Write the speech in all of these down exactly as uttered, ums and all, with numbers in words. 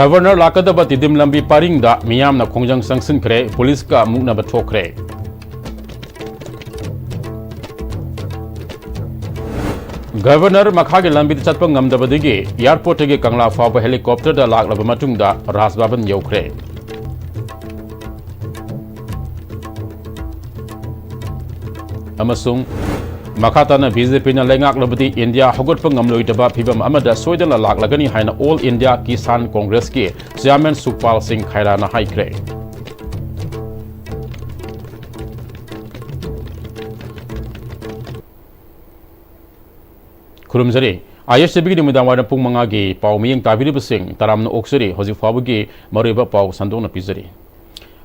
Governor ꯂꯥꯛꯀꯗꯕ ꯇꯤꯗꯤꯝ ꯂꯝꯕꯤ ꯄꯔꯤꯡꯗ ꯃꯤꯌꯥꯝꯅ ꯈꯣꯡꯖꯪ ꯆꯪꯁꯤꯟꯈ꯭ꯔꯦ, ꯄꯨꯂꯤꯁꯀ ꯃꯨꯛꯅꯕ ꯊꯣꯛꯈ꯭ꯔꯦ꯫ ꯒꯕꯔꯅꯔ ꯃꯈꯥꯒꯤ ꯂꯝꯕꯤꯗ ꯆꯠꯄ ꯉꯝꯗꯕꯗꯒꯤ ꯑꯦꯌꯔꯄꯣꯔꯠꯇꯒꯤ ꯀꯪꯂꯥ ꯐꯥꯎꯕ ꯍꯦꯂꯤꯀꯣꯞꯇꯔꯗ ꯂꯥꯛꯂꯕ ꯃꯇꯨꯡꯗ ꯔꯥꯖ ꯚꯕꯟ ꯌꯧꯈ꯭ꯔꯦ꯫ ꯑꯃꯁꯨꯡ ꯃꯈꯥ ꯇꯥꯅ ꯕꯤ ꯖꯦ ꯄꯤꯅ ꯂꯩꯉꯥꯛꯂꯕꯗꯤ ꯏꯟꯗꯤꯌꯥ ꯍꯧꯒꯠꯄ ꯉꯝꯂꯣꯏꯗꯕ ꯐꯤꯚꯝ ꯑꯃꯗ ꯁꯣꯏꯗꯅ ꯂꯥꯛꯂꯒꯅꯤ ꯍꯥꯏꯅ ꯑꯣꯜ ꯏꯟꯗꯤꯌꯥ ꯀꯤꯁꯥꯟ ꯀꯣꯡꯒ꯭ꯔꯦꯁꯀꯤ ꯆꯤꯌꯥꯔꯃꯦꯟ ꯁꯨꯈꯄꯥꯜ ꯁꯤꯡ ꯈꯥꯏꯔꯥꯅ ꯍꯥꯏꯈ꯭ꯔꯦ꯫ ꯈꯨꯔꯨꯝꯖꯔꯤ꯫ ꯑꯥꯏ ꯑꯦꯁ ꯇꯤ ꯚꯤꯒꯤ ꯅꯨꯃꯤꯗꯥꯡ ꯋꯥꯏꯔꯝ ꯄꯨꯡ ꯃꯉꯥꯒꯤ ꯄꯥꯎ ꯃꯤꯠꯌꯦꯡ ꯇꯥꯕꯤꯔꯤꯕꯁꯤꯡ ꯇꯔꯥꯝꯅ ꯑꯣꯛꯆꯔꯤ꯫ ꯍꯧꯖꯤꯛ ꯐꯥꯎꯕꯒꯤ ꯃꯔꯨꯑꯣꯏꯕ ꯄꯥꯎ ꯁꯟꯗꯣꯛꯅ ꯄꯤꯖꯔꯤ꯫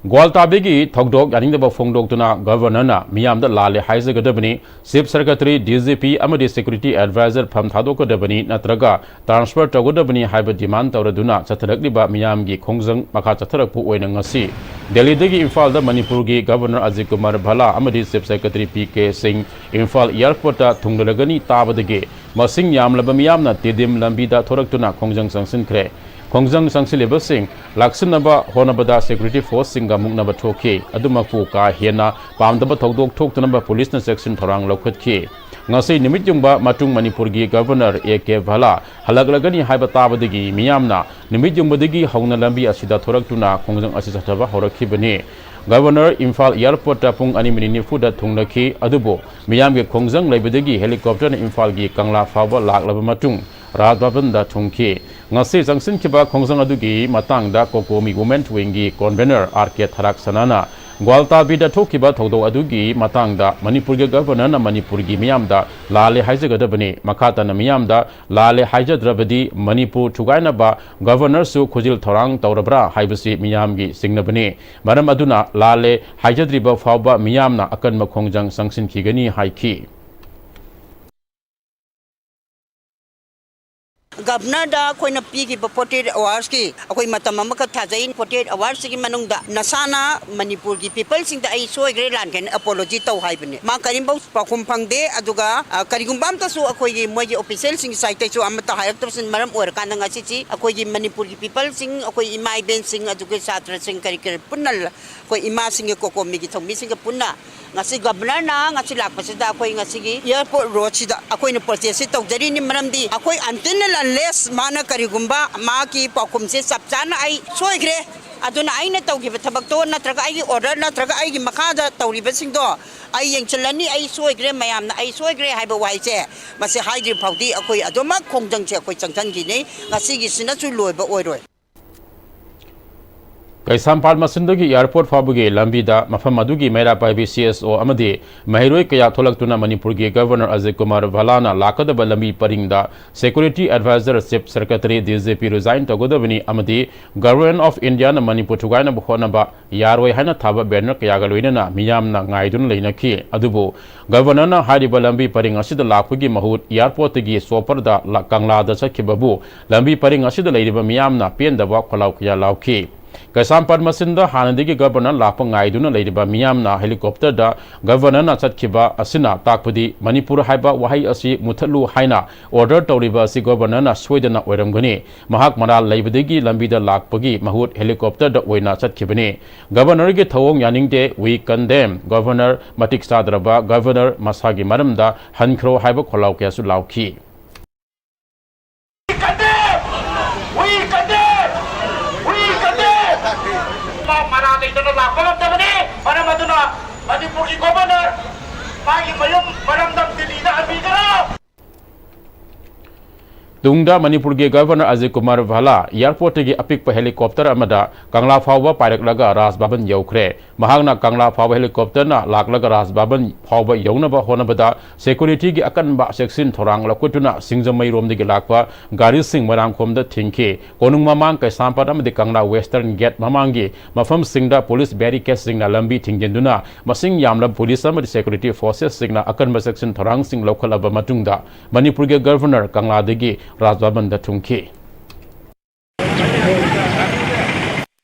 ꯒ꯭ꯋꯥꯜꯇꯥꯕꯤꯒꯤ ꯊꯧꯗꯣꯛ ꯌꯥꯅꯤꯡꯗꯕ ꯐꯣꯡꯗꯣꯛꯇꯨꯅ ꯒꯕꯔꯅꯔꯅ ꯃꯤꯌꯥꯝꯗ ꯂꯥꯜꯂꯦ ꯍꯥꯏꯖꯒꯗꯕꯅꯤ, chief secretary, D G P ꯑꯃꯗꯤ ꯁꯦꯀ꯭ꯌꯨꯔꯤꯇꯤ ꯑꯦꯗꯚꯥꯏꯖꯔ ꯐꯝ ꯊꯥꯗꯣꯛꯀꯗꯕꯅꯤ ꯅꯠꯇ꯭ꯔꯒ ꯇ꯭ꯔꯥꯟꯁꯐꯔ ꯇꯧꯒꯗꯕꯅꯤ ꯍꯥꯏꯕ ꯗꯤꯃꯥꯟ ꯇꯧꯔꯗꯨꯅ ꯆꯠꯊꯔꯛꯂꯤꯕ ꯃꯤꯌꯥꯝꯒꯤ ꯈꯣꯡꯖꯪ ꯃꯈꯥ ꯆꯠꯊꯔꯛꯄ ꯑꯣꯏꯅ ꯉꯁꯤ ꯗꯦꯜꯂꯤꯗꯒꯤ ꯏꯝꯐꯥꯜꯗ ꯃꯅꯤꯄꯨꯔꯒꯤ ꯒꯕꯔꯅꯔ ꯑꯖꯤꯠ ꯀꯨꯃꯥꯔ ꯚꯜꯂꯥ ꯑꯃꯗꯤ ꯆꯤꯐ ꯁꯦꯀ꯭ꯔꯦꯇꯔꯤ ꯄꯤ ꯀꯦ ꯁꯤꯡ ꯏꯝꯐꯥꯜ ꯑꯦꯌꯔꯄꯣꯔꯠꯇ ꯊꯨꯡꯂꯔꯒꯅꯤ ꯇꯥꯕꯗꯒꯤ ꯃꯁꯤꯡ ꯌꯥꯝꯂꯕ ꯃꯤꯌꯥꯝꯅ ꯇꯤꯗꯤꯝ ꯂꯝꯕꯤꯗ ꯊꯣꯔꯛꯇꯨꯅ ꯈꯣꯡꯖꯪ ꯆꯪꯁꯤꯟꯈ꯭ꯔꯦ꯫ ꯈꯣꯡꯖꯪ ꯆꯪꯁꯤꯜꯂꯤꯕꯁꯤꯡ ꯂꯥꯛꯁꯤꯟꯅꯕ ꯍꯣꯠꯅꯕꯗ ꯁꯦꯀ꯭ꯌꯨꯔꯤꯇꯤ ꯐꯣꯔꯁꯁꯤꯡꯒ ꯃꯨꯛꯅꯕ ꯊꯣꯛꯈꯤ꯫ ꯑꯗꯨꯃꯛꯄꯨ ꯀꯥ ꯍꯦꯟꯅ ꯄꯥꯝꯗꯕ ꯊꯧꯗꯣꯛ ꯊꯣꯛꯇꯅꯕ ꯄꯨꯂꯤꯁꯅ ꯆꯦꯛꯁꯤꯟ ꯊꯧꯔꯥꯡ ꯂꯧꯈꯠꯈꯤ꯫ ꯉꯁꯤ ꯅꯨꯃꯤꯠ ꯌꯨꯡꯕ ꯃꯇꯨꯡ ꯃꯅꯤꯄꯨꯔꯒꯤ ꯒꯕꯔꯅꯔ ꯑꯦ ꯀꯦ ꯚꯜꯂꯥ ꯍꯜꯂꯛꯂꯒꯅꯤ ꯍꯥꯏꯕ ꯇꯥꯕꯗꯒꯤ ꯃꯤꯌꯥꯝꯅ ꯅꯨꯃꯤꯠ ꯌꯨꯡꯕꯗꯒꯤ ꯍꯧꯅ ꯂꯝꯕꯤ ꯑꯁꯤꯗ ꯊꯣꯔꯛꯇꯨꯅ ꯈꯣꯡꯖꯪ ꯑꯁꯤ ꯆꯠꯊꯕ ꯍꯧꯔꯛꯈꯤꯕꯅꯤ꯫ ꯒꯕꯔꯅꯔ ꯏꯝꯐꯥꯜ ꯑꯦꯌꯔꯄꯣꯔꯠꯇ ꯄꯨꯡ ꯑꯅꯤ ꯃꯤꯅꯤꯠ ꯅꯤꯐꯨꯗ ꯊꯨꯡꯂꯈꯤ, ꯑꯗꯨꯕꯨ ꯃꯤꯌꯥꯝꯒꯤ ꯈꯣꯡꯖꯪ ꯂꯩꯕꯗꯒꯤ ꯍꯦꯂꯤꯀꯣꯞꯇꯔꯅ ꯏꯝꯐꯥꯜꯒꯤ ꯀꯪꯂꯥ ꯐꯥꯎꯕ ꯂꯥꯛꯂꯕ ꯃꯇꯨꯡ ꯔꯥꯖ ꯚꯕꯟꯗ ꯊꯨꯡꯈꯤ꯫ ꯉꯁꯤ ꯆꯪꯁꯤꯟꯈꯤꯕ ꯈꯣꯡꯖꯪ ꯑꯗꯨꯒꯤ ꯃꯇꯥꯡꯗ ꯀꯣꯀꯣꯃꯤ ꯋꯨꯃꯦꯟ ꯋꯤꯡꯒꯤ ꯀꯣꯟꯚꯦꯅꯔ ꯑꯥꯔ ꯀꯦ ꯊꯔꯥꯛꯁꯅꯥꯅ ꯒ꯭ꯋꯥꯜꯇꯥꯕꯤꯗ ꯊꯣꯛꯈꯤꯕ ꯊꯧꯗꯣꯛ ꯑꯗꯨꯒꯤ ꯃꯇꯥꯡꯗ ꯃꯅꯤꯄꯨꯔꯒꯤ ꯒꯕꯔꯅꯔꯅ ꯃꯅꯤꯄꯨꯔꯒꯤ ꯃꯤꯌꯥꯝꯗ ꯂꯥꯜꯂꯦ ꯍꯥꯏꯖꯒꯗꯕꯅꯤ꯫ ꯃꯈꯥ ꯇꯥꯅ ꯃꯤꯌꯥꯝꯗ ꯂꯥꯜꯂꯦ ꯍꯥꯏꯖꯗ꯭ꯔꯕꯗꯤ ꯃꯅꯤꯄꯨꯔ ꯊꯨꯒꯥꯏꯅꯕ ꯒꯕꯔꯅꯔꯁꯨ ꯈꯨꯖꯤꯜ ꯊꯧꯔꯥꯡ ꯇꯧꯔꯕ꯭ꯔꯥ ꯍꯥꯏꯕꯁꯤ ꯃꯤꯌꯥꯝꯒꯤ ꯆꯤꯡꯅꯕꯅꯤ꯫ ꯃꯔꯝ ꯑꯗꯨꯅ ꯂꯥꯜꯂꯦ ꯍꯥꯏꯖꯗ꯭ꯔꯤꯕ ꯐꯥꯎꯕ ꯃꯤꯌꯥꯝꯅ ꯑꯀꯟꯕ ꯈꯣꯡꯖꯪ ꯆꯪꯁꯤꯟꯈꯤꯒꯅꯤ ꯍꯥꯏꯈꯤ꯫ ꯒꯚꯔꯅꯔꯗ ꯑꯩꯈꯣꯏꯅ ꯄꯤꯈꯤꯕ forty eight hours-ꯀꯤ ꯑꯩꯈꯣꯏ ꯃꯇꯝ ꯑꯃꯈꯛ ꯊꯥꯖꯩ꯫ Forty eight hours-ꯀꯤ ꯃꯅꯨꯡꯗ ꯅꯁꯥꯅ ꯃꯅꯤꯄꯨꯔꯒꯤ people-ꯁꯤꯡꯗ ꯑꯩ ꯁꯣꯏꯈ꯭ꯔꯦ, ꯂꯥꯟꯈ꯭ꯔꯦꯅ apology ꯇꯧ ꯍꯥꯏꯕꯅꯦ꯫ ꯃꯥ ꯀꯔꯤꯝꯐꯥꯎ ꯄꯥꯎꯈꯨꯝ ꯐꯪꯗꯦ꯫ ꯑꯗꯨꯒ, ꯑ, ꯀꯔꯤꯒꯨꯝꯕ ꯑꯝꯇꯁꯨ ꯑꯩꯈꯣꯏꯒꯤ ꯃꯣꯏꯒꯤ official-ꯁꯤꯡꯒꯤ side-ꯇꯩꯁꯨ ꯑꯃꯠꯇ ꯍꯥꯏꯔꯛꯇꯕꯁꯤꯅ ꯃꯔꯝ ꯑꯣꯏꯔꯀꯥꯟꯗ ꯉꯁꯤꯁꯤ ꯑꯩꯈꯣꯏꯒꯤ ꯃꯅꯤꯄꯨꯔꯒꯤ people-ꯁꯤꯡ, ꯑꯩꯈꯣꯏ ꯏꯃꯥ ꯏꯕꯦꯟꯁꯤꯡ, ꯑꯗꯨꯒ ꯁꯥꯇ꯭ꯔꯁꯤꯡ, ꯀꯔꯤ ꯀꯔꯤ ꯄꯨꯟꯅ ꯑꯩꯈꯣꯏ ꯏꯃꯥꯁꯤꯡꯒꯤ, ꯀꯣꯀꯣꯃꯤꯒꯤ ꯊꯧꯃꯤꯁꯤꯡꯒ ꯄꯨꯟꯅ ꯉꯁꯤ ꯒꯚꯔꯅꯔꯅ ꯉꯁꯤ ꯂꯥꯛꯄꯁꯤꯗ ꯑꯩꯈꯣꯏ ꯉꯁꯤꯒꯤ airport road-ꯁꯤꯗ ꯑꯩꯈꯣꯏꯅ protest-ꯁꯤ ꯇꯧꯖꯔꯤꯅꯤ꯫ ꯃꯔꯝꯗꯤ ꯑꯩꯈꯣꯏ until and unless ꯃꯥꯅ ꯀꯔꯤꯒꯨꯝꯕ ꯃꯥꯒꯤ ꯄꯥꯎꯈꯨꯝꯁꯦ ꯆꯞ ꯆꯥꯅ ꯑꯩ ꯁꯣꯏꯈ꯭ꯔꯦ, ꯑꯗꯨꯅ ꯑꯩꯅ ꯇꯧꯈꯤꯕ ꯊꯕꯛꯇꯣ ꯅꯠꯇ꯭ꯔꯒ ꯑꯩꯒꯤ order ꯅꯠꯇ꯭ꯔꯒ ꯑꯩꯒꯤ ꯃꯈꯥꯗ ꯇꯧꯔꯤꯕꯁꯤꯡꯗꯣ ꯑꯩ ꯌꯦꯡꯁꯤꯜꯂꯅꯤ, ꯑꯩ ꯁꯣꯏꯈ꯭ꯔꯦ, ꯃꯌꯥꯝꯅ ꯑꯩ ꯁꯣꯏꯈ꯭ꯔꯦ ꯍꯥꯏꯕ ꯋꯥꯍꯩꯁꯦ ꯃꯁꯤ ꯍꯥꯏꯗ꯭ꯔꯤ ꯐꯥꯎꯗꯤ ꯑꯩꯈꯣꯏ ꯑꯗꯨꯃꯛ ꯈꯣꯡꯖꯪꯁꯦ ꯑꯩꯈꯣꯏ ꯆꯪꯁꯤꯟꯈꯤꯅꯤ꯫ ꯉꯁꯤꯒꯤꯁꯤꯅꯁꯨ ꯂꯣꯏꯕ ꯑꯣꯏꯔꯣꯏ꯫ ꯀꯩꯁꯥꯝꯄꯥꯠ ꯃꯆꯤꯟꯗꯒꯤ airport ꯐꯥꯎꯕꯒꯤ ꯂꯝꯕꯤꯗ ꯃꯐꯝ ꯑꯗꯨꯒꯤ ꯃꯩꯔꯥ ꯄꯥꯏꯕꯤ C S O ꯑꯃꯗꯤ ꯃꯍꯩꯔꯣꯏ ꯀꯌꯥ ꯊꯣꯛꯂꯛꯇꯨꯅ ꯃꯅꯤꯄꯨꯔꯒꯤ ꯒꯚꯔꯅꯔ ꯑꯖꯤꯠ ꯀꯨꯃꯥꯔ ꯚꯂꯥꯅ ꯂꯥꯛꯀꯗꯕ ꯂꯝꯕꯤ ꯄꯔꯤꯡꯗ security adviser, chief secretary, D G P resign ꯇꯧꯒꯗꯕꯅꯤ ꯑꯃꯗꯤ Government of Indiaꯅ ꯃꯅꯤꯄꯨꯔ ꯊꯨꯒꯥꯏꯅꯕ ꯍꯣꯠꯅꯕ ꯌꯥꯔꯣꯏ ꯍꯥꯏꯅ ꯊꯥꯕ banner ꯀꯌꯥꯒ ꯂꯣꯏꯅꯅ ꯃꯤꯌꯥꯝꯅ ꯉꯥꯏꯗꯨꯅ ꯂꯩꯅꯈꯤ꯫ ꯑꯗꯨꯕꯨ ꯒꯚꯔꯅꯔꯅ ꯍꯥꯏꯔꯤꯕ ꯂꯝꯕꯤ ꯄꯔꯤꯡ ꯑꯁꯤꯗ ꯂꯥꯛꯄꯒꯤ ꯃꯍꯨꯠ airportꯇꯒꯤ chopperꯗ ꯂ-, ꯀꯪꯂꯥꯗ ꯆꯠꯈꯤꯕꯕꯨ ꯂꯝꯕꯤ ꯄꯔꯤꯡ ꯑꯁꯤꯗ ꯂꯩꯔꯤꯕ ꯃꯤꯌꯥꯝꯅ ꯄꯦꯟꯗꯕ ꯈꯣꯜꯂꯥꯎ ꯀꯌꯥ ꯂꯥꯎꯈꯤ꯫ ꯀꯩꯁꯥꯝꯄꯥꯠ ꯃꯆꯤꯟꯗ ꯍꯥꯟꯅꯗꯒꯤ ꯒꯚꯔꯅꯔ ꯂꯥꯛꯄ ꯉꯥꯏꯗꯨꯅ ꯂꯩꯔꯤꯕ ꯃꯤꯌꯥꯝꯅ helicopterꯗ ꯒꯚꯔꯅꯔꯅ ꯆꯠꯈꯤꯕ ꯑꯁꯤꯅ ꯇꯥꯛꯄꯗꯤ ꯃꯅꯤꯄꯨꯔ ꯍꯥꯏꯕ ꯋꯥꯍꯩ ꯑꯁꯤ ꯃꯨꯊꯠꯂꯨ ꯍꯥꯏꯅ order ꯇꯧꯔꯤꯕ ꯑꯁꯤ ꯒꯚꯔꯅꯔꯅ ꯁꯣꯏꯗꯅ ꯑꯣꯏꯔꯝꯒꯅꯤ꯫ ꯃꯍꯥꯛ ꯃꯔꯥꯜ ꯂꯩꯕꯗꯒꯤ ꯂꯝꯕꯤꯗ ꯂꯥꯛꯄꯒꯤ ꯃꯍꯨꯠ helicopterꯗ ꯑꯣꯏꯅ ꯆꯠꯈꯤꯕꯅꯤ꯫ ꯒꯚꯔꯅꯔꯒꯤ ꯊꯧꯑꯣꯡ ꯌꯥꯅꯤꯡꯗꯦ, we condemn꯫ ꯒꯚꯔꯅꯔ ꯃꯇꯤꯛ ꯆꯥꯗ꯭ꯔꯕ ꯒꯚꯔꯅꯔ ꯃꯁꯥꯒꯤ ꯃꯔꯝꯗ ꯍꯟꯈ꯭ꯔꯣ ꯍꯥꯏꯕ ꯈꯣꯜꯂꯥꯎ ꯀꯌꯥꯁꯨ ꯂꯥꯎꯈꯤ꯫ We condemn! We condemn! We condemn! ꯃꯥ ꯃꯔꯥꯜ ꯂꯩꯇꯅ ꯂꯥꯛꯄ ꯉꯝꯗꯕꯅꯤ꯫ ꯃꯔꯝ ꯑꯗꯨꯅ ꯃꯅꯤꯄꯨꯔꯒꯤ ꯒꯣꯚꯔꯅꯔ ꯃꯥꯒꯤ ꯃꯌꯨꯝ ꯃꯔꯝꯗꯝ ꯗꯤꯜꯂꯤꯗ ꯍꯟꯕꯤꯒꯅꯨ꯫ ꯇꯨꯡꯗ ꯃꯅꯤꯄꯨꯔꯒꯤ ꯒꯚꯔꯅꯔ ꯑꯖꯤꯠ ꯀꯨꯃꯥꯔ ꯚꯥꯂꯥ airportꯇꯒꯤ ꯑꯄꯤꯛꯄ helicopter ꯑꯃꯗ ꯀꯪꯂꯥ ꯐꯥꯎꯕ ꯄꯥꯏꯔꯛꯂꯒ ꯔꯥꯖ ꯚꯕꯟ ꯌꯧꯈ꯭ꯔꯦ꯫ ꯃꯍꯥꯛꯅ ꯀꯪꯂꯥ ꯐꯥꯎꯕ helicopterꯅ ꯂꯥꯛꯂꯒ ꯔꯥꯖ ꯚꯕꯟ ꯐꯥꯎꯕ ꯌꯧꯅꯕ ꯍꯣꯠꯅꯕꯗ securityꯒꯤ ꯑꯀꯟꯕ ꯆꯦꯛꯁꯤꯟ ꯊꯧꯔꯥꯡ ꯂꯧꯈꯠꯇꯨꯅ ꯁꯤꯡꯖꯃꯩꯔꯣꯝꯗꯒꯤ ꯂꯥꯛꯄ ꯒꯥꯔꯤꯁꯤꯡ ꯃꯣꯏꯔꯥꯡꯈꯣꯝꯗ ꯊꯤꯡꯈꯤ꯫ ꯀꯣꯅꯨꯡ ꯃꯃꯥꯡ, ꯀꯩꯁꯥꯝꯄꯥꯠ ꯑꯃꯗꯤ ꯀꯪꯂꯥ western gate ꯃꯃꯥꯡꯒꯤ ꯃꯐꯝꯁꯤꯡꯗ police barricadeꯁꯤꯡꯅ ꯂꯝꯕꯤ ꯊꯤꯡꯖꯤꯟꯗꯨꯅ ꯃꯁꯤꯡ ꯌꯥꯝꯂꯕ police ꯑꯃꯗꯤ security forcesꯁꯤꯡꯅ ꯑꯀꯟꯕ ꯆꯦꯛꯁꯤꯟ ꯊꯧꯔꯥꯡꯁꯤꯡ ꯂꯧꯈꯠꯂꯕ ꯃꯇꯨꯡꯗ ꯃꯅꯤꯄꯨꯔꯒꯤ Governor ꯀꯪꯂꯥꯗꯒꯤ ꯔꯥꯖ ꯚꯕꯟꯗ ꯊꯨꯡꯈꯤ꯫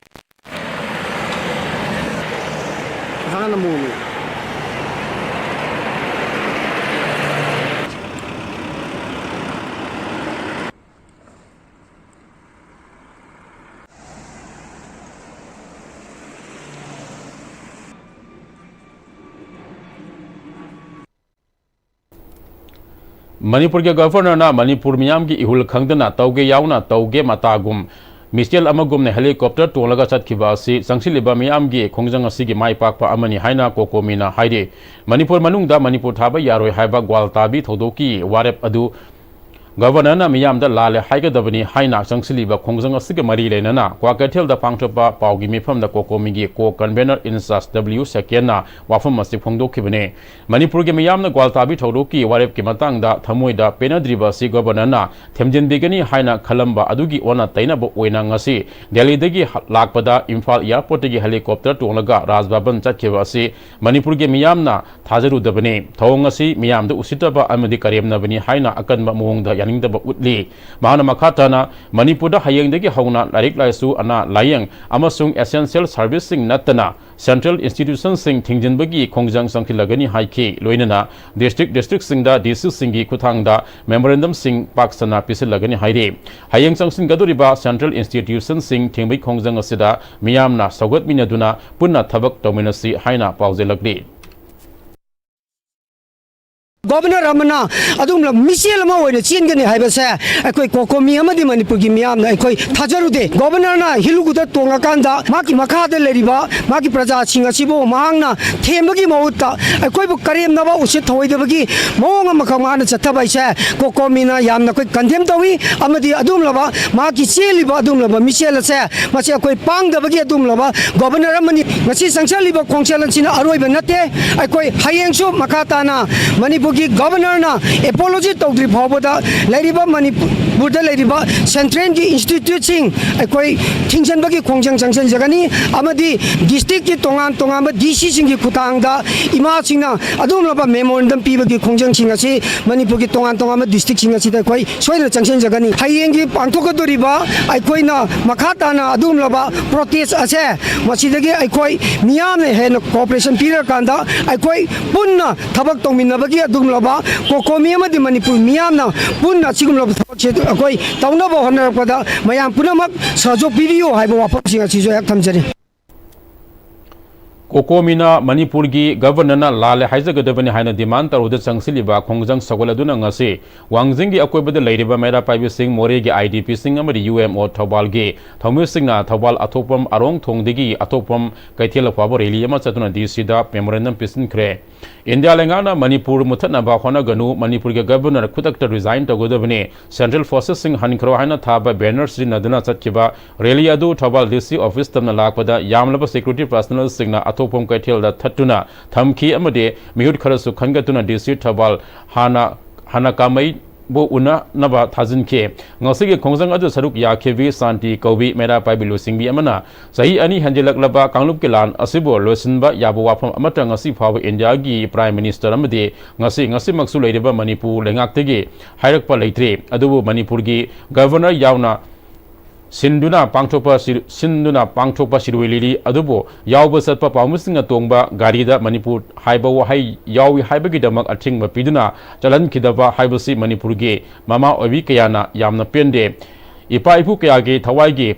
ꯍꯥꯟꯅ ꯃꯨꯃꯤ꯫ ꯃꯅꯤꯄꯨꯔꯒꯤ Governorꯅ ꯃꯅꯤꯄꯨꯔ ꯃꯤꯌꯥꯝꯒꯤ ꯏꯍꯨꯜ ꯈꯪꯗꯅ ꯇꯧꯒꯦ ꯌꯥꯎꯅ ꯇꯧꯒꯦ ꯃꯇꯥꯒꯨꯝ ꯃꯤꯆꯦꯜ ꯑꯃꯒꯨꯝꯅ helicopter ꯇꯣꯡꯂꯒ ꯆꯠꯈꯤꯕ ꯑꯁꯤ ꯆꯪꯁꯤꯜꯂꯤꯕ ꯃꯤꯌꯥꯝꯒꯤ ꯈꯣꯡꯖꯪ ꯑꯁꯤꯒꯤ ꯃꯥꯏ ꯄꯥꯛꯄ ꯑꯃꯅꯤ ꯍꯥꯏꯅ COCOMIꯅ ꯍꯥꯏꯔꯤ꯫ ꯃꯅꯤꯄꯨꯔ ꯃꯅꯨꯡꯗ ꯃꯅꯤꯄꯨꯔ ꯊꯥꯕ ꯌꯥꯔꯣꯏ ꯍꯥꯏꯕ ꯒ꯭ꯋꯥꯜ ꯇꯥꯕꯤ ꯊꯧꯗꯣꯛꯀꯤ ꯋꯥꯔꯦꯞ ꯑꯗꯨ Governorꯅ ꯃꯤꯌꯥꯝꯗ ꯂꯥꯜꯂꯦ ꯍꯥꯏꯒꯗꯕꯅꯤ ꯍꯥꯏꯅ ꯆꯪꯁꯤꯜꯂꯤꯕ ꯈꯣꯡꯖꯪ ꯑꯁꯤꯒ ꯃꯔꯤ ꯂꯩꯅꯅ ꯀ꯭ꯋꯥꯀꯩꯊꯦꯜꯗ ꯄꯥꯡꯊꯣꯛꯄ ꯄꯥꯎꯒꯤ ꯃꯤꯐꯝꯗ COCOMIꯒꯤ co-convener in charge W ꯁꯦꯀꯦꯟꯅ ꯋꯥꯐꯝ ꯑꯁꯤ ꯐꯣꯡꯗꯣꯛꯈꯤꯕꯅꯤ꯫ ꯃꯅꯤꯄꯨꯔꯒꯤ ꯃꯤꯌꯥꯝꯅ ꯒ꯭ꯋꯥꯜ ꯇꯥꯕꯤ ꯊꯧꯗꯣꯛꯀꯤ ꯋꯥꯔꯦꯞꯀꯤ ꯃꯇꯥꯡꯗ ꯊꯃꯣꯏꯗ ꯄꯦꯟꯅꯗ꯭ꯔꯤꯕ ꯑꯁꯤ Governorꯅ ꯊꯦꯝꯖꯤꯟꯕꯤꯒꯅꯤ ꯍꯥꯏꯅ ꯈꯜꯂꯝꯕ ꯑꯗꯨꯒꯤ ꯑꯣꯟꯅ ꯇꯩꯅꯕ ꯑꯣꯏꯅ ꯉꯁꯤ ꯗꯦꯜꯂꯤꯗꯒꯤ ꯍ-, ꯂꯥꯛꯄꯗ ꯏꯝꯐꯥꯜ airportꯇꯒꯤ helicopter ꯇꯣꯡꯂꯒ ꯔꯥꯖ ꯚꯕꯟ ꯆꯠꯈꯤꯕ ꯑꯁꯤ ꯃꯅꯤꯄꯨꯔꯒꯤ ꯃꯤꯌꯥꯝꯅ ꯊꯥꯖꯔꯨꯗꯕꯅꯤ꯫ ꯊꯧꯑꯣꯡ ꯑꯁꯤ ꯃꯤꯌꯥꯝꯗ ꯎꯁꯤꯠꯇꯕ ꯑꯃꯗꯤ ꯀꯔꯦꯝꯅꯕꯅꯤ ꯍꯥꯏꯅ ꯑꯀꯟꯕ ꯃꯑꯣꯡꯗ ꯌꯥꯅꯤꯡꯗꯕ ꯎꯠꯂꯤ꯫ ꯃꯍꯥꯛꯅ ꯃꯈꯥ ꯇꯥꯅ ꯃꯅꯤꯄꯨꯔꯗ ꯍꯌꯦꯡꯗꯒꯤ ꯍꯧꯅ ꯂꯥꯏꯔꯤꯛ ꯂꯥꯏꯁꯨ, ꯑꯅꯥ ꯂꯥꯌꯦꯡ ꯑꯃꯁꯨꯡ essential serviceꯁꯤꯡ ꯅꯠꯇꯅ central institutionꯁꯤꯡ ꯊꯤꯡꯖꯤꯟꯕꯒꯤ ꯈꯣꯡꯖꯪ ꯆꯪꯁꯤꯜꯂꯒꯅꯤ ꯍꯥꯏꯈꯤ꯫ ꯂꯣꯏꯅꯅ district districtꯁꯤꯡꯗ DCꯁꯤꯡꯒꯤ ꯈꯨꯠꯊꯥꯡꯗ memorandumꯁꯤꯡ ꯄꯥꯛ ꯁꯟꯅ ꯄꯤꯁꯤꯜꯂꯒꯅꯤ ꯍꯥꯏꯔꯤ꯫ ꯍꯌꯦꯡ ꯆꯪꯁꯤꯟꯒꯗꯧꯔꯤꯕ central institutionꯁꯤꯡ ꯊꯤꯡꯕꯒꯤ ꯈꯣꯡꯖꯪ ꯑꯁꯤꯗ ꯃꯤꯌꯥꯝꯅ ꯁꯧꯒꯠꯃꯤꯟꯅꯗꯨꯅ ꯄꯨꯟꯅ ꯊꯕꯛ ꯇꯧꯃꯤꯟꯅꯁꯤ ꯍꯥꯏꯅ ꯄꯥꯎꯖꯦꯜꯂꯛꯂꯤ꯫ ꯒꯣꯕꯔꯅꯔ ꯑꯃꯅ ꯑꯗꯨꯒꯨꯝꯂꯕ ꯃꯤꯆꯦꯜ ꯑꯃ ꯑꯣꯏꯅ ꯆꯦꯟꯒꯅꯤ ꯍꯥꯏꯕꯁꯦ ꯑꯩꯈꯣꯏ ꯀꯣꯀꯣꯃꯤ ꯑꯃꯗꯤ ꯃꯅꯤꯄꯨꯔꯒꯤ ꯃꯤꯌꯥꯝꯅ ꯑꯩꯈꯣꯏ ꯊꯥꯖꯔꯨꯗꯦ꯫ ꯒꯣꯕꯔꯅꯔꯅ ꯍꯤꯂꯨꯒꯨꯗ ꯇꯣꯡꯉꯀꯥꯟꯗ ꯃꯍꯥꯛꯀꯤ ꯃꯈꯥꯗ ꯂꯩꯔꯤꯕ ꯃꯍꯥꯛꯀꯤ ꯄ꯭ꯔꯖꯥꯁꯤꯡ ꯑꯁꯤꯕꯨ ꯃꯍꯥꯛꯅ ꯊꯦꯝꯕꯒꯤ ꯃꯍꯨꯠꯇ ꯑꯩꯈꯣꯏꯕꯨ ꯀꯔꯦꯝꯅꯕ, ꯎꯁꯤꯠ ꯊꯑꯣꯏꯗꯕꯒꯤ ꯃꯑꯣꯡ ꯑꯃꯈꯛ ꯃꯥꯅ ꯆꯠꯊꯕ ꯍꯥꯏꯁꯦ ꯀꯣꯀꯣꯃꯤꯅ ꯌꯥꯝꯅ ꯑꯩꯈꯣꯏ ꯀꯟꯗꯦꯝ ꯇꯧꯏ꯫ ꯑꯃꯗꯤ ꯑꯗꯨꯒꯨꯝꯂꯕ ꯃꯍꯥꯛꯀꯤ ꯆꯦꯜꯂꯤꯕ ꯑꯗꯨꯒꯨꯝꯂꯕ ꯃꯤꯆꯦꯜ ꯑꯁꯦ ꯃꯁꯤ ꯑꯩꯈꯣꯏ ꯄꯥꯡꯗꯕꯒꯤ ꯑꯗꯨꯒꯨꯝꯂꯕ ꯒꯣꯕꯔꯅꯔ ꯑꯃꯅꯤ꯫ ꯉꯁꯤ ꯆꯪꯁꯤꯜꯂꯤꯕ ꯈꯣꯡꯆꯦꯜ ꯑꯁꯤꯅ ꯑꯔꯣꯏꯕ ꯅꯠꯇꯦ꯫ ꯑꯩꯈꯣꯏ ꯍꯌꯦꯡꯁꯨ ꯃꯈꯥ ꯇꯥꯅ ꯃꯅꯤꯄꯨꯔꯒꯤ ꯒꯣꯕꯔꯅꯔꯅ ꯑꯦꯄꯣꯂꯣꯖꯤ ꯇꯧꯗ꯭ꯔꯤ ꯐꯥꯎꯕꯗ ꯂꯩꯔꯤꯕ ꯃꯅꯤꯄꯨꯔꯗ ꯂꯩꯔꯤꯕ ꯁꯦꯟꯇ꯭ꯔꯦꯜꯒꯤ ꯏꯟꯁꯇꯤꯇ꯭ꯌꯨꯠꯁꯤꯡ ꯑꯩꯈꯣꯏ ꯊꯤꯡꯖꯤꯟꯕꯒꯤ ꯈꯣꯡꯖꯪ ꯆꯪꯁꯤꯟꯖꯒꯅꯤ꯫ ꯑꯃꯗꯤ ꯗꯤꯁꯇ꯭ꯔꯤꯛꯀꯤ ꯇꯣꯉꯥꯟ ꯇꯣꯉꯥꯟꯕ ꯗꯤ ꯁꯤꯁꯤꯡꯒꯤ ꯈꯨꯠꯊꯥꯡꯗ ꯏꯃꯥꯁꯤꯡꯅ ꯑꯗꯨꯒꯨꯝꯂꯕ ꯃꯦꯃꯣꯔꯦꯟꯗꯝ ꯄꯤꯕꯒꯤ ꯈꯣꯡꯖꯪꯁꯤꯡ ꯑꯁꯤ ꯃꯅꯤꯄꯨꯔꯒꯤ ꯇꯣꯉꯥꯟ ꯇꯣꯉꯥꯟꯕ ꯗꯤꯁꯇ꯭ꯔꯤꯛꯁꯤꯡ ꯑꯁꯤꯗ ꯑꯩꯈꯣꯏ ꯁꯣꯏꯗꯅ ꯆꯪꯁꯤꯟꯖꯒꯅꯤ꯫ ꯍꯌꯦꯡꯒꯤ ꯄꯥꯡꯊꯣꯛꯀꯗꯧꯔꯤꯕ ꯑꯩꯈꯣꯏꯅ ꯃꯈꯥ ꯇꯥꯅ ꯑꯗꯨꯒꯨꯝꯂꯕ ꯄ꯭ꯔꯣꯇꯦꯁ ꯑꯁꯦ ꯃꯁꯤꯗꯒꯤ ꯑꯩꯈꯣꯏ ꯃꯤꯌꯥꯝꯅ ꯍꯦꯟꯅ ꯀꯣꯑꯣꯄꯔꯦꯁꯟ ꯄꯤꯔꯀꯥꯟꯗ ꯑꯩꯈꯣꯏ ꯄꯨꯟꯅ ꯊꯕꯛ ꯇꯧꯃꯤꯟꯅꯕꯒꯤ ꯑꯗꯨꯒꯨꯝꯂꯕ ꯀꯣꯀꯣꯃꯤ ꯑꯃꯗꯤ ꯃꯅꯤꯄꯨꯔ ꯃꯤꯌꯥꯝꯅ ꯄꯨꯟꯅ ꯑꯁꯤꯒꯨꯝꯂꯕ ꯊꯕꯛꯁꯦ ꯑꯩꯈꯣꯏ ꯇꯧꯅꯕ ꯍꯣꯠꯅꯔꯛꯄꯗ ꯃꯌꯥꯝ ꯄꯨꯝꯅꯃꯛ ꯁꯍꯖꯣꯛ ꯄꯤꯕꯤꯌꯨ ꯍꯥꯏꯕ ꯋꯥꯐꯝꯁꯤꯡ ꯑꯁꯤꯁꯨ ꯑꯩꯍꯥꯛ ꯊꯝꯖꯔꯤ꯫ ꯀꯣꯀꯣꯃꯤꯅ ꯃꯅꯤꯄꯨꯔꯒꯤ ꯒꯕꯔꯅꯔꯅ ꯂꯥꯜꯂꯦ ꯍꯥꯏꯖꯒꯗꯕꯅꯤ ꯍꯥꯏꯅ ꯗꯤꯃꯥꯟ ꯇꯧꯔꯨꯗ ꯆꯪꯁꯤꯜꯂꯤꯕ ꯈꯣꯡꯖꯪ ꯁꯧꯒꯠꯂꯗꯨꯅ ꯉꯁꯤ ꯋꯥꯡꯖꯤꯡꯒꯤ ꯑꯀꯣꯏꯕꯗ ꯂꯩꯔꯤꯕ ꯃꯩꯔꯥ ꯄꯥꯏꯕꯤꯁꯤꯡ, ꯃꯣꯔꯦꯒꯤ ꯑꯥꯏ ꯗꯤ ꯄꯤꯁꯤꯡ ꯑꯃꯗꯤ ꯌꯨ ꯑꯦꯝ ꯑꯣ ꯊꯧꯕꯥꯜꯒꯤ ꯊꯧꯃꯤꯁꯤꯡꯅ ꯊꯧꯕꯥꯜ ꯑꯊꯣꯛꯄꯝ ꯑꯔꯣꯡ ꯊꯣꯡꯗꯒꯤ ꯑꯊꯣꯛꯄꯝ ꯀꯩꯊꯦꯜ ꯐꯥꯎꯕ ꯔꯦꯂꯤ ꯑꯃ ꯆꯠꯇꯨꯅ ꯗꯤ ꯁꯤꯗ ꯃꯦꯃꯣꯔꯦꯟꯗꯝ ꯄꯤꯁꯤꯟꯈ꯭ꯔꯦ꯫ ꯏꯟꯗꯤꯌꯥ ꯂꯩꯉꯥꯛꯅ ꯃꯅꯤꯄꯨꯔ ꯃꯨꯊꯠꯅꯕ ꯍꯣꯠꯅꯒꯅꯨ, ꯃꯅꯤꯄꯨꯔꯒꯤ ꯒꯕꯔꯅꯔ ꯈꯨꯗꯛꯇ ꯔꯤꯖꯥꯏꯟ ꯇꯧꯒꯗꯕꯅꯤ, ꯁꯦꯟꯇ꯭ꯔꯦꯜ ꯐꯣꯔꯁꯦꯁꯁꯤꯡ ꯍꯟꯈ꯭ꯔꯣ ꯍꯥꯏꯅ ꯊꯥꯕ ꯕꯦꯅꯔ ꯁꯤꯖꯤꯟꯅꯗꯨꯅ ꯆꯠꯈꯤꯕ ꯔꯦꯂꯤ ꯑꯗꯨ ꯊꯧꯕꯥꯜ ꯗꯤ ꯁꯤ ꯑꯣꯐꯤꯁ ꯇꯝꯅ ꯂꯥꯛꯄꯗ ꯌꯥꯝꯂꯕ ꯁꯦꯀ꯭ꯌꯨꯔꯤꯇꯤ ꯄꯥꯔꯁꯣꯅꯦꯜꯁꯤꯡꯅ ꯑꯊꯣꯛꯐꯝ ꯀꯩꯊꯦꯜꯗ ꯊꯠꯇꯨꯅ ꯊꯝꯈꯤ ꯑꯃꯗꯤ ꯃꯤꯍꯨꯠ ꯈꯔꯁꯨ ꯈꯟꯒꯠꯇꯨꯅ ꯗꯤ ꯁꯤ ꯊꯧꯕꯥꯜ ꯍꯥꯟꯅ ꯍꯥꯟꯅ ꯀꯥꯃꯩꯕꯨ ꯎꯅꯅꯕ ꯊꯥꯖꯤꯟꯈꯤ꯫ ꯉꯁꯤꯒꯤ ꯈꯣꯡꯖꯪ ꯑꯗꯨ ꯁꯔꯨꯛ ꯌꯥꯈꯤꯕꯤ ꯁꯥꯟꯇꯤ ꯀꯧꯕꯤ ꯃꯩꯔꯥ ꯄꯥꯏꯕꯤ ꯂꯨꯆꯤꯡꯕꯤ ꯑꯃꯅ ꯆꯍꯤ ꯑꯅꯤ ꯍꯦꯟꯖꯤꯜꯂꯛꯂꯕ ꯀꯥꯡꯂꯨꯞꯀꯤ ꯂꯥꯟ ꯑꯁꯤꯕꯨ ꯂꯣꯏꯁꯤꯟꯕ ꯌꯥꯕ ꯋꯥꯐꯝ ꯑꯃꯠꯇ ꯉꯁꯤ ꯐꯥꯎꯕ ꯏꯟꯗꯤꯌꯥꯒꯤ ꯄ꯭ꯔꯥꯏꯝ ꯃꯤꯅꯤꯁꯇꯔ ꯑꯃꯗꯤ ꯉꯁꯤ ꯉꯁꯤꯃꯛꯁꯨ ꯂꯩꯔꯤꯕ ꯃꯅꯤꯄꯨꯔ ꯂꯩꯉꯥꯛꯇꯒꯤ ꯍꯥꯏꯔꯛꯄ ꯂꯩꯇ꯭ꯔꯤ꯫ ꯑꯗꯨꯕꯨ ꯃꯅꯤꯄꯨꯔꯒꯤ ꯒꯕꯔꯅꯔ ꯌꯥꯎꯅ ꯁꯤꯟꯗꯨꯅ ꯄꯥꯡꯊꯣꯛꯄ ꯁꯤꯔ-, ꯁꯤꯟꯗꯨꯅ ꯄꯥꯡꯊꯣꯛꯄ ꯁꯤꯔꯣꯏ ꯂꯤꯂꯤ ꯑꯗꯨꯕꯨ ꯌꯥꯎꯕ ꯆꯠꯄ ꯄꯥꯎꯃꯤꯁꯤꯡꯅ ꯇꯣꯡꯕ ꯒꯥꯔꯤꯗ ꯃꯅꯤꯄꯨꯔ ꯍꯥꯏꯕ ꯋꯥꯍꯩ ꯌꯥꯎꯏ ꯍꯥꯏꯕꯒꯤꯗꯃꯛ ꯑꯊꯤꯡꯕ ꯄꯤꯗꯨꯅ ꯆꯠꯍꯟꯈꯤꯗꯕ ꯍꯥꯏꯕꯁꯤ ꯃꯅꯤꯄꯨꯔꯒꯤ ꯃꯃꯥ ꯑꯣꯏꯕꯤ ꯀꯌꯥꯅ ꯌꯥꯝꯅ ꯄꯦꯟꯗꯦ꯫ ꯏꯄꯥ ꯏꯄꯨ ꯀꯌꯥꯒꯤ ꯊꯋꯥꯏꯒꯤ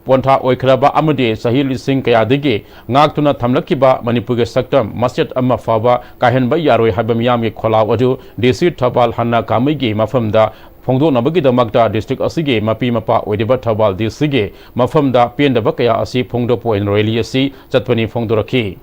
ꯄꯣꯟꯊꯥ ꯑꯣꯏꯈ꯭ꯔꯕ ꯑꯃꯗꯤ ꯆꯍꯤ ꯂꯤꯁꯤꯡ ꯀꯌꯥꯗꯒꯤ ꯉꯥꯛꯇꯨꯅ ꯊꯝꯂꯛꯈꯤꯕ ꯃꯅꯤꯄꯨꯔꯒꯤ ꯁꯛꯇꯝ ꯃꯆꯦꯠ ꯑꯃ ꯐꯥꯎꯕ ꯀꯥꯏꯍꯟꯕ ꯌꯥꯔꯣꯏ ꯍꯥꯏꯕ ꯃꯤꯌꯥꯝꯒꯤ ꯈꯣꯜꯂꯥꯎ ꯑꯗꯨ ꯗꯤ ꯁꯤ ꯊꯧꯕꯥꯜ ꯍꯟꯅ ꯀꯥꯃꯩꯒꯤ ꯃꯐꯝꯗ ꯐꯣꯡꯗꯣꯛꯅꯕꯒꯤꯗꯃꯛꯇ ꯗꯤꯁꯇ꯭ꯔꯤꯛ ꯑꯁꯤꯒꯤ ꯃꯄꯤ ꯃꯄꯥ ꯑꯣꯏꯔꯤꯕ ꯊꯧꯕꯥꯜ ꯗꯤ ꯁꯤꯒꯤ ꯃꯐꯝꯗ ꯄꯦꯟꯗꯕ ꯀꯌꯥ ꯑꯁꯤ ꯐꯣꯡꯗꯣꯛꯄ ꯑꯣꯏꯅ ꯔꯦꯂꯤ ꯑꯁꯤ ꯆꯠꯄꯅꯤ ꯐꯣꯡꯗꯣꯔꯛꯈꯤ꯫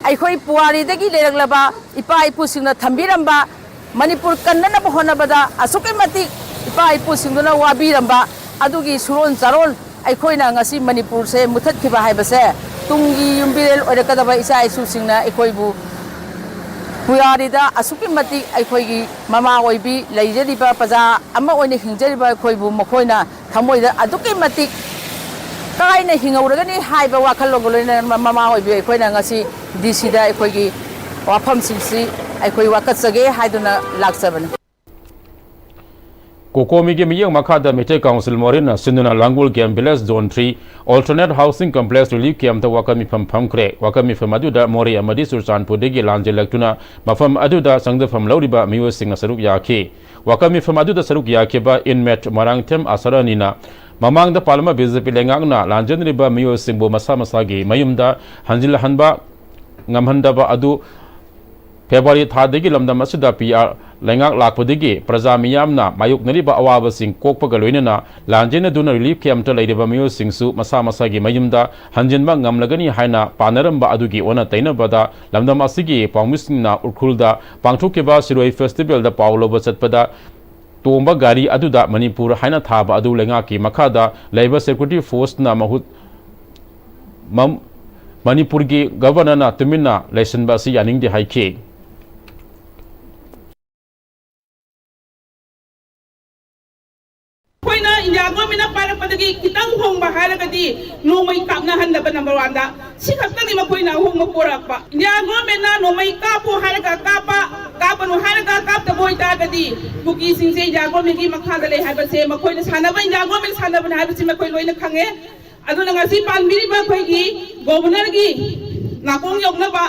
ꯑꯩꯈꯣꯏ ꯄꯨꯋꯥꯔꯤꯗꯒꯤ ꯂꯩꯔꯛꯂꯕ ꯏꯄꯥ ꯏꯄꯨꯁꯤꯡꯅ ꯊꯝꯕꯤꯔꯝꯕ, ꯃꯅꯤꯄꯨꯔ ꯀꯟꯅꯅꯕ ꯍꯣꯠꯅꯕꯗ ꯑꯁꯨꯛꯀꯤ ꯃꯇꯤꯛ ꯏꯄꯥ ꯏꯄꯨꯁꯤꯡꯗꯨꯅ ꯋꯥꯕꯤꯔꯝꯕ ꯑꯗꯨꯒꯤ ꯁꯨꯔꯣꯟ ꯆꯥꯔꯣꯟ ꯑꯩꯈꯣꯏꯅ ꯉꯁꯤ ꯃꯅꯤꯄꯨꯔꯁꯦ ꯃꯨꯊꯠꯈꯤꯕ ꯍꯥꯏꯕꯁꯦ ꯇꯨꯡꯒꯤ ꯌꯨꯝꯕꯤꯔꯦꯜ ꯑꯣꯏꯔꯛꯀꯗꯕ ꯏꯆꯥ ꯏꯁꯨꯁꯤꯡꯅ ꯑꯩꯈꯣꯏꯕꯨ ꯄꯨꯋꯥꯔꯤꯗ ꯑꯁꯨꯛꯀꯤ ꯃꯇꯤꯛ ꯑꯩꯈꯣꯏꯒꯤ ꯃꯃꯥ ꯑꯣꯏꯕꯤ ꯂꯩꯖꯔꯤꯕ ꯄ꯭ꯔꯖꯥ ꯑꯃ ꯑꯣꯏꯅ ꯍꯤꯡꯖꯔꯤꯕ ꯑꯩꯈꯣꯏꯕꯨ ꯃꯈꯣꯏꯅ ꯊꯃꯣꯏꯗ ꯑꯗꯨꯛꯀꯤ ꯃꯇꯤꯛ ꯀꯥꯏꯅ ꯍꯤꯡꯍꯧꯔꯒꯅꯤ ꯍꯥꯏꯕ ꯋꯥꯈꯜꯂꯣꯟꯒ ꯂꯣꯏꯅꯅ ꯃꯃꯥ ꯑꯣꯏꯕꯤ ꯑꯩꯈꯣꯏꯅ ꯉꯁꯤ ꯗꯤ ꯁꯤꯗ ꯑꯩꯈꯣꯏꯒꯤ ꯋꯥꯐꯝꯁꯤꯡꯁꯤ ꯑꯩꯈꯣꯏ ꯋꯥꯀꯠꯆꯒꯦ ꯍꯥꯏꯗꯨꯅ ꯂꯥꯛꯆꯕꯅꯤ꯫ ꯀꯣꯀꯣꯃꯤꯒꯤ ꯃꯤꯠꯌꯦꯡ ꯃꯈꯥꯗ ꯃꯤꯇꯩ ꯀꯥꯎꯟꯁꯤꯜ ꯃꯣꯔꯦꯅ ꯁꯤꯟꯗꯨꯅ Langol game village zone three alternate housing complex relief ꯀꯦꯝꯞꯇ ꯋꯥꯀꯠ ꯃꯤꯐꯝ ꯐꯝꯈ꯭ꯔꯦ꯫ ꯋꯥꯀꯠ ꯃꯤꯐꯝ ꯑꯗꯨꯗ ꯃꯣꯔꯦ ꯑꯃꯗꯤ ꯆꯨꯔꯆꯥꯟꯄꯨꯔꯗꯒꯤ ꯂꯥꯟꯖꯦꯜꯂꯛꯇꯨꯅ ꯃꯐꯝ ꯑꯗꯨꯗ ꯆꯪꯖꯐꯝ ꯂꯧꯔꯤꯕ ꯃꯤꯑꯣꯏꯁꯤꯡꯅ ꯁꯔꯨꯛ ꯌꯥꯈꯤ꯫ ꯋꯥꯀꯠ ꯃꯤꯐꯝ ꯑꯗꯨꯗ ꯁꯔꯨꯛ ꯌꯥꯈꯤꯕ ꯏꯟꯃꯦꯠ ꯃꯣꯏꯔꯥꯡꯊꯦꯝ ꯑꯁꯔꯅꯤꯅ ꯃꯃꯥꯡꯗ ꯄꯥꯜꯂꯝꯕ ꯕꯤ ꯖꯦ ꯄꯤ ꯂꯩꯉꯥꯛꯅ ꯂꯥꯟꯖꯦꯟꯅꯔꯤꯕ ꯃꯤꯑꯣꯏꯁꯤꯡꯕꯨ ꯃꯁꯥ ꯃꯁꯥꯒꯤ ꯃꯌꯨꯝꯗ ꯍꯟꯖꯤꯜꯍꯟꯕ ꯉꯝꯍꯟꯗꯕ ꯑꯗꯨ ꯐꯦꯕ꯭ꯔꯨꯋꯥꯔꯤ ꯊꯥꯗꯒꯤ ꯂꯝꯗꯝ ꯑꯁꯤꯗ ꯄꯤ ꯑꯥꯔ ꯂꯩꯉꯥꯛ ꯂꯥꯛꯄꯗꯒꯤ ꯄ꯭ꯔꯖꯥ ꯃꯤꯌꯥꯝꯅ ꯃꯥꯌꯣꯛꯅꯔꯤꯕ ꯑꯋꯥꯕꯁꯤꯡ ꯀꯣꯛꯄꯒ ꯂꯣꯏꯅꯅ ꯂꯥꯟꯖꯦꯟꯅꯗꯨꯅ ꯔꯤꯂꯤꯐ ꯀꯦꯝꯞꯇ ꯂꯩꯔꯤꯕ ꯃꯤꯑꯣꯏꯁꯤꯡꯁꯨ ꯃꯁꯥ ꯃꯁꯥꯒꯤ ꯃꯌꯨꯝꯗ ꯍꯟꯖꯤꯟꯕ ꯉꯝꯂꯒꯅꯤ ꯍꯥꯏꯅ ꯄꯥꯅꯔꯝꯕ ꯑꯗꯨꯒꯤ ꯑꯣꯟꯅ ꯇꯩꯅꯕꯗ ꯂꯝꯗꯝ ꯑꯁꯤꯒꯤ ꯄꯥꯎꯃꯤꯁꯤꯡꯅ ꯎꯈ꯭ꯔꯨꯜꯗ ꯄꯥꯡꯊꯣꯛꯈꯤꯕ ꯁꯤꯔꯣꯏ ꯐꯦꯁꯇꯤꯚꯦꯜꯗ ꯄꯥꯎ ꯂꯧꯕ ꯆꯠꯄꯗ ꯇꯣꯡꯕ ꯒꯥꯔꯤ ꯑꯗꯨꯗ ꯃꯅꯤꯄꯨꯔ ꯍꯥꯏꯅ ꯊꯥꯕ ꯑꯗꯨ ꯂꯩꯉꯥꯛꯀꯤ ꯃꯈꯥꯗ ꯂꯩꯕ ꯁꯦꯀ꯭ꯌꯨꯔꯤꯇꯤ ꯐꯣꯔꯁꯅ ꯃꯍꯨꯠ ꯃꯝ-, ꯃꯅꯤꯄꯨꯔꯒꯤ ꯒꯚꯔꯅꯔꯅ ꯇꯨꯃꯤꯟꯅ ꯂꯩꯁꯤꯟꯕ ꯑꯁꯤ ꯌꯥꯅꯤꯡꯗꯦ ꯍꯥꯏꯈꯤ꯫ ꯑꯩꯈꯣꯏꯅ ꯏꯟꯗꯤꯌꯥ ꯒꯣꯔꯃꯦꯟꯅ ꯄꯥꯏꯔꯛꯄꯗꯒꯤ ꯈꯤꯇꯪ ꯍꯣꯡꯕ ꯍꯥꯏꯔꯒꯗꯤ ꯅꯣꯡꯃꯩ ꯀꯥꯞꯅꯍꯟꯗꯕ ꯅꯝꯕꯔ ꯋꯥꯟꯗ꯫ ꯁꯤ ꯈꯛꯇꯅꯤ ꯃꯈꯣꯏꯅ ꯑꯍꯣꯡꯕ ꯄꯨꯔꯛꯄ꯫ ꯏꯟꯗꯤꯌꯥ ꯒꯣꯔꯃꯦꯟꯅ ꯅꯣꯡꯃꯩ ꯀꯥꯞꯄꯨ ꯍꯥꯏꯔꯒ ꯀꯥꯞꯄ, ꯀꯥꯞꯄꯅꯨ ꯍꯥꯏꯔꯒ ꯀꯥꯞꯇꯕ ꯑꯣꯏꯇꯥꯔꯒꯗꯤ ꯀꯨꯀꯤꯁꯤꯡꯁꯦ ꯏꯟꯗꯤꯌꯥ ꯒꯣꯔꯃꯦꯟꯒꯤ ꯃꯈꯥꯗ ꯂꯩ ꯍꯥꯏꯕꯁꯦ ꯃꯈꯣꯏꯅ ꯁꯥꯟꯅꯕ, ꯏꯟꯗꯤꯌꯥ ꯒꯣꯔꯃꯦꯟ ꯁꯥꯟꯅꯕꯅꯤ ꯍꯥꯏꯕꯁꯤ ꯃꯈꯣꯏ ꯂꯣꯏꯅ ꯈꯪꯉꯦ꯫ ꯑꯗꯨꯅ ꯉꯁꯤ ꯄꯥꯟꯕꯤꯔꯤꯕ ꯑꯩꯈꯣꯏꯒꯤ ꯒꯣꯕꯔꯅꯔꯒꯤ ꯅꯥꯀꯣꯡ ꯌꯧꯅꯕ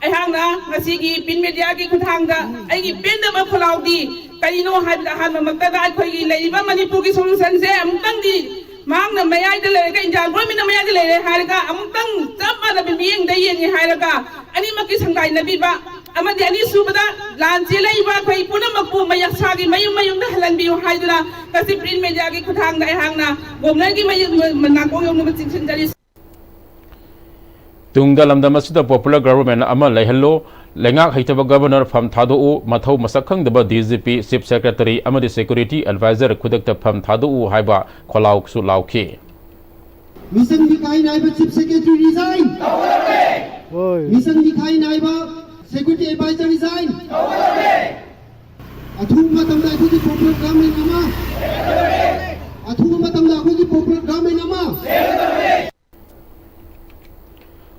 ꯑꯩꯍꯥꯛꯅ ꯉꯁꯤꯒꯤ ꯄ꯭ꯔꯤꯟꯠ ꯃꯦꯗꯤꯌꯥꯒꯤ ꯈꯨꯠꯊꯥꯡꯗ ꯑꯩꯒꯤ ꯄꯦꯟꯗꯕ ꯈꯣꯜꯂꯥꯎꯗꯤ ꯀꯔꯤꯅꯣ ꯍꯥꯏꯕꯗ, ꯑꯍꯥꯟꯕꯃꯛꯇꯗ ꯑꯩꯈꯣꯏꯒꯤ ꯂꯩꯔꯤꯕ ꯃꯅꯤꯄꯨꯔꯒꯤ solution ꯁꯦ ꯑꯃꯨꯛꯇꯪꯗꯤ ꯃꯍꯥꯛꯅ ꯃꯌꯥꯏꯗ ꯂꯩꯔꯒ, ꯏꯟꯗꯤꯌꯥ government ꯅ ꯃꯌꯥꯏꯗ ꯂꯩꯔꯦ ꯍꯥꯏꯔꯒ, ꯑꯃꯨꯛꯇꯪ ꯆꯞ ꯃꯥꯟꯅꯕ ꯃꯤꯠꯌꯦꯡꯗ ꯌꯦꯡꯉꯦ ꯍꯥꯏꯔꯒ, ꯑꯅꯤꯃꯛꯀꯤ ꯁꯪꯗꯥꯏꯅꯕꯤꯕ, ꯑꯃꯗꯤ ꯑꯅꯤꯁꯨꯕꯗ ꯂꯥꯟ ꯆꯦꯜꯂꯛꯏꯕ ꯑꯩꯈꯣꯏ ꯄꯨꯝꯅꯃꯛꯄꯨ ꯃꯌꯥꯁꯥꯒꯤ ꯃꯌꯨꯝ ꯃꯌꯨꯝꯗ ꯍꯜꯍꯟꯕꯤꯌꯨ ꯍꯥꯏꯗꯨꯅ ꯉꯁꯤ print media ꯒꯤ ꯈꯨꯠꯊꯥꯡꯗ ꯑꯩꯍꯥꯛꯅ governor ꯒꯤ ꯃꯌꯨꯝ ꯅꯥꯀꯣꯡ ꯌꯧꯅꯕ ꯆꯦꯟꯁꯤꯟꯖꯔꯤ꯫ ꯇꯨꯡꯗ ꯂꯝꯗꯝ ꯑꯁꯤꯗ popular government ꯑꯃ ꯂꯩꯍꯜꯂꯨ, ꯂꯩꯉꯥꯛ ꯍꯩꯇꯕ governor ꯐꯝ ꯊꯥꯗꯣꯛꯎ, ꯃꯊꯧ ꯃꯁꯛ ꯈꯪꯗꯕ D G P, Chief Secretary ꯑꯃꯗꯤ Security Advisor ꯈꯨꯗꯛꯇ ꯐꯝ ꯊꯥꯗꯣꯛꯎ ꯍꯥꯏꯕ ꯈꯣꯜꯂꯥꯎꯁꯨ ꯂꯥꯎꯈꯤ꯫ ꯃꯤꯆꯪ ꯃꯤꯈꯥꯏ ꯅꯥꯏꯕ Chief Secretary resign! ꯍꯣꯏ꯫ ꯃꯤꯆꯪ ꯃꯤꯈꯥꯏ ꯅꯥꯏꯕ Security Advisor resign! ꯑꯊꯨꯕ ꯃꯇꯝꯗ ꯑꯩꯈꯣꯏꯒꯤ popular government ꯑꯃ, ꯑꯊꯨꯕ ꯃꯇꯝꯗ ꯑꯩꯈꯣꯏꯒꯤ popular government ꯑꯃ꯫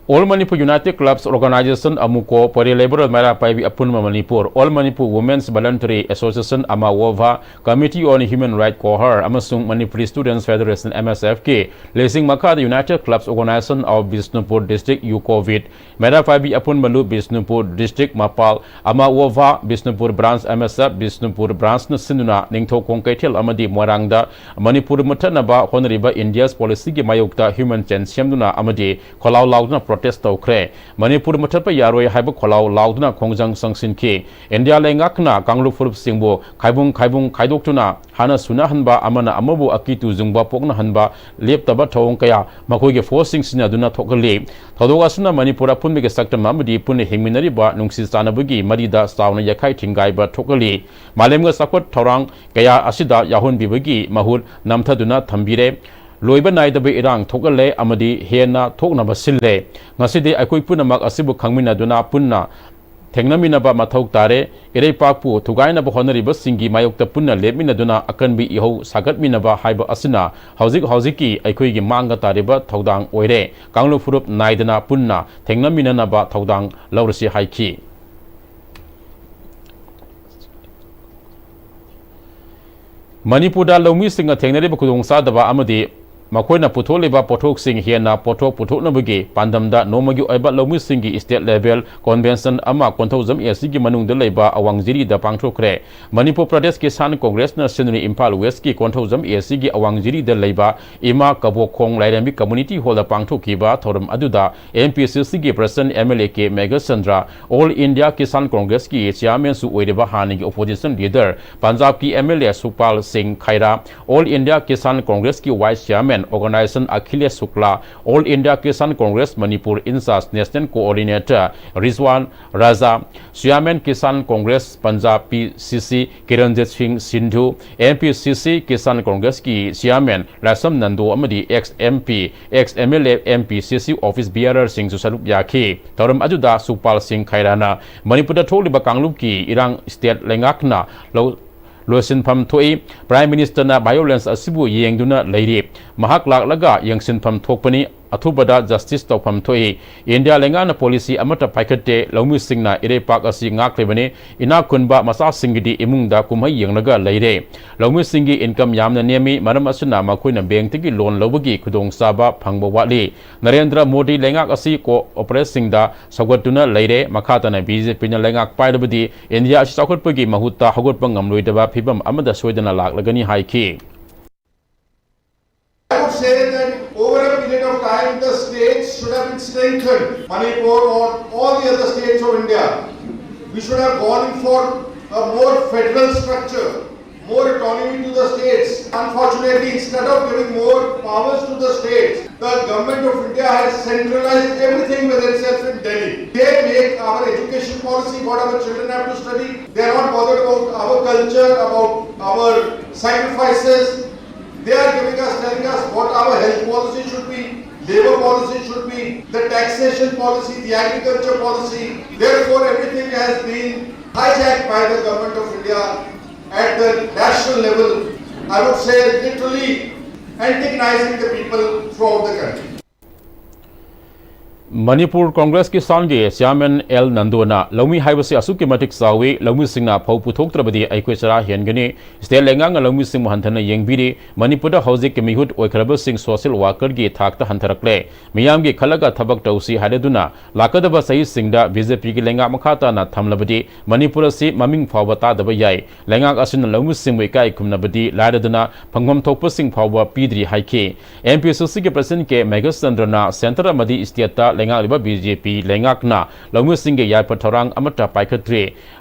All Manipur United Clubs Organization, ꯑꯃꯨꯀꯣ, ꯄꯣꯏꯔꯩ ꯂꯩꯕꯔꯣꯜ ꯃꯩꯔꯥ ꯄꯥꯏꯕꯤ ꯑꯄꯨꯟꯕ Manipur, All Manipur Women's Voluntary Association, ꯑꯃꯥ ꯋꯣꯚꯥ, Committee on Human Rights, ꯀꯣꯍꯔ, ꯑꯃꯁꯨꯡ Manipuri Students Federation, M S F ꯀꯤ ꯂꯨꯆꯤꯡ ꯃꯈꯥꯗ United Clubs Organization of Bishnupur District, ꯌꯨꯀꯣꯕꯤꯠ, ꯃꯩꯔꯥ ꯄꯥꯏꯕꯤ ꯑꯄꯨꯟꯕ ꯂꯨꯞ, ꯕꯤꯁꯅꯨꯄꯨꯔ District, ꯃꯄꯥꯜ, ꯑꯃꯥ ꯋꯣꯚꯥ, Bishnupur Branch, M S F, Bishnupur Branch ꯅ ꯁꯤꯟꯗꯨꯅ ꯅꯤꯡꯊꯧꯈꯣꯡ ꯀꯩꯊꯦꯜ ꯑꯃꯗꯤ ꯃꯣꯏꯔꯥꯡꯗ ꯃꯅꯤꯄꯨꯔ ꯃꯨꯠꯊꯠꯅꯕ ꯍꯣꯠꯅꯔꯤꯕ India's policy ꯒꯤ ꯃꯥꯌꯣꯛꯇ human chain ꯁꯦꯝꯗꯨꯅ ꯑꯃꯗꯤ ꯈꯣꯜꯂꯥꯎ ꯂꯥꯎꯗꯨꯅ protest ꯇꯧꯈ꯭ꯔꯦ꯫ ꯃꯅꯤꯄꯨꯔ ꯃꯨꯠꯊꯠꯄ ꯌꯥꯔꯣꯏ ꯍꯥꯏꯕ ꯈꯣꯜꯂꯥꯎ ꯂꯥꯎꯗꯨꯅ ꯈꯣꯡꯖꯪ ꯆꯪꯁꯤꯟꯈꯤ꯫ ꯏꯟꯗꯤꯌꯥ ꯂꯩꯉꯥꯛꯅ ꯀꯥꯡꯂꯨꯞ ꯐꯨꯔꯨꯞꯁꯤꯡꯕꯨ ꯈꯥꯏꯕꯨꯡ ꯈꯥꯏꯕꯨꯡ ꯈꯥꯏꯗꯣꯛꯇꯨꯅ ꯍꯥꯟꯅ ꯁꯨꯅꯍꯟꯕ, ꯑꯃꯅ ꯑꯃꯕꯨ ꯑꯀꯤ ꯇꯨꯖꯨꯡꯕ ꯄꯣꯛꯅꯍꯟꯕ, ꯂꯦꯞꯇꯕ ꯊꯧꯑꯣꯡ ꯀꯌꯥ ꯃꯈꯣꯏꯒꯤ force ꯁꯤꯡ ꯁꯤꯖꯤꯟꯅꯗꯨꯅ ꯊꯣꯛꯍꯜꯂꯤ꯫ ꯊꯧꯗꯣꯛ ꯑꯁꯤꯅ ꯃꯅꯤꯄꯨꯔ ꯑꯄꯨꯟꯕꯒꯤ ꯁꯛꯇꯝ ꯑꯃꯗꯤ ꯄꯨꯟꯅ ꯍꯤꯡꯃꯤꯟꯅꯔꯤꯕ ꯅꯨꯡꯁꯤ ꯆꯥꯟꯅꯕꯒꯤ ꯃꯔꯤꯗ ꯆꯥꯎꯅ ꯌꯥꯈꯥꯏ ꯊꯤꯡꯒꯥꯏꯕ ꯊꯣꯛꯍꯜꯂꯤ꯫ ꯃꯥꯂꯦꯝꯒ ꯆꯥꯎꯈꯠ ꯊꯧꯔꯥꯡ ꯀꯌꯥ ꯑꯁꯤꯗ ꯌꯥꯎꯍꯟꯕꯤꯕꯒꯤ ꯃꯍꯨꯠ ꯅꯝꯊꯗꯨꯅ ꯊꯝꯕꯤꯔꯦ꯫ ꯂꯣꯏꯕ ꯅꯥꯏꯗꯕ ꯏꯔꯥꯡ ꯊꯣꯛꯍꯜꯂꯦ ꯑꯃꯗꯤ ꯍꯦꯟꯅ ꯊꯣꯛꯅꯕ ꯁꯤꯜꯂꯦ꯫ ꯉꯁꯤꯗꯤ ꯑꯩꯈꯣꯏ ꯄꯨꯝꯅꯃꯛ ꯑꯁꯤꯕꯨ ꯈꯪꯃꯤꯟꯅꯗꯨꯅ ꯄꯨꯟꯅ ꯊꯦꯡꯅꯃꯤꯟꯅꯕ ꯃꯊꯧ ꯇꯥꯔꯦ꯫ ꯏꯔꯩꯄꯥꯛꯄꯨ ꯊꯨꯒꯥꯏꯅꯕ ꯍꯣꯠꯅꯔꯤꯕꯁꯤꯡꯒꯤ ꯃꯥꯌꯣꯛꯇ ꯄꯨꯟꯅ ꯂꯦꯞꯃꯤꯟꯅꯗꯨꯅ ꯑꯀꯟꯕꯤ ꯏꯍꯧ ꯁꯥꯒꯠꯃꯤꯟꯅꯕ ꯍꯥꯏꯕ ꯑꯁꯤꯅ ꯍꯧꯖꯤꯛ ꯍꯧꯖꯤꯛꯀꯤ ꯑꯩꯈꯣꯏꯒꯤ ꯃꯥꯡꯒ ꯇꯥꯔꯤꯕ ꯊꯧꯗꯥꯡ ꯑꯣꯏꯔꯦ꯫ ꯀꯥꯡꯂꯨꯞ ꯐꯨꯔꯨꯞ ꯅꯥꯏꯗꯅ ꯄꯨꯟꯅ ꯊꯦꯡꯅꯃꯤꯟꯅꯅꯕ ꯊꯧꯗꯥꯡ ꯂꯧꯔꯁꯤ ꯍꯥꯏꯈꯤ꯫ ꯃꯅꯤꯄꯨꯔꯗ ꯂꯧꯃꯤꯁꯤꯡꯅ ꯊꯦꯡꯅꯔꯤꯕ ꯈꯨꯗꯣꯡꯆꯥꯗꯕ ꯑꯃꯗꯤ ꯃꯈꯣꯏꯅ ꯄꯨꯊꯣꯛꯂꯤꯕ ꯄꯣꯠꯊꯣꯛꯁꯤꯡ ꯍꯦꯟꯅ ꯄꯣꯠꯊꯣꯛ ꯄꯨꯊꯣꯛꯅꯕꯒꯤ ꯄꯥꯟꯗꯝꯗ ꯅꯣꯡꯃꯒꯤ ꯑꯣꯏꯕ ꯂꯧꯃꯤꯁꯤꯡꯒꯤ state level convention ꯑꯃ ꯀꯣꯟꯊꯧꯖꯝ A C ꯒꯤ ꯃꯅꯨꯡꯗ ꯂꯩꯕ ꯑꯋꯥꯡ ꯖꯤꯔꯤꯗ ꯄꯥꯡꯊꯣꯛꯈ꯭ꯔꯦ꯫ ꯃꯅꯤꯄꯨꯔ ꯄ꯭ꯔꯗꯦꯁ ꯀꯤꯁꯥꯟ ꯀꯣꯡꯒ꯭ꯔꯦꯁꯅ ꯁꯤꯟꯔꯤ ꯏꯝꯐꯥꯜ West ꯀꯤ ꯀꯣꯟꯊꯧꯖꯝ A C ꯒꯤ ꯑꯋꯥꯡ ꯖꯤꯔꯤꯗ ꯂꯩꯕ ꯏꯃꯥ ꯀꯕꯣꯛꯈꯣꯡ ꯂꯥꯏꯔꯦꯝꯕꯤ community hall ꯗ ꯄꯥꯡꯊꯣꯛꯈꯤꯕ ꯊꯧꯔꯝ ꯑꯗꯨꯗ M P C C ꯒꯤ president M L A K Meghachandra, All India Kisan ꯀꯣꯡꯒ꯭ꯔꯦꯁꯀꯤ chairman ꯁꯨ ꯑꯣꯏꯔꯤꯕ ꯍꯥꯟꯅꯒꯤ opposition leader ꯄꯟꯖꯥꯕꯀꯤ M L A ꯁꯨꯄꯥꯜ ꯁꯤꯡ ꯈꯥꯏꯔꯥ, All India Kisan ꯀꯣꯡꯒ꯭ꯔꯦꯁꯀꯤ vice chairman organization Akhilesh Shukla, All India Kisan Congress Manipur in charge national coordinator Rizwan Raja, chairman Kisan Congress Punjab P C C ꯀꯤꯔꯟꯖꯤꯠ ꯁꯤꯡ Sindhu, M P C C Kisan ꯀꯣꯡꯒ꯭ꯔꯦꯁꯀꯤ chairman ꯂꯥꯏꯁ꯭ꯔꯝ ꯅꯟꯗꯣ ꯑꯃꯗꯤ ex M P, ex M L A, M P C C office bearer ꯁꯤꯡꯁꯨ ꯁꯔꯨꯛ ꯌꯥꯈꯤ꯫ ꯊꯧꯔꯝ ꯑꯗꯨꯗ ꯁꯨꯄꯥꯜ ꯁꯤꯡ ꯈꯥꯏꯔꯥꯅ ꯃꯅꯤꯄꯨꯔꯗ ꯊꯣꯛꯂꯤꯕ ꯀꯥꯡꯂꯨꯞꯀꯤ ꯏꯔꯥꯡ state ꯂꯩꯉꯥꯛꯅ ꯂꯧ-, ꯂꯣꯏꯁꯤꯟꯐꯝ ꯊꯣꯛꯏ꯫ Prime Minister ꯅ violence ꯑꯁꯤꯕꯨ ꯌꯦꯡꯗꯨꯅ ꯂꯩꯔꯤ꯫ ꯃꯍꯥꯛ ꯂꯥꯛꯂꯒ ꯌꯦꯡꯁꯤꯟꯐꯝ ꯊꯣꯛꯄꯅꯤ꯫ ꯑꯊꯨꯕꯗ justice ꯇꯧꯐꯝ ꯊꯣꯛꯏ꯫ ꯏꯟꯗꯤꯌꯥ ꯂꯩꯉꯥꯛꯅ policy ꯑꯃꯠꯇ ꯄꯥꯏꯈꯠꯇꯦ꯫ ꯂꯧꯃꯤꯁꯤꯡꯅ ꯏꯔꯩꯄꯥꯛ ꯑꯁꯤ ꯉꯥꯛꯂꯤꯕꯅꯤ꯫ ꯏꯅꯥꯛ ꯈꯨꯟꯕ ꯃꯆꯥꯁꯤꯡꯒꯤꯗꯤ ꯏꯃꯨꯡꯗ ꯀꯨꯝꯍꯩ ꯌꯦꯡꯂꯒ ꯂꯩꯔꯦ꯫ ꯂꯧꯃꯤꯁꯤꯡꯒꯤ income ꯌꯥꯝꯅ ꯅꯦꯝꯃꯤ꯫ ꯃꯔꯝ ꯑꯁꯤꯅ ꯃꯈꯣꯏꯅ bank ꯇꯒꯤ loan ꯂꯧꯕꯒꯤ ꯈꯨꯗꯣꯡꯆꯥꯕ ꯐꯪꯕ ꯋꯥꯠꯂꯤ꯫ ꯅꯔꯦꯟꯗ꯭ꯔ ꯃꯣꯗꯤ ꯂꯩꯉꯥꯛ ꯑꯁꯤ co-operationꯗ ꯁꯧꯒꯠꯇꯨꯅ ꯂꯩꯔꯦ꯫ ꯃꯈꯥ ꯇꯥꯅ B J P ꯅ ꯂꯩꯉꯥꯛ ꯄꯥꯏꯔꯕꯗꯤ ꯏꯟꯗꯤꯌꯥ ꯑꯁꯤ ꯆꯥꯎꯈꯠꯄꯒꯤ ꯃꯍꯨꯠꯇ ꯍꯧꯒꯠꯄ ꯉꯝꯂꯣꯏꯗꯕ ꯐꯤꯕꯝ ꯑꯃꯗ ꯁꯣꯏꯗꯅ ꯂꯥꯛꯂꯒꯅꯤ ꯍꯥꯏꯈꯤ꯫ I would say that over a period of time, the states should have been strengthened. Manipur or all the other states of India, we should have gone for a more federal structure, more autonomy to the states. Unfortunately, instead of giving more powers to the states, the government of India has centralized everything with itself in Delhi. They make our education policy, what our children have to study. They are not bothered about our culture, about our sacrifices. They are giving us, telling us what our health policy should be, labor policy should be, the taxation policy, the agriculture policy. Therefore, everything has been hijacked by the government of India at the national level. I would say literally antagonizing the people throughout the country. Manipur ꯀꯣꯡꯒ꯭ꯔꯦꯁꯀꯤ ꯁꯥꯟꯒꯤ chairman L ꯅꯟꯗꯣꯅ ꯂꯧꯃꯤ ꯍꯥꯏꯕꯁꯤ ꯑꯁꯨꯛꯀꯤ ꯃꯇꯤꯛ ꯆꯥꯎꯏ, ꯂꯧꯃꯤꯁꯤꯡꯅ ꯐꯧ ꯄꯨꯊꯣꯛꯇ꯭ꯔꯕꯗꯤ ꯑꯩꯈꯣꯏ ꯆꯔꯥ ꯍꯦꯟꯒꯅꯤ꯫ ꯁ꯭ꯇꯦꯠ ꯂꯩꯉꯥꯛꯅ ꯂꯧꯃꯤꯁꯤꯡꯕꯨ ꯍꯟꯊꯅ ꯌꯦꯡꯕꯤꯔꯤ꯫ ꯃꯅꯤꯄꯨꯔꯗ ꯍꯧꯖꯤꯛ ꯃꯤꯍꯨꯠ ꯑꯣꯏꯈ꯭ꯔꯕꯁꯤꯡ ꯁꯣꯁꯤꯌꯦꯜ ꯋꯥꯔꯀꯔꯒꯤ ꯊꯥꯛꯇ ꯍꯟꯊꯔꯛꯂꯦ꯫ ꯃꯤꯌꯥꯝꯒꯤ ꯈꯜꯂꯒ ꯊꯕꯛ ꯇꯧꯁꯤ ꯍꯥꯏꯔꯗꯨꯅ ꯂꯥꯛꯀꯗꯕ ꯆꯍꯤꯁꯤꯡꯗ ꯕꯤ ꯖꯦ ꯄꯤꯒꯤ ꯂꯩꯉꯥꯛ ꯃꯈꯥ ꯇꯥꯅ ꯊꯝꯂꯕꯗꯤ ꯃꯅꯤꯄꯨꯔ ꯑꯁꯤ ꯃꯃꯤꯡ ꯐꯥꯎꯕ ꯇꯥꯗꯕ ꯌꯥꯏ꯫ ꯂꯩꯉꯥꯛ ꯑꯁꯤꯅ ꯂꯧꯃꯤꯁꯤꯡꯕꯨ ꯏꯀꯥꯏ ꯈꯨꯝꯅꯕꯗꯤ ꯂꯥꯏꯔꯗꯅ ꯐꯪꯐꯝ ꯊꯣꯛꯄꯁꯤꯡ ꯐꯥꯎꯕ ꯄꯤꯗ꯭ꯔꯤ ꯍꯥꯏꯈꯤ꯫ ꯑꯦꯝ ꯄꯤ ꯁꯤ ꯁꯤꯒꯤ ꯄ꯭ꯔꯁꯤꯗꯦꯟꯠ ꯀꯦ ꯃꯦꯘꯆꯟꯗ꯭ꯔꯅ ꯁꯦꯟꯇꯔ ꯑꯃꯗꯤ ꯁ꯭ꯇꯦꯠꯇ ꯂꯩꯉꯥꯛꯂꯤꯕ ꯕꯤ ꯖꯦ ꯄꯤ ꯂꯩꯉꯥꯛꯅ ꯂꯧꯃꯤꯁꯤꯡꯒꯤ ꯌꯥꯏꯐ ꯊꯧꯔꯥꯡ ꯑꯃꯠꯇ ꯄꯥꯏꯈꯠꯇ꯭ꯔꯤ꯫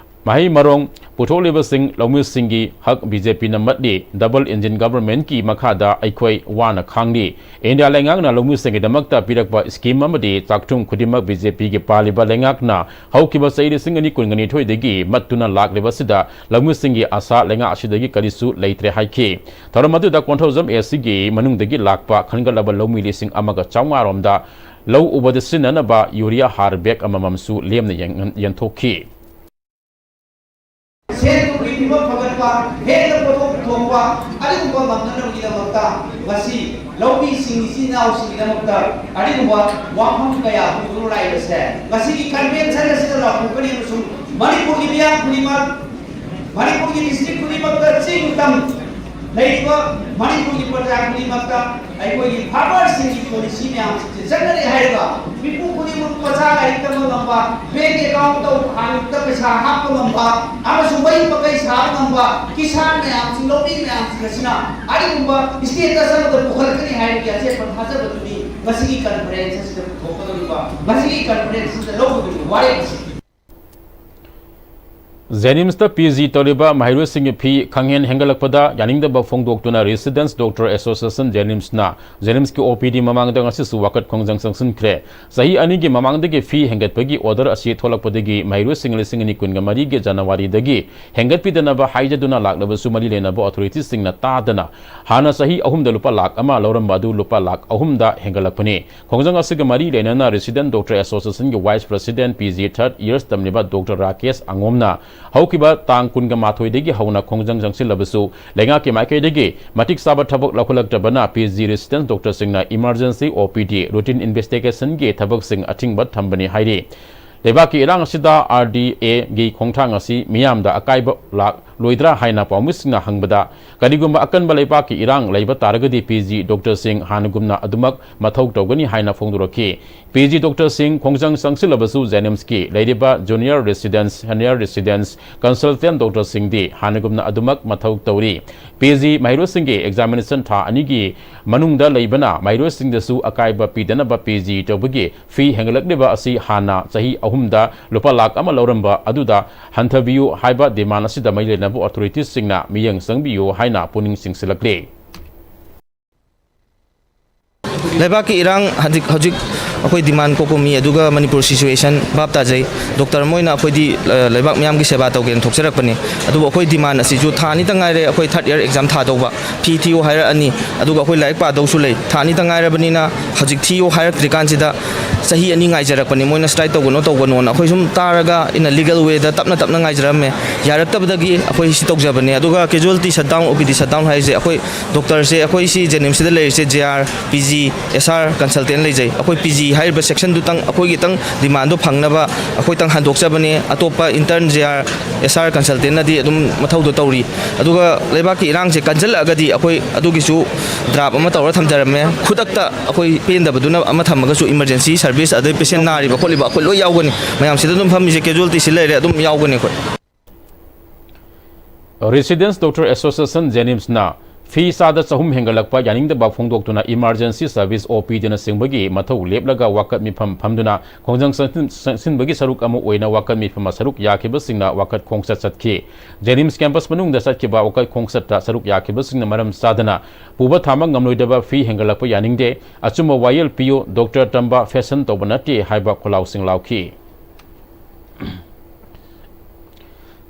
ꯃꯍꯩ ꯃꯔꯣꯡ ꯄꯨꯊꯣꯛꯂꯤꯕꯁꯤꯡ ꯂꯧꯃꯤꯁꯤꯡꯒꯤ ꯍꯛ ꯕꯤ ꯖꯦ ꯄꯤꯅ ꯃꯠꯂꯤ꯫ ꯗꯕꯜ ꯏꯟꯖꯤꯟ ꯒꯚꯔꯟꯃꯦꯟꯠꯀꯤ ꯃꯈꯥꯗ ꯑꯩꯈꯣꯏ ꯋꯥꯅ ꯈꯥꯡꯂꯤ꯫ ꯏꯟꯗꯤꯌꯥ ꯂꯩꯉꯥꯛꯅ ꯂꯧꯃꯤꯁꯤꯡꯒꯤꯗꯃꯛꯇ ꯄꯤꯔꯛꯄ ꯁ꯭ꯀꯤꯝ ꯑꯃꯗꯤ ꯆꯥꯛꯊꯨꯝ ꯈꯨꯗꯤꯡꯃꯛ ꯕꯤ ꯖꯦ ꯄꯤꯒꯤ ꯄꯥꯜꯂꯤꯕ ꯂꯩꯉꯥꯛꯅ ꯍꯧꯈꯤꯕ ꯆꯍꯤ ꯂꯤꯁꯤꯡ ꯑꯅꯤ ꯀꯨꯟꯒ ꯅꯤꯊꯣꯏꯗꯒꯤ ꯃꯠꯇꯨꯅ ꯂꯥꯛꯂꯤꯕꯁꯤꯗ ꯂꯧꯃꯤꯁꯤꯡꯒꯤ ꯑꯁꯥ ꯂꯩꯉꯥꯛ ꯑꯁꯤꯗꯒꯤ ꯀꯔꯤꯁꯨ ꯂꯩꯇ꯭ꯔꯦ ꯍꯥꯏꯈꯤ꯫ ꯊꯧꯔꯝ ꯑꯗꯨꯗ ꯀꯣꯟꯊꯧꯖꯝ ꯑꯦ ꯁꯤꯒꯤ ꯃꯅꯨꯡꯗꯒꯤ ꯂꯥꯛꯄ ꯈꯟꯒꯠꯂꯕ ꯂꯧꯃꯤ ꯂꯤꯁꯤꯡ ꯑꯃꯒ ꯆꯥꯝꯃꯉꯥ ꯔꯣꯝꯗ ꯂꯧ ꯎꯕꯗ ꯁꯤꯖꯤꯟꯅꯅꯕ ꯌꯨꯔꯤꯌꯥ ꯍꯥꯔ ꯕꯦꯒ ꯑꯃꯃꯝꯁꯨ ꯂꯦꯝꯅ ꯌꯦꯟ-, ꯌꯦꯟꯊꯣꯛꯈꯤ꯫ ꯁꯦꯟ ꯊꯨꯝꯒꯤ ꯐꯤꯕꯝ ꯐꯒꯠꯄ, ꯍꯦꯟꯅ ꯄꯣꯠꯊꯣꯛ ꯄꯨꯊꯣꯛꯄ, ꯑꯗꯨꯒꯨꯝꯕ ꯉꯝꯅꯅꯕꯒꯤꯗꯃꯛꯇ ꯉꯁꯤ ꯂꯧꯃꯤꯁꯤꯡ, ꯏꯆꯤꯟ ꯏꯅꯥꯎꯁꯤꯡꯒꯤꯗꯃꯛꯇ ꯑꯗꯨꯒꯨꯝꯕ ꯋꯥꯐꯝ ꯀꯌꯥ ꯄꯨꯗꯨꯅ ꯂꯥꯛꯏꯕꯁꯦ ꯉꯁꯤꯒꯤ ꯀꯟꯚꯦꯟꯁꯟ ꯑꯁꯤꯗ ꯂꯥꯎꯊꯣꯛꯀꯅꯤ ꯑꯃꯁꯨꯡ ꯃꯅꯤꯄꯨꯔꯒꯤ ꯃꯤꯌꯥꯝ ꯈꯨꯗꯤꯡꯃꯛ, ꯃꯅꯤꯄꯨꯔꯒꯤ ꯗꯤꯁꯇ꯭ꯔꯤꯛ ꯈꯨꯗꯤꯡꯃꯛꯇ, ꯆꯤꯡ ꯇꯝ ꯂꯩꯔꯤꯕ ꯃꯅꯤꯄꯨꯔꯒꯤ ꯄ꯭ꯔꯖꯥ ꯈꯨꯗꯤꯡꯃꯛꯇ ꯑꯩꯈꯣꯏꯒꯤ ꯐꯥꯔꯃꯔꯁꯤꯡꯒꯤ ꯄꯣꯂꯤꯁꯤ ꯃꯌꯥꯝꯁꯤꯡꯁꯦ ꯆꯠꯅꯔꯤ ꯍꯥꯏꯔꯒ ꯃꯤꯄꯨꯝ ꯈꯨꯗꯤꯡꯃꯛ ꯃꯆꯥ ꯂꯥꯏꯔꯤꯛ ꯇꯝꯕ ꯉꯝꯕ, ꯕꯦꯡꯛ ꯑꯦꯀꯥꯎꯟꯠꯇ ꯍꯥꯡꯗ ꯄꯩꯁꯥ ꯍꯥꯞꯄ ꯉꯝꯕ ꯑꯃꯁꯨꯡ ꯃꯩ ꯃꯀꯩ ꯁꯥꯕ ꯉꯝꯕ ꯀꯤꯁꯥꯟ ꯃꯌꯥꯝꯁꯤꯡ, ꯂꯧꯃꯤ ꯃꯌꯥꯝꯁꯤꯡ ꯑꯁꯤꯅ ꯑꯗꯨꯒꯨꯝꯕ ꯁ꯭ꯇꯦꯇꯁ ꯑꯃꯗ ꯄꯨꯈꯠꯂꯛꯀꯅꯤ ꯍꯥꯏꯕꯒꯤ ꯑꯆꯦꯠꯄ ꯊꯥꯖꯕꯗꯨꯅꯤ ꯉꯁꯤꯒꯤ ꯀꯟꯐꯔꯦꯟꯁ ꯑꯁꯤꯗ ꯄꯨꯊꯣꯛꯀꯗꯧꯔꯤꯕ, ꯉꯁꯤꯒꯤ ꯀꯟꯐꯔꯦꯟꯁ ꯑꯁꯤꯗ ꯂꯧꯒꯗꯧꯔꯤꯕ ꯋꯥꯔꯦꯞ ꯑꯁꯤ꯫ ꯖꯦꯅꯤꯝꯁꯇ ꯄꯤ ꯖꯤ ꯇꯧꯔꯤꯕ ꯃꯍꯩꯔꯣꯏꯁꯤꯡꯒꯤ ꯐꯤ ꯈꯪꯍꯦꯟ ꯍꯦꯟꯒꯠꯂꯛꯄꯗ ꯌꯥꯅꯤꯡꯗꯕ ꯐꯣꯡꯗꯣꯛꯇꯨꯅ ꯔꯦꯁꯤꯗꯦꯟꯠꯁ ꯗꯣꯛꯇꯔ ꯑꯦꯁꯣꯁꯤꯌꯦꯁꯟ ꯖꯦꯅꯤꯝꯁꯅ ꯖꯦꯅꯤꯝꯁꯀꯤ ꯑꯣ ꯄꯤ ꯗꯤ ꯃꯃꯥꯡꯗ ꯉꯁꯤꯁꯨ ꯋꯥꯀꯠ ꯈꯣꯡꯖꯪ ꯆꯪꯁꯤꯟꯈ꯭ꯔꯦ꯫ ꯆꯍꯤ ꯑꯅꯤꯒꯤ ꯃꯃꯥꯡꯗꯒꯤ ꯐꯤ ꯍꯦꯟꯒꯠꯄꯒꯤ ꯑꯣꯔꯗꯔ ꯑꯁꯤ ꯊꯣꯛꯂꯛꯄꯗꯒꯤ ꯃꯍꯩꯔꯣꯏꯁꯤꯡ ꯂꯤꯁꯤꯡ ꯑꯅꯤ ꯀꯨꯟꯒ ꯃꯔꯤꯒꯤ ꯖꯅꯋꯥꯔꯤꯗꯒꯤ ꯍꯦꯟꯒꯠꯄꯤꯗꯅꯕ ꯍꯥꯏꯖꯗꯨꯅ ꯂꯥꯛꯂꯕꯁꯨ ꯃꯔꯤ ꯂꯩꯅꯕ ꯑꯣꯊꯣꯔꯤꯇꯤꯁꯤꯡꯅ ꯇꯥꯗꯅ ꯍꯥꯟꯅ ꯆꯍꯤ ꯑꯍꯨꯝꯗ ꯂꯨꯄꯥ ꯂꯥꯈ ꯑꯃ ꯂꯧꯔꯝꯕ ꯑꯗꯨ ꯂꯨꯄꯥ ꯂꯥꯈ ꯑꯍꯨꯝꯗ ꯍꯦꯟꯒꯠꯂꯛꯄꯅꯤ꯫ ꯈꯣꯡꯖꯪ ꯑꯁꯤꯒ ꯃꯔꯤ ꯂꯩꯅꯅ ꯔꯦꯁꯤꯗꯦꯟꯠ ꯗꯣꯛꯇꯔ ꯑꯦꯁꯣꯁꯤꯌꯦꯁꯟꯒꯤ vice president P G third years ꯇꯝꯂꯤꯕ ꯗꯣꯛꯇꯔ ꯔꯥꯀꯦꯁ ꯑꯉꯣꯝꯅ ꯍꯧꯈꯤꯕ ꯇꯥꯡ ꯀꯨꯟꯒ ꯃꯥꯊꯣꯏꯗꯒꯤ ꯍꯧꯅ ꯈꯣꯡꯖꯪ ꯆꯪꯁꯤꯜꯂꯕꯁꯨ, ꯂꯩꯉꯥꯛꯀꯤ ꯃꯥꯏꯀꯩꯗꯒꯤ ꯃꯇꯤꯛ ꯆꯥꯕ ꯊꯕꯛ ꯂꯧꯈꯠꯂꯛꯇꯕꯅ P G residence doctor ꯁꯤꯡꯅ emergency O P D, routine investigation ꯒꯤ ꯊꯕꯛꯁꯤꯡ ꯑꯊꯤꯡꯕ ꯊꯝꯕꯅꯤ ꯍꯥꯏꯔꯤ꯫ ꯂꯩꯕꯥꯛꯀꯤ ꯏꯔꯥꯡ ꯑꯁꯤꯗ R D A ꯒꯤ ꯈꯣꯡꯊꯥꯡ ꯑꯁꯤ ꯃꯤꯌꯥꯝꯗ ꯑꯀꯥꯏꯕ ꯂꯥꯛꯂꯣꯏꯗ꯭ꯔꯥ ꯍꯥꯏꯅ ꯄꯥꯎꯃꯤꯁꯤꯡꯅ ꯍꯪꯕꯗ, ꯀꯔꯤꯒꯨꯝꯕ ꯑꯀꯟꯕ ꯂꯩꯕꯥꯛꯀꯤ ꯏꯔꯥꯡ ꯂꯩꯕ ꯇꯥꯔꯒꯗꯤ P G doctor ꯁꯤꯡ ꯍꯥꯟꯅꯒꯨꯝꯅ ꯑꯗꯨꯃꯛ ꯃꯊꯧ ꯇꯧꯒꯅꯤ ꯍꯥꯏꯅ ꯐꯣꯡꯗꯣꯔꯛꯈꯤ꯫ P G doctor ꯁꯤꯡ ꯈꯣꯡꯖꯪ ꯆꯪꯁꯤꯜꯂꯕꯁꯨ JNIMS ꯀꯤ ꯂꯩꯔꯤꯕ junior residence, senior residence, consultant doctor ꯁꯤꯡꯗꯤ ꯍꯥꯟꯅꯒꯨꯝꯅ ꯑꯗꯨꯃꯛ ꯃꯊꯧ ꯇꯧꯔꯤ꯫ P G ꯃꯍꯩꯔꯣꯏꯁꯤꯡꯒꯤ examination ꯊꯥ ꯑꯅꯤꯒꯤ ꯃꯅꯨꯡꯗ ꯂꯩꯕꯅ ꯃꯍꯩꯔꯣꯏꯁꯤꯡꯗꯁꯨ ꯑꯀꯥꯏꯕ ꯄꯤꯗꯅꯕ P G ꯇꯧꯕꯒꯤ fee ꯍꯦꯟꯒꯠꯂꯛꯂꯤꯕ ꯑꯁꯤ ꯍꯥꯟꯅ ꯆꯍꯤ ꯑꯍꯨꯝꯗ ꯂꯨꯄꯥ ꯂꯥꯈ ꯑꯃ ꯂꯧꯔꯝꯕ ꯑꯗꯨꯗ ꯍꯟꯊꯕꯤꯌꯨ ꯍꯥꯏꯕ demand ꯑꯁꯤꯗ ꯃꯔꯤ ꯂꯩꯅꯕ authorities ꯁꯤꯡꯅ ꯃꯤꯠꯌꯦꯡ ꯆꯪꯕꯤꯌꯨ ꯍꯥꯏꯅ ꯄꯨꯛꯅꯤꯡ ꯆꯤꯡꯁꯤꯜꯂꯛꯂꯤ꯫ ꯂꯩꯕꯥꯛꯀꯤ ꯏꯔꯥꯡ ꯍꯧꯖꯤꯛ, ꯍꯧꯖꯤꯛ ꯑꯩꯈꯣꯏ demand ꯀꯣꯀꯣꯃꯤ ꯑꯗꯨꯒ ꯃꯅꯤꯄꯨꯔ situation ꯚꯥꯞ ꯇꯥꯖꯩ꯫ Doctor ꯑꯃ ꯑꯣꯏꯅ ꯑꯩꯈꯣꯏꯗꯤ, ꯑ, ꯂꯩꯕꯥꯛ ꯃꯤꯌꯥꯝꯒꯤ ꯁꯦꯕꯥ ꯇꯧꯒꯦꯅ ꯊꯣꯛꯆꯔꯛꯄꯅꯤ꯫ ꯑꯗꯨꯕꯨ ꯑꯩꯈꯣꯏ demand ꯑꯁꯤꯁꯨ ꯊꯥ ꯑꯅꯤꯇ ꯉꯥꯏꯔꯦ ꯑꯩꯈꯣꯏ third year exam ꯊꯥꯗꯧꯕ꯫ Fee ꯊꯤꯌꯨ ꯍꯥꯏꯔꯛꯑꯅꯤ, ꯑꯗꯨꯒ ꯑꯩꯈꯣꯏ ꯂꯥꯏꯔꯤꯛ ꯄꯥꯗꯧꯁꯨ ꯂꯩ꯫ ꯊꯥ ꯑꯅꯤꯇ ꯉꯥꯏꯔꯕꯅꯤꯅ ꯍꯧꯖꯤꯛ ꯊꯤꯌꯨ ꯍꯥꯏꯔꯛꯇ꯭ꯔꯤꯀꯥꯟꯁꯤꯗ ꯆꯍꯤ ꯑꯅꯤ ꯉꯥꯏꯖꯔꯛꯄꯅꯤ꯫ ꯃꯣꯏꯅ strike ꯇꯧꯒꯅꯣ, ꯇꯧꯒꯅꯣꯅ꯫ ꯑꯩꯈꯣꯏ ꯁꯨꯝ ꯇꯥꯔꯒ in a legal way ꯗ ꯇꯞꯅ ꯇꯞꯅ ꯉꯥꯏꯖꯔꯝꯃꯦ꯫ ꯌꯥꯔꯛꯇꯕꯗꯒꯤ ꯑꯩꯈꯣꯏ ꯁꯤ ꯇꯧꯖꯕꯅꯦ꯫ ꯑꯗꯨꯒ casualty shutdown, O P D shutdown ꯍꯥꯏꯔꯤꯁꯦ ꯑꯩꯈꯣꯏ doctor ꯁꯦ, ꯑꯩꯈꯣꯏ ꯁꯤ JNIMS ꯁꯤꯗ ꯂꯩꯔꯤꯁꯦ J R, P G, S R consultant ꯂꯩꯖꯩ꯫ ꯑꯩꯈꯣꯏ P G ꯍꯥꯏꯔꯤꯕ section ꯗꯨꯇꯪ, ꯑꯩꯈꯣꯏꯒꯤꯇꯪ demand ꯗꯣ ꯐꯪꯅꯕ ꯑꯩꯈꯣꯏꯇꯪ ꯍꯟꯗꯣꯛꯆꯕꯅꯦ꯫ ꯑꯇꯣꯞꯄ intern, J R, S R consultant ꯅꯗꯤ ꯑꯗꯨꯝ ꯃꯊꯧꯗꯣ ꯇꯧꯔꯤ꯫ ꯑꯗꯨꯒ ꯂꯩꯕꯥꯛꯀꯤ ꯏꯔꯥꯡꯁꯦ ꯀꯟꯁꯤꯜꯂꯛꯑꯒꯗꯤ ꯑꯩꯈꯣꯏ ꯑꯗꯨꯒꯤꯁꯨ draft ꯑꯃ ꯇꯧꯔ ꯊꯝꯖꯔꯝꯃꯦ꯫ ꯈꯨꯗꯛꯇ ꯑꯩꯈꯣꯏ ꯄꯦꯟꯗꯕꯗꯨꯅ ꯑꯃ ꯊꯝꯃꯒꯁꯨ emergency service, ꯑꯗꯩ patient ꯅꯥꯔꯤꯕ ꯈꯣꯠꯂꯤꯕ ꯑꯩꯈꯣꯏ ꯂꯣꯏ ꯌꯥꯎꯒꯅꯤ꯫ ꯃꯌꯥꯝꯁꯤꯗ ꯑꯗꯨꯝ ꯐꯝꯃꯤꯁꯦ casualty ꯁꯤ ꯂꯩꯔꯦ, ꯑꯗꯨꯝ ꯌꯥꯎꯒꯅꯤ ꯑꯩꯈꯣꯏ꯫ Residence Doctor Association JNIMS ꯅ fee ꯆꯥꯗ ꯆꯍꯨꯝ ꯍꯦꯟꯒꯠꯂꯛꯄ ꯌꯥꯅꯤꯡꯗꯕ ꯐꯣꯡꯗꯣꯛꯇꯨꯅ emergency service, O P D ꯅꯆꯤꯡꯕꯒꯤ ꯃꯊꯧ ꯂꯦꯞꯂꯒ ꯋꯥꯀꯠ ꯃꯤꯐꯝ ꯐꯝꯗꯨꯅ ꯈꯣꯡꯖꯪ ꯆꯪꯁꯤꯟ-, ꯆꯪꯁꯤꯟꯕꯒꯤ ꯁꯔꯨꯛ ꯑꯃ ꯑꯣꯏꯅ ꯋꯥꯀꯠ ꯃꯤꯐꯝ ꯁꯔꯨꯛ ꯌꯥꯈꯤꯕꯁꯤꯡꯅ ꯋꯥꯀꯠ ꯈꯣꯡꯆꯠ ꯆꯠꯈꯤ꯫ JNIMS campus ꯃꯅꯨꯡꯗ ꯆꯠꯈꯤꯕ ꯋꯥꯀꯠ ꯈꯣꯡꯆꯠꯇ ꯁꯔꯨꯛ ꯌꯥꯈꯤꯕꯁꯤꯡꯅ ꯃꯔꯝ ꯆꯥꯗꯅ ꯄꯨꯕ ꯊꯥꯡꯕ ꯉꯝꯂꯣꯏꯗꯕ fee ꯍꯦꯟꯒꯠꯂꯛꯄ ꯌꯥꯅꯤꯡꯗꯦ, ꯑꯆꯨꯝꯕ ꯋꯥꯌꯦꯜ ꯄꯤꯌꯨ, doctor ꯇꯝꯕ fashion ꯇꯧꯕ ꯅꯠꯇꯦ ꯍꯥꯏꯕ ꯈꯣꯜꯂꯥꯎꯁꯤꯡ ꯂꯥꯎꯈꯤ꯫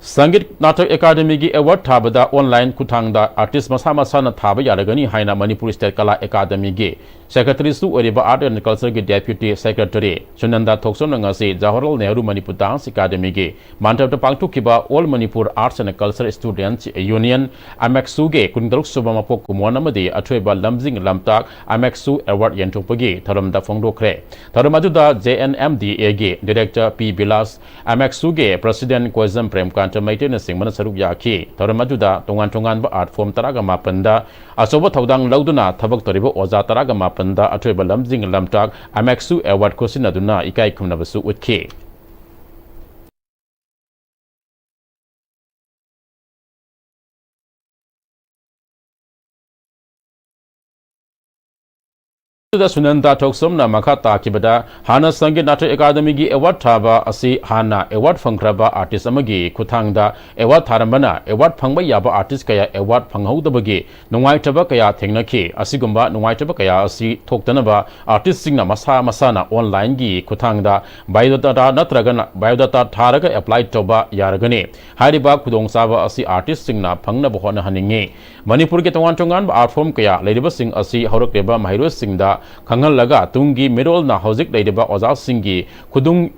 ꯁꯪꯒꯤꯠ ꯅꯥꯇꯛ ꯑꯦꯀꯥꯗꯃꯤꯒꯤ award ꯊꯥꯕꯗ online ꯈꯨꯠꯊꯥꯡꯗ artist ꯃꯁꯥ ꯃꯁꯥꯅ ꯊꯥꯕ ꯌꯥꯔꯒꯅꯤ ꯍꯥꯏꯅ ꯃꯅꯤꯄꯨꯔ State ꯀꯂꯥ ꯑꯦꯀꯥꯗꯃꯤꯒꯤ ꯁꯦꯀ꯭ꯔꯦꯇꯔꯤꯁꯨ ꯑꯣꯏꯔꯤꯕ Art and Cultureꯒꯤ Deputy Secretary ꯁꯨꯅꯟꯗꯥ ꯊꯣꯛꯆꯣꯝꯅ ꯉꯁꯤ ꯖꯋꯥꯍꯔꯂꯥꯜ ꯅꯦꯍꯔꯨ ꯃꯅꯤꯄꯨꯔ Dance Academyꯒꯤ ꯃꯟꯗꯞꯇ ꯄꯥꯡꯊꯣꯛꯈꯤꯕ All Manipur Arts and Culture Students Union, ꯑꯃꯦꯛꯁꯨꯒꯤ ꯀꯨꯟꯇꯔꯨꯛ ꯁꯨꯕ ꯃꯄꯣꯛ ꯀꯨꯝꯑꯣꯟ ꯑꯃꯗꯤ ꯑꯊꯣꯏꯕ ꯂꯝꯖꯤꯡ ꯂꯝꯇꯥꯛ ꯑꯃꯦꯛꯁꯨ Award ꯌꯦꯟꯊꯣꯛꯄꯒꯤ ꯊꯧꯔꯝꯗ ꯐꯣꯡꯗꯣꯛꯈ꯭ꯔꯦ꯫ ꯊꯧꯔꯝ ꯑꯗꯨꯗ JNMDAꯒꯤ Director ꯄꯤ ꯕꯤꯂꯥꯁ, ꯑꯃꯦꯛꯁꯨꯒꯤ President ꯀꯣꯏꯖꯝ ꯄ꯭ꯔꯦꯝꯀꯥꯟꯇ ꯃꯩꯇꯩꯅꯆꯤꯡꯕꯅ ꯁꯔꯨꯛ ꯌꯥꯈꯤ꯫ ꯊꯧꯔꯝ ꯑꯗꯨꯗ ꯇꯣꯉꯥꯟ ꯇꯣꯉꯥꯟꯕ Art Form ꯇꯔꯥꯒ ꯃꯥꯄꯟꯗ ꯑꯆꯧꯕ ꯊꯧꯗꯥꯡ ꯂꯧꯗꯨꯅ ꯊꯕꯛ ꯇꯧꯔꯤꯕ ꯑꯣꯖꯥ ꯇꯔꯥꯒ ꯃꯥꯄꯟꯗ ꯑꯊꯣꯏꯕ ꯂꯝꯖꯤꯡ ꯂꯝꯇꯥꯛ ꯑꯃꯦꯛꯁꯨ Award ꯈꯨꯠꯁꯤꯟꯅꯗꯨꯅ ꯏꯀꯥꯏ ꯈꯨꯝꯅꯕꯁꯨ ꯎꯠꯈꯤ꯫ ꯑꯗꯨꯗ ꯁꯨꯅꯟꯗꯥ ꯊꯣꯛꯆꯣꯝꯅ ꯃꯈꯥ ꯇꯥꯈꯤꯕꯗ, ꯍꯥꯟꯅ ꯁꯪꯒꯤꯠ ꯅꯥꯇꯛ ꯑꯦꯀꯥꯗꯃꯤꯒꯤ Award ꯊꯥꯕ ꯑꯁꯤ ꯍꯥꯟꯅ Award ꯐꯪꯈ꯭ꯔꯕ artist ꯑꯃꯒꯤ ꯈꯨꯠꯊꯥꯡꯗ Award ꯊꯥꯔꯝꯕꯅ Award ꯐꯪꯕ ꯌꯥꯕ artist ꯀꯌꯥ Award ꯐꯪꯍꯧꯗꯕꯒꯤ ꯅꯨꯡꯉꯥꯏꯇꯕ ꯀꯌꯥ ꯊꯦꯡꯅꯈꯤ꯫ ꯑꯁꯤꯒꯨꯝꯕ ꯅꯨꯡꯉꯥꯏꯇꯕ ꯀꯌꯥ ꯑꯁꯤ ꯊꯣꯛꯇꯅꯕ artistꯁꯤꯡꯅ ꯃꯁꯥ ꯃꯁꯥꯅ onlineꯒꯤ ꯈꯨꯠꯊꯥꯡꯗ biodata ꯅꯠꯇ꯭ꯔꯒꯅ biodata ꯊꯥꯔꯒ apply ꯇꯧꯕ ꯌꯥꯔꯒꯅꯤ꯫ ꯍꯥꯏꯔꯤꯕ ꯈꯨꯗꯣꯡꯆꯥꯕ ꯑꯁꯤ artistꯁꯤꯡꯅ ꯐꯪꯅꯕ ꯍꯣꯠꯅꯍꯟꯅꯤꯡꯏ꯫ ꯃꯅꯤꯄꯨꯔꯒꯤ ꯇꯣꯉꯥꯟ ꯇꯣꯉꯥꯟꯕ art form ꯀꯌꯥ ꯂꯩꯔꯤꯕꯁꯤꯡ ꯑꯁꯤ ꯍꯧꯔꯛꯂꯤꯕ ꯃꯍꯩꯔꯣꯏꯁꯤꯡꯗ ꯈꯪꯍꯜꯂꯒ ꯇꯨꯡꯒꯤ ꯃꯤꯔꯣꯜꯅ ꯍꯧꯖꯤꯛ ꯂꯩꯔꯤꯕ ꯑꯣꯖꯥꯁꯤꯡꯒꯤ ꯈꯨꯗꯨꯡ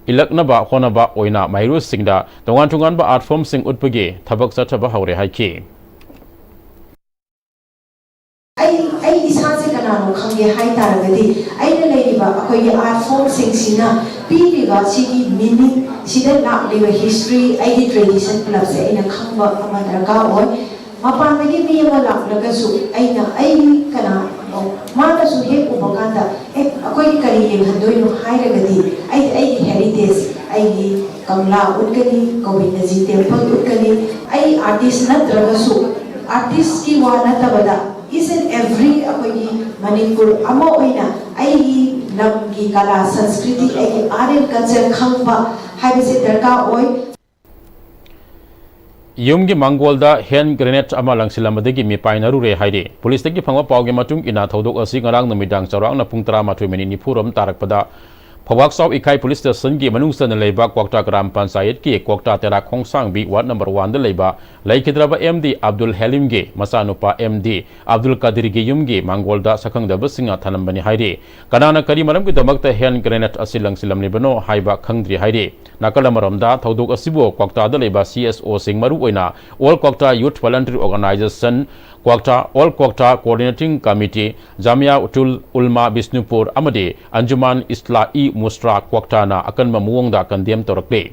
ꯏꯜꯂꯛꯅꯕ ꯍꯣꯠꯅꯕ ꯑꯣꯏꯅ ꯃꯍꯩꯔꯣꯏꯁꯤꯡꯗ ꯇꯣꯉꯥꯟ ꯇꯣꯉꯥꯟꯕ art formꯁꯤꯡ ꯎꯠꯄꯒꯤ ꯊꯕꯛ ꯆꯠꯊꯕ ꯍꯧꯔꯦ ꯍꯥꯏꯈꯤ꯫ ꯑꯩ ꯑꯩ ꯏꯁꯥꯁꯦ ꯀꯅꯥꯅꯣ ꯈꯪꯒꯦ ꯍꯥꯏ ꯇꯥꯔꯒꯗꯤ, ꯑꯩꯅ ꯂꯩꯔꯤꯕ ꯑꯩꯈꯣꯏꯒꯤ art formꯁꯤꯡꯁꯤꯅ ꯄꯤꯔꯤꯕ ꯁꯤꯒꯤ meaning, ꯁꯤꯗ ꯂꯥꯛꯂꯤꯕ history, ꯑꯩꯒꯤ tradition ꯄꯨꯂꯞꯁꯦ ꯑꯩꯅ ꯈꯪꯕ ꯑꯃ ꯗꯔꯀꯥꯔ ꯑꯣꯏ꯫ ꯃꯄꯥꯟꯗꯒꯤ ꯃꯤ ꯑꯃ ꯂꯥꯛꯂꯒꯁꯨ ꯑꯩꯅ ꯑꯩ ꯀꯅꯥꯅꯣ ꯃꯥꯅꯁꯨ ꯍꯦꯛ ꯎꯕ ꯀꯥꯟꯗ, "ꯑꯦ, ꯑꯩꯈꯣꯏꯒꯤ ꯀꯔꯤ ꯌꯦꯡꯍꯟꯗꯣꯏꯅꯣ?" ꯍꯥꯏꯔꯒꯗꯤ, ꯑꯩ ꯑꯩꯒꯤ heritage, ꯑꯩꯒꯤ ꯀꯪꯂꯥ ꯎꯠꯀꯅꯤ, ꯒꯣꯕꯤꯟꯗꯖꯤ temple ꯎꯠꯀꯅꯤ꯫ ꯑꯩ artist ꯅꯠꯇ꯭ꯔꯒꯁꯨ, artistꯀꯤ ꯋꯥ ꯅꯠꯇꯕꯗ, each and every ꯑꯩꯈꯣꯏꯒꯤ ꯃꯅꯤꯄꯨꯔ ꯑꯃ ꯑꯣꯏꯅ ꯑꯩꯒꯤ ꯂꯝꯒꯤ ꯀꯂꯥ ꯁꯪꯁꯀ꯭ꯔꯤꯇꯤ, ꯑꯩꯒꯤ art and culture ꯈꯪꯕ ꯍꯥꯏꯕꯁꯦ ꯗꯔꯀꯥꯔ ꯑꯣꯏ꯫ ꯌꯨꯝꯒꯤ ꯃꯥꯡꯒꯣꯜꯗ hand grenade ꯑꯃ ꯂꯪꯁꯤꯜꯂꯝꯕꯗꯒꯤ ꯃꯤꯄꯥꯏꯅꯔꯨꯔꯦ ꯍꯥꯏꯔꯤ꯫ ꯄꯨꯂꯤꯁꯇꯒꯤ ꯐꯪꯕ ꯄꯥꯎꯒꯤ ꯃꯇꯨꯡ ꯏꯟꯅ, ꯊꯧꯗꯣꯛ ꯑꯁꯤ ꯉꯔꯥꯡ ꯅꯨꯃꯤꯗꯥꯡ ꯆꯥꯎꯔꯥꯛꯅ ꯄꯨꯡ ꯇꯔꯥꯃꯥꯊꯣꯏ ꯃꯤꯅꯤꯠ ꯅꯤꯐꯨꯔꯣꯝ ꯇꯥꯔꯛꯄꯗ ꯈꯧꯕꯥꯛ ꯁꯥꯎ ꯏꯀꯥꯏ ꯄꯨꯂꯤꯁ ꯁ꯭ꯇꯦꯁꯟꯒꯤ ꯃꯅꯨꯡ ꯆꯟꯅ ꯂꯩꯕ ꯀ꯭ꯋꯥꯛꯇꯥ ꯒ꯭ꯔꯥꯝ ꯄꯟꯆꯥꯌꯠꯀꯤ ꯀ꯭ꯋꯥꯛꯇꯥ ꯇꯦꯔꯥ ꯈꯣꯡꯁꯥꯡꯕꯤ ꯋꯥꯔꯗ ꯅꯝꯕꯔ ꯋꯥꯟꯗ ꯂꯩꯕ ꯂꯩꯈꯤꯗ꯭ꯔꯕ ꯑꯦꯝ ꯗꯤ ꯑꯕꯗꯨꯜ ꯍꯦꯂꯤꯝꯒꯤ ꯃꯆꯥꯅꯨꯄꯥ ꯑꯦꯝ ꯗꯤ ꯑꯕꯗꯨꯜ ꯀꯥꯗꯤꯔꯒꯤ ꯌꯨꯝꯒꯤ ꯃꯥꯡꯒꯣꯜꯗ ꯁꯛꯈꯪꯗꯕꯁꯤꯡꯅ ꯊꯅꯝꯕꯅꯤ ꯍꯥꯏꯔꯤ꯫ ꯀꯅꯥꯅ ꯀꯔꯤ ꯃꯔꯝꯒꯤꯗꯃꯛꯇ ꯍꯦꯟ ꯒ꯭ꯔꯦꯅꯦꯗ ꯑꯁꯤ ꯂꯪꯁꯤꯜꯂꯝꯂꯤꯕꯅꯣ ꯍꯥꯏꯕ ꯈꯪꯗ꯭ꯔꯤ ꯍꯥꯏꯔꯤ꯫ ꯅꯥꯀꯜ ꯑꯃꯔꯣꯝꯗ ꯊꯧꯗꯣꯛ ꯑꯁꯤꯕꯨ ꯀ꯭ꯋꯥꯛꯇꯥꯗ ꯂꯩꯕ ꯁꯤ ꯑꯦꯁ ꯑꯣꯁꯤꯡ, ꯃꯔꯨꯑꯣꯏꯅ All Kwakta Youth Voluntary Organization, Kwakta, All Kwakta Coordinating Committee, Jamia ꯎꯇꯨꯜ ꯎꯜꯃꯥ Bishnupur ꯑꯃꯗꯤ ꯑꯟꯖꯨꯃꯥꯟ ꯏꯁꯂꯥ ꯏ ꯃꯨꯁꯇ꯭ꯔꯥ ꯀ꯭ꯋꯥꯛꯇꯥꯅ ꯑꯀꯟꯕ ꯃꯑꯣꯡꯗ ꯀꯟꯗꯦꯝ ꯇꯧꯔꯛꯂꯤ꯫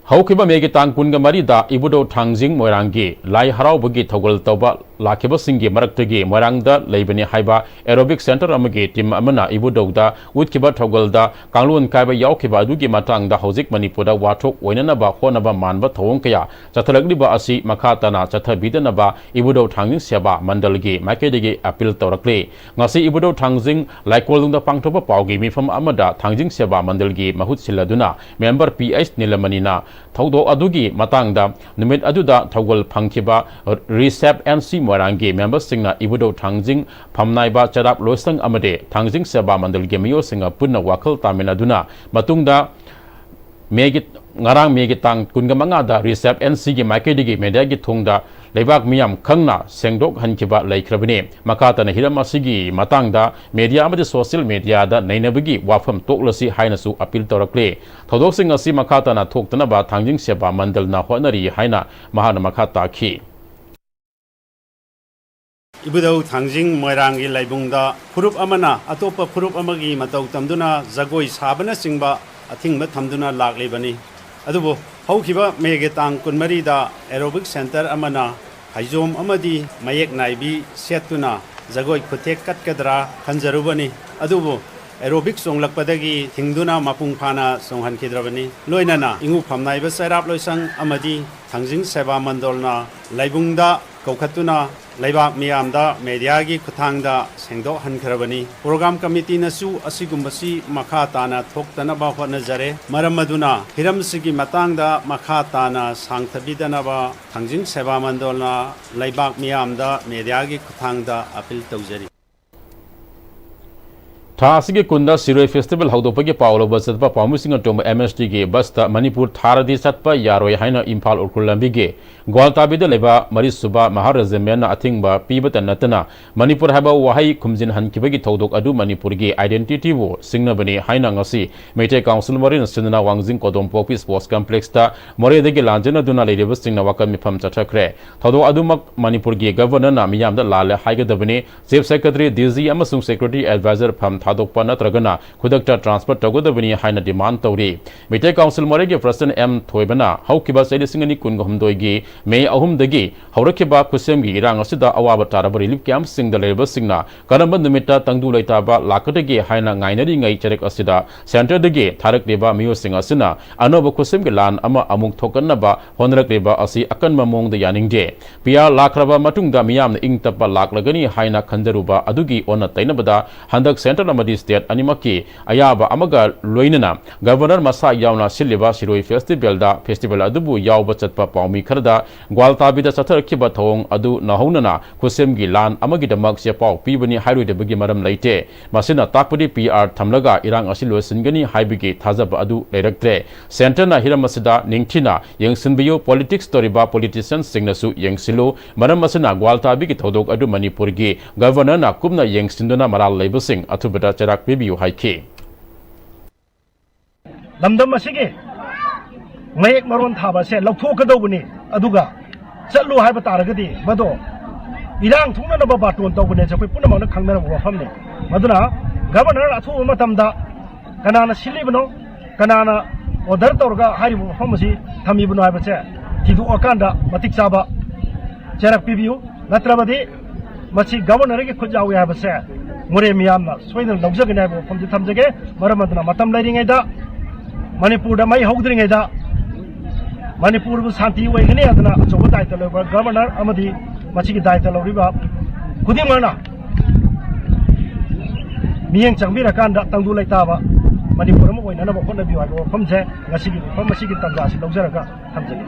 ꯍꯧꯈꯤꯕ ꯃꯦꯒꯤ ꯇꯥꯡ ꯀꯨꯟꯒ ꯃꯔꯤꯗ ꯏꯕꯨꯙꯧ ꯊꯥꯡꯖꯤꯡ ꯃꯣꯏꯔꯥꯡꯒꯤ ꯂꯥꯏ ꯍꯔꯥꯎꯕꯒꯤ ꯊꯧꯒꯜ ꯇꯧꯕ ꯂꯥꯛꯈꯤꯕꯁꯤꯡꯒꯤ ꯃꯔꯛꯇꯒꯤ ꯃꯣꯏꯔꯥꯡꯗ ꯂꯩꯕꯅꯤ ꯍꯥꯏꯕ aerobic centre ꯑꯃꯒꯤ team ꯑꯃꯅ ꯏꯕꯨꯙꯧꯗ ꯎꯠꯈꯤꯕ ꯊꯧꯒꯜꯗ ꯀꯥꯡꯂꯣꯟ ꯀꯥꯏꯕ ꯌꯥꯎꯈꯤꯕ ꯑꯗꯨꯒꯤ ꯃꯇꯥꯡꯗ ꯍꯧꯖꯤꯛ ꯃꯅꯤꯄꯨꯔꯗ ꯋꯥꯊꯣꯛ ꯑꯣꯏꯅꯅꯕ ꯍꯣꯠꯅꯕ ꯃꯥꯟꯕ ꯊꯧꯑꯣꯡ ꯀꯌꯥ ꯆꯠꯊꯔꯛꯂꯤꯕ ꯑꯁꯤ ꯃꯈꯥ ꯇꯥꯅ ꯆꯠꯊꯕꯤꯗꯅꯕ ꯏꯕꯨꯙꯧ ꯊꯥꯡꯖꯤꯡ ꯁꯦꯕꯥ ꯃꯟꯗꯜꯒꯤ ꯃꯥꯏꯀꯩꯗꯒꯤ appeal ꯇꯧꯔꯛꯂꯤ꯫ ꯉꯁꯤ ꯏꯕꯨꯙꯧ ꯊꯥꯡꯖꯤꯡ ꯂꯥꯏꯀꯣꯜꯅꯨꯡꯗ ꯄꯥꯡꯊꯣꯛꯄ ꯄꯥꯎꯒꯤ ꯃꯤꯐꯝ ꯑꯃꯗ ꯊꯥꯡꯖꯤꯡ ꯁꯦꯕꯥ ꯃꯟꯗꯜꯒꯤ ꯃꯍꯨꯠ ꯁꯤꯜꯂꯗꯨꯅ member ꯄꯤ ꯑꯩꯆ ꯅꯤꯂꯃꯅꯤꯅ ꯊꯧꯗꯣꯛ ꯑꯗꯨꯒꯤ ꯃꯇꯥꯡꯗ ꯅꯨꯃꯤꯠ ꯑꯗꯨꯗ ꯊꯧꯒꯜ ꯐꯪꯈꯤꯕ Recep and C ꯃꯣꯏꯔꯥꯡꯒꯤ memberꯁꯤꯡꯅ ꯏꯕꯨꯙꯧ ꯊꯥꯡꯖꯤꯡ ꯐꯝꯅꯥꯏꯕ ꯆꯔꯥꯞ ꯂꯣꯏꯁꯪ ꯑꯃꯗꯤ ꯊꯥꯡꯖꯤꯡ ꯁꯦꯕꯥ ꯃꯟꯗꯜꯒꯤ ꯃꯤꯑꯣꯏꯁꯤꯡꯒ ꯄꯨꯟꯅ ꯋꯥꯈꯜ ꯇꯥꯃꯤꯟꯅꯗꯨꯅ ꯃꯇꯨꯡꯗ ꯃꯦꯒꯤ, ꯉꯔꯥꯡ ꯃꯦꯒꯤ ꯇꯥꯡ ꯀꯨꯟꯒ ꯃꯉꯥꯗ Recep and Cꯒꯤ ꯃꯥꯏꯀꯩꯗꯒꯤ mediaꯒꯤ ꯊꯣꯡꯗ ꯂꯩꯕꯥꯛ ꯃꯤꯌꯥꯝ ꯈꯪꯅ ꯁꯦꯡꯗꯣꯛꯍꯟꯈꯤꯕ ꯂꯩꯈ꯭ꯔꯕꯅꯤ꯫ ꯃꯈꯥ ꯇꯥꯅ ꯍꯤꯔꯝ ꯑꯁꯤꯒꯤ ꯃꯇꯥꯡꯗ media ꯑꯃꯗꯤ social mediaꯗ ꯅꯩꯅꯕꯒꯤ ꯋꯥꯐꯝ ꯇꯣꯛꯂꯁꯤ ꯍꯥꯏꯅꯁꯨ appeal ꯇꯧꯔꯛꯂꯤ꯫ ꯊꯧꯗꯣꯛꯁꯤꯡ ꯑꯁꯤ ꯃꯈꯥ ꯇꯥꯅ ꯊꯣꯛꯇꯅꯕ ꯊꯥꯡꯖꯤꯡ ꯁꯦꯕꯥ ꯃꯟꯗꯜꯅ ꯍꯣꯠꯅꯔꯤ ꯍꯥꯏꯅ ꯃꯍꯥꯛꯅ ꯃꯈꯥ ꯇꯥꯈꯤ꯫ ꯏꯕꯨꯙꯧ ꯊꯥꯡꯖꯤꯡ ꯃꯣꯏꯔꯥꯡꯒꯤ ꯂꯥꯏꯕꯨꯡꯗ ꯐꯨꯔꯨꯞ ꯑꯃꯅ ꯑꯇꯣꯞꯄ ꯐꯨꯔꯨꯞ ꯑꯃꯒꯤ ꯃꯇꯧ ꯇꯝꯗꯨꯅ ꯖꯒꯣꯏ ꯁꯥꯕꯅꯆꯤꯡꯕ ꯑꯊꯤꯡꯕ ꯊꯝꯗꯨꯅ ꯂꯥꯛꯂꯤꯕꯅꯤ꯫ ꯑꯗꯨꯕꯨ ꯍꯧꯈꯤꯕ ꯃꯦꯒꯤ ꯇꯥꯡ ꯀꯨꯟꯃꯔꯤꯗ aerobic centre ꯑꯃꯅ ꯐꯩꯖꯣꯝ ꯑꯃꯗꯤ ꯃꯌꯦꯛ ꯅꯥꯏꯕꯤ ꯁꯦꯠꯇꯨꯅ ꯖꯒꯣꯏ ꯈꯨꯠꯊꯦꯛ ꯀꯠꯀꯗ꯭ꯔꯥ ꯈꯟꯖꯔꯨꯕꯅꯤ꯫ ꯑꯗꯨꯕꯨ aerobic ꯆꯣꯡꯂꯛꯄꯗꯒꯤ ꯊꯤꯡꯗꯨꯅ ꯃꯄꯨꯡ ꯐꯥꯅ ꯆꯣꯡꯍꯟꯈꯤꯗ꯭ꯔꯕꯅꯤ꯫ ꯂꯣꯏꯅꯅ ꯏꯉꯨ ꯐꯝꯅꯥꯏꯕ ꯆꯩꯔꯥꯞ ꯂꯣꯏꯁꯪ ꯑꯃꯗꯤ ꯊꯥꯡꯖꯤꯡ ꯁꯦꯕꯥ ꯃꯟꯗꯣꯜꯅ ꯂꯥꯏꯕꯨꯡꯗ ꯀꯧꯈꯠꯇꯨꯅ ꯂꯩꯕꯥꯛ ꯃꯤꯌꯥꯝꯗ mediaꯒꯤ ꯈꯨꯠꯊꯥꯡꯗ ꯁꯦꯡꯗꯣꯛꯍꯟꯈ꯭ꯔꯕꯅꯤ꯫ Program committeeꯅꯁꯨ ꯑꯁꯤꯒꯨꯝꯕꯁꯤ ꯃꯈꯥ ꯇꯥꯅ ꯊꯣꯛꯇꯅꯕ ꯍꯣꯠꯅꯖꯔꯦ꯫ ꯃꯔꯝ ꯑꯗꯨꯅ ꯍꯤꯔꯝꯁꯤꯒꯤ ꯃꯇꯥꯡꯗ ꯃꯈꯥ ꯇꯥꯅ ꯁꯥꯡꯊꯕꯤꯗꯅꯕ ꯊꯥꯡꯖꯤꯡ ꯁꯦꯕꯥ ꯃꯟꯗꯣꯜꯅ ꯂꯩꯕꯥꯛ ꯃꯤꯌꯥꯝꯗ mediaꯒꯤ ꯈꯨꯠꯊꯥꯡꯗ appeal ꯇꯧꯖꯔꯤ꯫ ꯊꯥ ꯑꯁꯤꯒꯤ ꯀꯨꯟꯗ ꯁꯤꯔꯣꯏ ꯐꯦꯁꯇꯤꯚꯦꯜ ꯍꯧꯗꯣꯛꯄꯒꯤ ꯄꯥꯎ ꯂꯧꯕ ꯆꯠꯄ ꯄꯥꯎꯃꯤꯁꯤꯡꯅ ꯇꯣꯝꯕ ꯑꯦꯝ ꯑꯦꯁ ꯇꯤꯒꯤ ꯕꯁꯇ ꯃꯅꯤꯄꯨꯔ ꯊꯥꯔꯗꯤ ꯆꯠꯄ ꯌꯥꯔꯣꯏ ꯍꯥꯏꯅ ꯏꯝꯐꯥꯜ ꯎꯈ꯭ꯔꯨꯜ ꯂꯝꯕꯤꯒꯤ ꯒ꯭ꯋꯥꯜꯇꯥꯕꯤꯗ ꯂꯩꯕ ꯃꯔꯤꯁꯨꯕ ꯃꯍꯥ ꯔꯦꯖꯤꯃꯦꯟꯅ ꯑꯊꯤꯡꯕ ꯄꯤꯕꯇ ꯅꯠꯇꯅ ꯃꯅꯤꯄꯨꯔ ꯍꯥꯏꯕ ꯋꯥꯍꯩ ꯈꯨꯝꯖꯤꯟꯍꯟꯈꯤꯕꯒꯤ ꯊꯧꯗꯣꯛ ꯑꯗꯨ ꯃꯅꯤꯄꯨꯔꯒꯤ identityꯕꯨ ꯁꯤꯡꯅꯕꯅꯤ ꯍꯥꯏꯅ ꯉꯁꯤ ꯃꯩꯇꯩ ꯀꯥꯎꯟꯁꯤꯜ ꯃꯔꯤꯅ ꯁꯤꯟꯗꯨꯅ ꯋꯥꯡꯖꯤꯡ ꯀꯣꯗꯣꯝꯄꯣꯛꯄꯤ Sports Complexꯇ ꯃꯣꯔꯦꯗꯒꯤ ꯂꯥꯟꯖꯦꯟꯅꯗꯨꯅ ꯂꯩꯔꯤꯕꯁꯤꯡꯅ ꯋꯥꯀꯠ ꯃꯤꯐꯝ ꯆꯠꯊꯈ꯭ꯔꯦ꯫ ꯊꯧꯗꯣꯛ ꯑꯗꯨꯃꯛ ꯃꯅꯤꯄꯨꯔꯒꯤ ꯒꯕꯔꯅꯔꯅ ꯃꯤꯌꯥꯝꯗ ꯂꯥꯜꯂꯦ ꯍꯥꯏꯒꯗꯕꯅꯤ꯫ Chief Secretary, D G ꯑꯃꯁꯨꯡ Secretary Advisor ꯐꯝ ꯊꯥꯗꯣꯛꯄ ꯅꯠꯇ꯭ꯔꯒꯅ ꯈꯨꯗꯛꯇ transfer ꯇꯧꯒꯗꯕꯅꯤ ꯍꯥꯏꯅ demand ꯇꯧꯔꯤ꯫ ꯃꯩꯇꯩ ꯀꯥꯎꯟꯁꯤꯜ ꯃꯣꯔꯦꯒꯤ President M ꯊꯣꯏꯕꯅ ꯍꯧꯈꯤꯕ ꯆꯍꯤ ꯂꯤꯁꯤꯡ ꯑꯅꯤ ꯀꯨꯟꯒ ꯍꯨꯝꯗꯣꯏꯒꯤ ꯃꯦ ꯑꯍꯨꯝꯗꯒꯤ ꯍꯧꯔꯛꯈꯤꯕ ꯈꯨꯠꯁꯦꯝꯒꯤ ꯏꯔꯥꯡ ꯑꯁꯤꯗ ꯑꯋꯥꯕ ꯇꯥꯔꯕ relief campꯁꯤꯡꯗ ꯂꯩꯔꯤꯕꯁꯤꯡꯅ ꯀꯔꯝꯕ ꯅꯨꯃꯤꯠꯇ ꯇꯪꯗꯨ ꯂꯩꯇꯥꯕ ꯂꯥꯛꯀꯗꯒꯦ ꯍꯥꯏꯅ ꯉꯥꯏꯅꯔꯤꯉꯩ ꯆꯔꯛ ꯑꯁꯤꯗ centreꯗꯒꯤ ꯊꯥꯔꯛꯂꯤꯕ ꯃꯤꯑꯣꯏꯁꯤꯡ ꯑꯁꯤꯅ ꯑꯅꯧꯕ ꯈꯨꯠꯁꯦꯝꯒꯤ ꯂꯥꯟ ꯑꯃ ꯑꯃꯨꯛ ꯊꯣꯛꯍꯟꯅꯕ ꯍꯣꯠꯅꯔꯛꯂꯤꯕ ꯑꯁꯤ ꯑꯀꯟꯕ ꯃꯑꯣꯡꯗ ꯌꯥꯅꯤꯡꯗꯦ꯫ P R ꯂꯥꯛꯈ꯭ꯔꯕ ꯃꯇꯨꯡꯗ ꯃꯤꯌꯥꯝꯅ ꯏꯪ ꯇꯞꯄ ꯂꯥꯛꯂꯒꯅꯤ ꯍꯥꯏꯅ ꯈꯟꯖꯔꯨꯕ ꯑꯗꯨꯒꯤ ꯑꯣꯟꯅ ꯇꯩꯅꯕꯗ ꯍꯟꯗꯛ centre ꯑꯃꯗꯤ state ꯑꯅꯤꯃꯛꯀꯤ ꯑꯌꯥꯕ ꯑꯃꯒ ꯂꯣꯏꯅꯅ ꯒꯕꯔꯅꯔ ꯃꯁꯥ ꯌꯥꯎꯅ ꯁꯤꯜꯂꯤꯕ ꯁꯤꯔꯣꯏ ꯐꯦꯁꯇꯤꯚꯦꯜꯗ, ꯐꯦꯁꯇꯤꯚꯦꯜ ꯑꯗꯨꯕꯨ ꯌꯥꯎꯕ ꯆꯠꯄ ꯄꯥꯎꯃꯤ ꯈꯔꯗ ꯒ꯭ꯋꯥꯜꯇꯥꯕꯤꯗ ꯆꯠꯊꯔꯛꯈꯤꯕ ꯊꯧꯑꯣꯡ ꯑꯗꯨ ꯅꯧꯍꯧꯅꯅ ꯈꯨꯠꯁꯦꯝꯒꯤ ꯂꯥꯟ ꯑꯃꯒꯤꯗꯃꯛ ꯆꯦꯄꯥꯎ ꯄꯤꯕꯅꯤ ꯍꯥꯏꯔꯣꯏꯗꯕꯒꯤ ꯃꯔꯝ ꯂꯩꯇꯦ꯫ ꯃꯁꯤꯅ ꯇꯥꯛꯄꯗꯤ P R ꯊꯝꯂꯒ ꯏꯔꯥꯡ ꯑꯁꯤ ꯂꯣꯏꯁꯤꯟꯒꯅꯤ ꯍꯥꯏꯕꯒꯤ ꯊꯥꯖꯕ ꯑꯗꯨ ꯂꯩꯔꯛꯇ꯭ꯔꯦ꯫ Centreꯅ ꯍꯤꯔꯝ ꯑꯁꯤꯗ ꯅꯤꯡꯊꯤꯅ ꯌꯦꯡꯁꯤꯟꯕꯤꯌꯨ, politics ꯇꯧꯔꯤꯕ politicianꯁꯤꯡꯅꯁꯨ ꯌꯦꯡꯁꯤꯜꯂꯨ꯫ ꯃꯔꯝ ꯑꯁꯤꯅ ꯒ꯭ꯋꯥꯜꯇꯥꯕꯤꯒꯤ ꯊꯧꯗꯣꯛ ꯑꯗꯨ ꯃꯅꯤꯄꯨꯔꯒꯤ ꯒꯕꯔꯅꯔꯅ ꯀꯨꯞꯅ ꯌꯦꯡꯁꯤꯟꯗꯨꯅ ꯃꯔꯥꯜ ꯂꯩꯕꯁꯤꯡ ꯑꯊꯨꯕꯗ ꯆꯩꯔꯥꯛ ꯄꯤꯕꯤꯌꯨ ꯍꯥꯏꯈꯤ꯫ ꯂꯝꯗꯝ ꯑꯁꯤꯒꯤ ꯃꯌꯦꯛ ꯃꯔꯣꯟ ꯊꯥꯕ ꯑꯁꯦ ꯂꯧꯊꯣꯛꯀꯗꯧꯕꯅꯤ꯫ ꯑꯗꯨꯒ ꯆꯠꯂꯨ ꯍꯥꯏꯕ ꯇꯥꯔꯒꯗꯤ ꯃꯗꯣ ꯏꯔꯥꯡ ꯊꯣꯛꯅꯅꯕ ꯕꯥꯇꯣꯟ ꯇꯧꯕꯅꯦꯁꯦ ꯑꯩꯈꯣꯏ ꯄꯨꯝꯅꯃꯛꯅ ꯈꯪꯅꯔꯕ ꯋꯥꯐꯝꯅꯤ꯫ ꯃꯗꯨꯅ ꯒꯕꯔꯅꯔ ꯑꯊꯨꯕ ꯃꯇꯝꯗ ꯀꯅꯥꯅ ꯁꯤꯜꯂꯤꯕꯅꯣ, ꯀꯅꯥꯅ order ꯇꯧꯔꯒ ꯍꯥꯏꯔꯤꯕ ꯋꯥꯐꯝ ꯑꯁꯤ ꯊꯝꯃꯤꯕꯅꯣ ꯍꯥꯏꯕꯁꯦ ꯊꯤꯗꯣꯛꯑꯀꯥꯟꯗ ꯃꯇꯤꯛ ꯆꯥꯕ ꯆꯩꯔꯥꯛ ꯄꯤꯕꯤꯌꯨ꯫ ꯅꯠꯇ꯭ꯔꯕꯗꯤ ꯃꯁꯤ ꯒꯕꯔꯅꯔꯒꯤ ꯈꯨꯠ ꯌꯥꯎꯏ ꯍꯥꯏꯕꯁꯦ ꯃꯣꯔꯦ ꯃꯤꯌꯥꯝꯅ ꯁꯣꯏꯗꯅ ꯂꯧꯖꯒꯅꯤ ꯍꯥꯏꯕ ꯋꯥꯐꯝꯗꯤ ꯊꯝꯖꯒꯦ꯫ ꯃꯔꯝ ꯑꯗꯨꯅ ꯃꯇꯝ ꯂꯩꯔꯤꯉꯩꯗ, ꯃꯅꯤꯄꯨꯔꯗ ꯃꯩ ꯍꯧꯗ꯭ꯔꯤꯉꯩꯗ, ꯃꯅꯤꯄꯨꯔꯕꯨ ꯁꯥꯟꯇꯤ ꯑꯣꯏꯒꯅꯤ ꯍꯥꯏꯗꯅ ꯑꯆꯧꯕ ꯗꯥꯏꯇ ꯂꯧꯕ ꯒꯕꯔꯅꯔ ꯑꯃꯗꯤ ꯃꯁꯤꯒꯤ ꯗꯥꯏꯇ ꯂꯧꯔꯤꯕ ꯈꯨꯗꯤꯡꯃꯛꯅ ꯃꯤꯠꯌꯦꯡ ꯆꯪꯕꯤꯔꯀꯥꯟꯗ ꯇꯪꯗꯨ ꯂꯩꯇꯥꯕ ꯃꯅꯤꯄꯨꯔ ꯑꯃ ꯑꯣꯏꯅꯅꯕ ꯍꯣꯠꯅꯕꯤꯌꯨ ꯍꯥꯏꯕ ꯋꯥꯐꯝꯁꯦ ꯉꯁꯤꯒꯤ ꯃꯐꯝ ꯑꯁꯤꯒꯤ ꯇꯥꯟꯖꯥ ꯑꯁꯤ ꯂꯧꯖꯔꯒ ꯊꯝꯖꯒꯦ꯫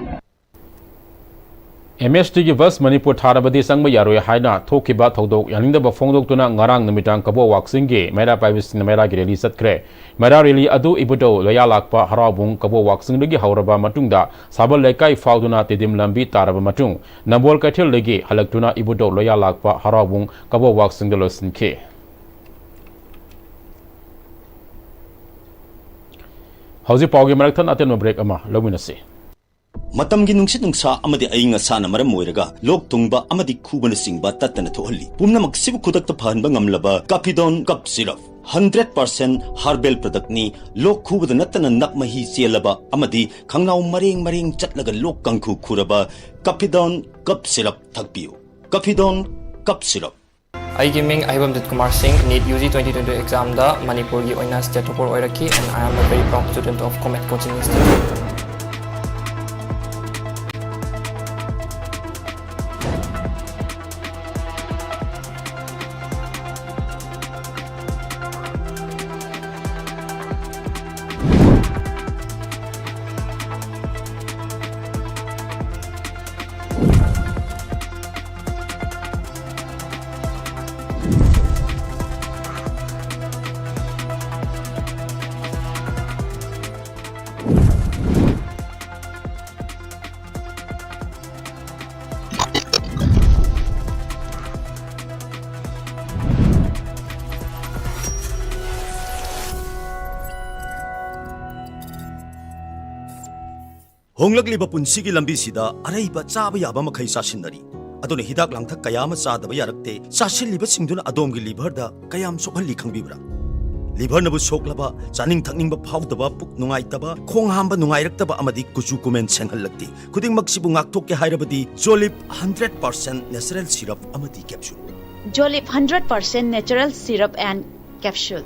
ꯑꯦꯝ ꯑꯦꯁ ꯇꯤꯒꯤ ꯕꯁ ꯃꯅꯤꯄꯨꯔ ꯊꯥꯔꯕꯗꯤ ꯆꯪꯕ ꯌꯥꯔꯣꯏ ꯍꯥꯏꯅ ꯊꯣꯛꯈꯤꯕ ꯊꯧꯗꯣꯛ ꯌꯥꯅꯤꯡꯗꯕ ꯐꯣꯡꯗꯣꯛꯇꯨꯅ ꯉꯔꯥꯡ ꯅꯨꯃꯤꯗꯥꯡ ꯀꯕꯣ ꯋꯥꯛꯆꯤꯡꯒꯤ ꯃꯩꯔꯥ ꯄꯥꯏꯕꯁꯤꯡꯅ ꯃꯩꯔꯥꯒꯤ ꯔꯦꯂꯤ ꯆꯠꯈ꯭ꯔꯦ꯫ ꯃꯩꯔꯥ ꯔꯦꯂꯤ ꯑꯗꯨ ꯏꯕꯨꯙꯧ ꯂꯣꯌꯥꯂꯥꯛꯄ ꯍꯔꯥꯎꯕꯨꯡ ꯀꯕꯣ ꯋꯥꯛꯆꯤꯡꯗꯒꯤ ꯍꯧꯔꯕ ꯃꯇꯨꯡꯗ ꯁꯥꯕꯜ ꯂꯩꯀꯥꯏ ꯐꯥꯎꯗꯨꯅ ꯇꯤꯗꯤꯝ ꯂꯝꯕꯤ ꯇꯥꯔꯕ ꯃꯇꯨꯡ ꯅꯝꯕꯣꯜ ꯀꯩꯊꯦꯜꯗꯒꯤ ꯍꯜꯂꯛꯇꯨꯅ ꯏꯕꯨꯙꯧ ꯂꯣꯌꯥꯂꯥꯛꯄ ꯍꯔꯥꯎꯕꯨꯡ ꯀꯕꯣ ꯋꯥꯛꯆꯤꯡꯗ ꯂꯣꯏꯁꯤꯟꯈꯤ꯫ ꯍꯧꯖꯤꯛ ꯄꯥꯎꯒꯤ ꯃꯔꯛ ꯊꯠꯅ ꯑꯇꯦꯟꯕ ꯕ꯭ꯔꯦꯛ ꯑꯃ ꯂꯧꯃꯤꯟꯅꯁꯤ꯫ ꯃꯇꯝꯒꯤ ꯅꯨꯡꯁꯤꯠ ꯅꯨꯡꯁꯥ ꯑꯃꯗꯤ ꯑꯏꯪ ꯑꯁꯥꯅ ꯃꯔꯝ ꯑꯣꯏꯔꯒ ꯂꯣꯛ ꯊꯨꯡꯕ ꯑꯃꯗꯤ ꯈꯨꯕꯅꯆꯤꯡꯕ ꯇꯠꯇꯅ ꯊꯣꯛꯍꯜꯂꯤ꯫ ꯄꯨꯝꯅꯃꯛꯁꯤꯕꯨ ꯈꯨꯗꯛꯇ ꯐꯍꯟꯕ ꯉꯝꯂꯕ ꯀꯥꯐꯤꯗꯣꯟ ꯀꯞ ꯁꯤꯔꯞ, ꯍꯟꯗ꯭ꯔꯦꯠ ꯄꯥꯔꯁꯦꯟ ꯍꯥꯔꯕꯦꯜ ꯄ꯭ꯔꯗꯛꯅꯤ꯫ ꯂꯣꯛ ꯈꯨꯕꯗ ꯅꯠꯇꯅ ꯅꯞ ꯃꯍꯤ ꯆꯦꯜꯂꯕ ꯑꯃꯗꯤ ꯈꯪꯅꯥꯎ ꯃꯔꯦꯡ ꯃꯔꯦꯡ ꯆꯠꯂꯒ ꯂꯣꯛ ꯀꯥꯡꯈꯨ ꯈꯨꯔꯕ ꯀꯥꯐꯤꯗꯣꯟ ꯀꯞ ꯁꯤꯔꯞ ꯊꯛꯄꯤꯌꯨ꯫ ꯀꯥꯐꯤꯗꯣꯟ ꯀꯞ ꯁꯤꯔꯞ꯫ ꯑꯩꯒꯤ ꯃꯤꯡ ꯑꯍꯩꯕꯝ Jit Kumar Singh. NEET U G twenty twenty examꯗ ꯃꯅꯤꯄꯨꯔꯒꯤ ꯑꯣꯏꯅ state topper ꯑꯣꯏꯔꯛꯈꯤ, and I am a very proud student of Comet Coaching Institute. ꯍꯣꯡꯂꯛꯂꯤꯕ ꯄꯨꯟꯁꯤꯒꯤ ꯂꯝꯕꯤꯁꯤꯗ ꯑꯔꯩꯕ ꯆꯥꯕ ꯌꯥꯕ ꯃꯈꯩ ꯆꯥꯁꯤꯟꯅꯔꯤ꯫ ꯑꯗꯨꯅ ꯍꯤꯗꯥꯛ ꯂꯥꯡꯊꯛ ꯀꯌꯥ ꯑꯃ ꯆꯥꯗꯕ ꯌꯥꯔꯛꯇꯦ꯫ ꯆꯥꯁꯤꯜꯂꯤꯕꯁꯤꯡꯗꯨꯅ ꯑꯗꯣꯝꯒꯤ liverꯗ ꯀꯌꯥꯝ ꯁꯣꯛꯍꯜꯂꯤ ꯈꯪꯕꯤꯕ꯭ꯔꯥ? Liverꯅꯕꯨ ꯁꯣꯛꯂꯕ, ꯆꯥꯅꯤꯡ ꯊꯛꯅꯤꯡꯕ ꯐꯥꯎꯗꯕ, ꯄꯨꯛ ꯅꯨꯡꯉꯥꯏꯇꯕ, ꯈꯣꯡ ꯍꯥꯝꯕ ꯅꯨꯡꯉꯥꯏꯔꯛꯇꯕ ꯑꯃꯗꯤ ꯀꯨꯆꯨ ꯀꯨꯃꯦꯟ ꯁꯦꯡꯍꯜꯂꯛꯇꯦ꯫ ꯈꯨꯗꯤꯡꯃꯛꯁꯤꯕꯨ ꯉꯥꯛꯊꯣꯛꯀꯦ ꯍꯥꯏꯔꯕꯗꯤ Jolip hundred percent natural syrup ꯑꯃꯗꯤ capsule꯫ Jolip hundred percent natural syrup and capsule꯫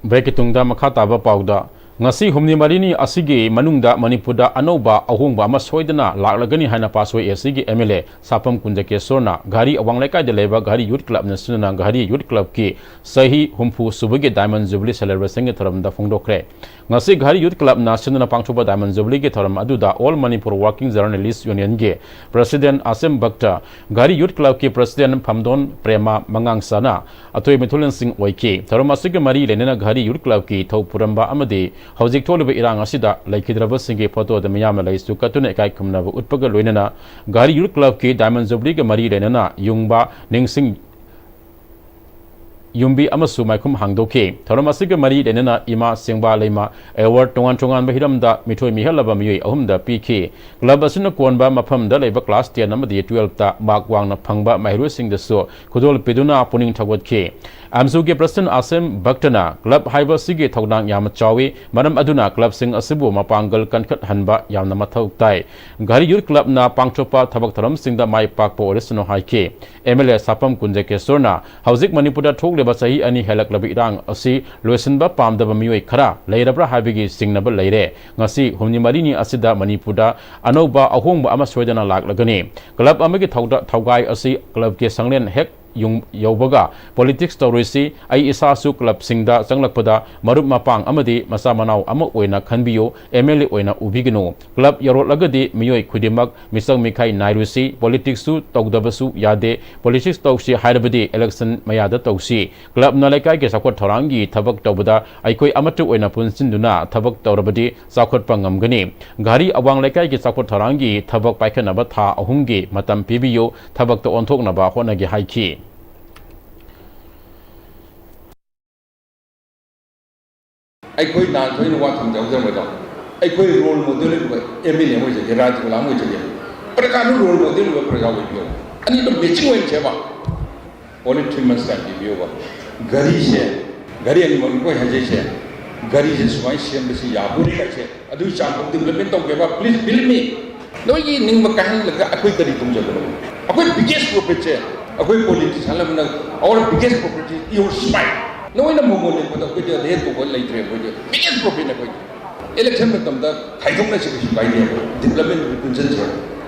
ꯕ꯭ꯔꯦꯛꯀꯤ ꯇꯨꯡꯗ ꯃꯈꯥ ꯇꯥꯕ ꯄꯥꯎꯗ ꯉꯁꯤ ꯍꯨꯝꯅꯤ ꯃꯔꯤꯅꯤ ꯑꯁꯤꯒꯤ ꯃꯅꯨꯡꯗ ꯃꯅꯤꯄꯨꯔꯗ ꯑꯅꯧꯕ ꯑꯍꯣꯡꯕ ꯑꯃ ꯁꯣꯏꯗꯅ ꯂꯥꯛꯂꯒꯅꯤ ꯍꯥꯏꯅ ꯄꯥꯁꯣꯏ ꯑꯦꯁꯤꯒꯤ ꯑꯦꯝ ꯑꯦꯜ ꯑꯦ ꯁꯥꯄꯝ ꯀꯨꯟꯖꯀꯦꯁꯣꯔꯅ ꯘꯔꯤ ꯑꯋꯥꯡ ꯂꯩꯀꯥꯏꯗ ꯂꯩꯕ ꯘꯔꯤ ꯌꯨꯠ ꯀ꯭ꯂꯕꯅ ꯁꯤꯟꯗꯨꯅ ꯘꯔꯤ ꯌꯨꯠ ꯀ꯭ꯂꯕꯀꯤ ꯆꯍꯤ ꯍꯨꯝꯐꯨ ꯁꯨꯕꯒꯤ ꯗꯥꯏꯃꯟ ꯖꯨꯕꯤꯂꯤ ꯁꯦꯂꯦꯕ꯭ꯔꯦꯁꯟꯒꯤ ꯊꯧꯔꯝꯗ ꯐꯣꯡꯗꯣꯛꯈ꯭ꯔꯦ꯫ ꯉꯁꯤ ꯘꯔꯤ ꯌꯨꯠ ꯀ꯭ꯂꯕꯅ ꯁꯤꯟꯗꯨꯅ ꯄꯥꯡꯊꯣꯛꯄ ꯗꯥꯏꯃꯟ ꯖꯨꯕꯤꯂꯤꯒꯤ ꯊꯧꯔꯝ ꯑꯗꯨꯗ ꯑꯣꯜ ꯃꯅꯤꯄꯨꯔ ꯋꯥꯔꯀꯤꯡ ꯖꯔꯅꯦꯂꯤꯁ ꯌꯨꯅꯤꯌꯟꯒꯤ ꯄ꯭ꯔꯁꯤꯗꯦꯟ ꯑꯁꯦꯝ ꯚꯛꯇ, ꯘꯔꯤ ꯌꯨꯠ ꯀ꯭ꯂꯕꯀꯤ ꯄ꯭ꯔꯁꯤꯗꯦꯟ ꯐꯝꯗꯣꯟ ꯄ꯭ꯔꯦꯃ ꯃꯉꯥꯡꯁꯥꯅ ꯑꯇꯣꯏ ꯃꯤꯊꯨꯂꯦꯟꯁꯤꯡ ꯑꯣꯏꯈꯤ꯫ ꯊꯧꯔꯝ ꯑꯁꯤꯒꯤ ꯃꯔꯤ ꯂꯩꯅꯅ ꯘꯔꯤ ꯌꯨꯠ ꯀ꯭ꯂꯕꯀꯤ ꯊꯧ ꯄꯨꯔꯝꯕ ꯑꯃꯗꯤ ꯍꯧꯖꯤꯛ ꯊꯣꯛꯂꯤꯕ ꯏꯔꯥꯡ ꯑꯁꯤꯗ ꯂꯩꯈꯤꯗ꯭ꯔꯕꯁꯤꯡꯒꯤ ꯐꯣꯇꯣꯗ ꯃꯤꯌꯥꯝꯅ ꯂꯩꯁꯨ ꯀꯠꯇꯨꯅ ꯏꯀꯥꯏ ꯈꯨꯝꯅꯕ ꯎꯠꯄꯒ ꯂꯣꯏꯅꯅ ꯘꯔꯤ ꯌꯨꯠ ꯀ꯭ꯂꯕꯀꯤ ꯗꯥꯏꯃꯟ ꯖꯨꯕꯤꯂꯤꯒ ꯃꯔꯤ ꯂꯩꯅꯅ ꯌꯨꯡꯕ ꯅꯤꯡꯁꯤꯡ ꯌꯨꯝꯕꯤ ꯑꯃꯁꯨ ꯃꯥꯏꯈꯨꯝ ꯍꯥꯡꯗꯣꯛꯈꯤ꯫ ꯊꯧꯔꯝ ꯑꯁꯤꯒ ꯃꯔꯤ ꯂꯩꯅꯅ ꯏꯃꯥ ꯁꯦꯡꯕꯥ ꯂꯩꯃ ꯑꯦꯋꯥꯔꯗ ꯇꯣꯉꯥꯟ ꯇꯣꯉꯥꯟꯕ ꯍꯤꯔꯝꯗ ꯃꯤꯊꯣꯏ ꯃꯤꯍꯦꯜꯂꯕ ꯃꯤꯑꯣꯏ ꯑꯍꯨꯝꯗ ꯄꯤꯈꯤ꯫ ꯀ꯭ꯂꯕ ꯑꯁꯤꯅ ꯀꯣꯟꯕ ꯃꯐꯝꯗ ꯂꯩꯕ ꯀ꯭ꯂꯥꯁ ꯇꯦꯟ ꯑꯃꯗꯤ ꯇꯨꯋꯦꯜꯐꯇ ꯃꯥꯔꯛ ꯋꯥꯡꯅ ꯐꯪꯕ ꯃꯍꯩꯔꯣꯏꯁꯤꯡꯗꯁꯨ ꯈꯨꯗꯣꯜ ꯄꯤꯗꯨꯅ ꯄꯨꯛꯅꯤꯡ ꯊꯧꯒꯠꯈꯤ꯫ ꯑꯦꯝꯁꯨꯒꯤ ꯄ꯭ꯔꯁꯤꯗꯦꯟ ꯑꯁꯦꯝ ꯚꯛꯇꯅ ꯀ꯭ꯂꯕ ꯍꯥꯏꯕ ꯑꯁꯤꯒꯤ ꯊꯧꯗꯥꯡ ꯌꯥꯝꯅ ꯆꯥꯎꯏ, ꯃꯔꯝ ꯑꯗꯨꯅ ꯀ꯭ꯂꯕꯁꯤꯡ ꯑꯁꯤꯕꯨ ꯃꯄꯥꯡꯒꯜ ꯀꯟꯈꯠꯍꯟꯕ ꯌꯥꯝꯅ ꯃꯊꯧ ꯇꯥꯏ꯫ ꯘꯔꯤ ꯌꯨꯠ ꯀ꯭ꯂꯕꯅ ꯄꯥꯡꯊꯣꯛꯄ ꯊꯕꯛ ꯊꯧꯔꯝꯁꯤꯡꯗ ꯃꯥꯏ ꯄꯥꯛꯄ ꯑꯣꯏꯔꯁꯅꯨ ꯍꯥꯏꯈꯤ꯫ ꯑꯦꯝ ꯑꯦꯜ ꯑꯦ ꯁꯥꯄꯝ ꯀꯨꯟꯖꯀꯦꯁꯣꯔꯅ ꯍꯧꯖꯤꯛ ꯃꯅꯤꯄꯨꯔꯗ ꯊꯣꯛꯂꯤꯕ ꯆꯍꯤ ꯑꯅꯤ ꯍꯦꯜꯂꯛꯂꯕ ꯏꯔꯥꯡ ꯑꯁꯤ ꯂꯣꯏꯁꯤꯟꯕ ꯄꯥꯝꯗꯕ ꯃꯤꯑꯣꯏ ꯈꯔ ꯂꯩꯔꯕ꯭ꯔꯥ ꯍꯥꯏꯕꯒꯤ ꯆꯤꯡꯅꯕ ꯂꯩꯔꯦ꯫ ꯉꯁꯤ ꯍꯨꯝꯅꯤ ꯃꯔꯤꯅꯤ ꯑꯁꯤꯗ ꯃꯅꯤꯄꯨꯔꯗ ꯑꯅꯧꯕ ꯑꯍꯣꯡꯕ ꯑꯃ ꯁꯣꯏꯗꯅ ꯂꯥꯛꯂꯒꯅꯤ꯫ ꯀ꯭ꯂꯕ ꯑꯃꯒꯤ ꯊꯧꯗ-, ꯊꯧꯒꯥꯏ ꯑꯁꯤ ꯀ꯭ꯂꯕꯀꯤ ꯁꯪꯂꯦꯟ ꯍꯦꯛ ꯌꯨꯡ-, ꯌꯧꯕꯒ ꯄꯣꯂꯤꯇꯤꯛꯁ ꯇꯧꯔꯣꯏꯁꯤ꯫ ꯑꯩ ꯏꯁꯥꯁꯨ ꯀ꯭ꯂꯕꯁꯤꯡꯗ ꯆꯪꯂꯛꯄꯗ ꯃꯔꯨꯞ ꯃꯄꯥꯡ ꯑꯃꯗꯤ ꯃꯆꯥ ꯃꯅꯥꯎ ꯑꯃ ꯑꯣꯏꯅ ꯈꯟꯕꯤꯌꯨ, ꯑꯦꯝ ꯑꯦꯜ ꯑꯦ ꯑꯣꯏꯅ ꯎꯕꯤꯒꯅꯨ꯫ ꯀ꯭ꯂꯕ ꯌꯧꯔꯛꯂꯒꯗꯤ ꯃꯤꯑꯣꯏ ꯈꯨꯗꯤꯡꯃꯛ ꯃꯤꯆꯪ ꯃꯤꯈꯥꯏ ꯅꯥꯏꯔꯨꯁꯤ꯫ ꯄꯣꯂꯤꯇꯤꯛꯁꯁꯨ ꯇꯧꯗꯕꯁꯨ ꯌꯥꯗꯦ꯫ ꯄꯣꯂꯤꯇꯤꯛꯁ ꯇꯧꯁꯤ ꯍꯥꯏꯔꯕꯗꯤ ꯏꯂꯦꯛꯁꯟ ꯃꯌꯥꯗ ꯇꯧꯁꯤ꯫ ꯀ꯭ꯂꯕꯅ ꯂꯩꯀꯥꯏꯒꯤ ꯆꯥꯎꯈꯠ ꯊꯧꯔꯥꯡꯒꯤ ꯊꯕꯛ ꯇꯧꯕꯗ ꯑꯩꯈꯣꯏ ꯑꯃꯠꯇ ꯑꯣꯏꯅ ꯄꯨꯟꯁꯤꯟꯗꯨꯅ ꯊꯕꯛ ꯇꯧꯔꯕꯗꯤ ꯆꯥꯎꯈꯠꯄ ꯉꯝꯒꯅꯤ꯫ ꯘꯔꯤ ꯑꯋꯥꯡ ꯂꯩꯀꯥꯏꯒꯤ ꯆꯥꯎꯈꯠ ꯊꯧꯔꯥꯡꯒꯤ ꯊꯕꯛ ꯄꯥꯏꯈꯠꯅꯕ ꯊꯥ ꯑꯍꯨꯝꯒꯤ ꯃꯇꯝ ꯄꯤꯕꯤꯌꯨ, ꯊꯕꯛꯇ ꯑꯣꯟꯊꯣꯛꯅꯕ ꯍꯣꯠꯅꯒꯦ ꯍꯥꯏꯈꯤ꯫ ꯑꯩꯈꯣꯏ ꯅꯍꯥꯟ ꯑꯩꯅ ꯋꯥ ꯊꯝꯖꯍꯧꯖꯔꯝꯕꯗꯣ, ꯑꯩꯈꯣꯏ ꯔꯣꯜ ꯃꯣꯗꯦꯜ ꯑꯣꯏꯕ ꯑꯦꯝ ꯑꯦꯜ ꯑꯦ ꯑꯃ ꯑꯣꯏꯖꯒꯦ, ꯔꯥꯖ ꯒꯨꯂꯥꯝ ꯑꯣꯏꯖꯒꯦ, ꯄ꯭ꯔꯖꯥꯅ ꯔꯣꯜ ꯃꯣꯗꯦꯜ ꯑꯣꯏꯕ ꯄ꯭ꯔꯖꯥ ꯑꯣꯏꯕꯤꯌꯣ꯫ ꯑꯅꯤꯗꯣ ꯃꯦꯆꯤꯡ ꯑꯣꯏꯅ ꯁꯦꯝꯕ꯫ Only three months time ꯄꯤꯕꯤꯌꯣꯕ꯫ ꯘꯔꯤꯁꯦ, ꯘꯔꯤ ꯑꯅꯤꯃꯛ ꯑꯩꯈꯣꯏ ꯍꯥꯏꯖꯩꯁꯦ, ꯘꯔꯤꯁꯦ ꯁꯨꯃꯥꯏꯅ ꯁꯦꯝꯕꯁꯤ ꯌꯥꯕꯣꯔꯦ ꯀꯥꯏꯁꯦ, ꯑꯗꯨꯒꯤ ꯆꯥꯡ ꯐꯥꯎ development ꯇꯧꯒꯦꯕ, please believe me꯫ ꯅꯣꯏꯒꯤ ꯅꯤꯡꯕ ꯀꯥꯏꯍꯜꯂꯒ ꯑꯩꯈꯣꯏ ꯀꯔꯤ ꯇꯧꯖꯒꯗꯕꯅꯣ? ꯑꯩꯈꯣꯏ biggest profitꯁꯦ, ꯑꯩꯈꯣꯏ politician ꯑꯃꯅ, our biggest profit is your smile꯫ ꯅꯣꯏꯅ ꯃꯣꯃꯣꯟ ꯂꯦꯞꯄꯗ ꯑꯩꯈꯣꯏꯗꯤ ꯔꯦꯠ ꯇꯧꯕ ꯂꯩꯇ꯭ꯔꯦ꯫ ꯑꯩꯈꯣꯏꯗꯤ ꯕꯤꯒꯦꯁ ꯄ꯭ꯔꯣꯐꯤꯠꯅꯦ ꯑꯩꯈꯣꯏꯗꯤ꯫ ꯏꯂꯦꯛꯁꯟ ꯃꯇꯝꯗ ꯈꯥꯏꯗꯣꯛꯅꯁꯤ ꯀꯩꯁꯨ ꯀꯥꯏꯗꯦ꯫ ꯗꯤꯕ꯭ꯂꯞꯃꯦꯟ ꯄꯨꯟꯁꯤꯟꯁꯦ꯫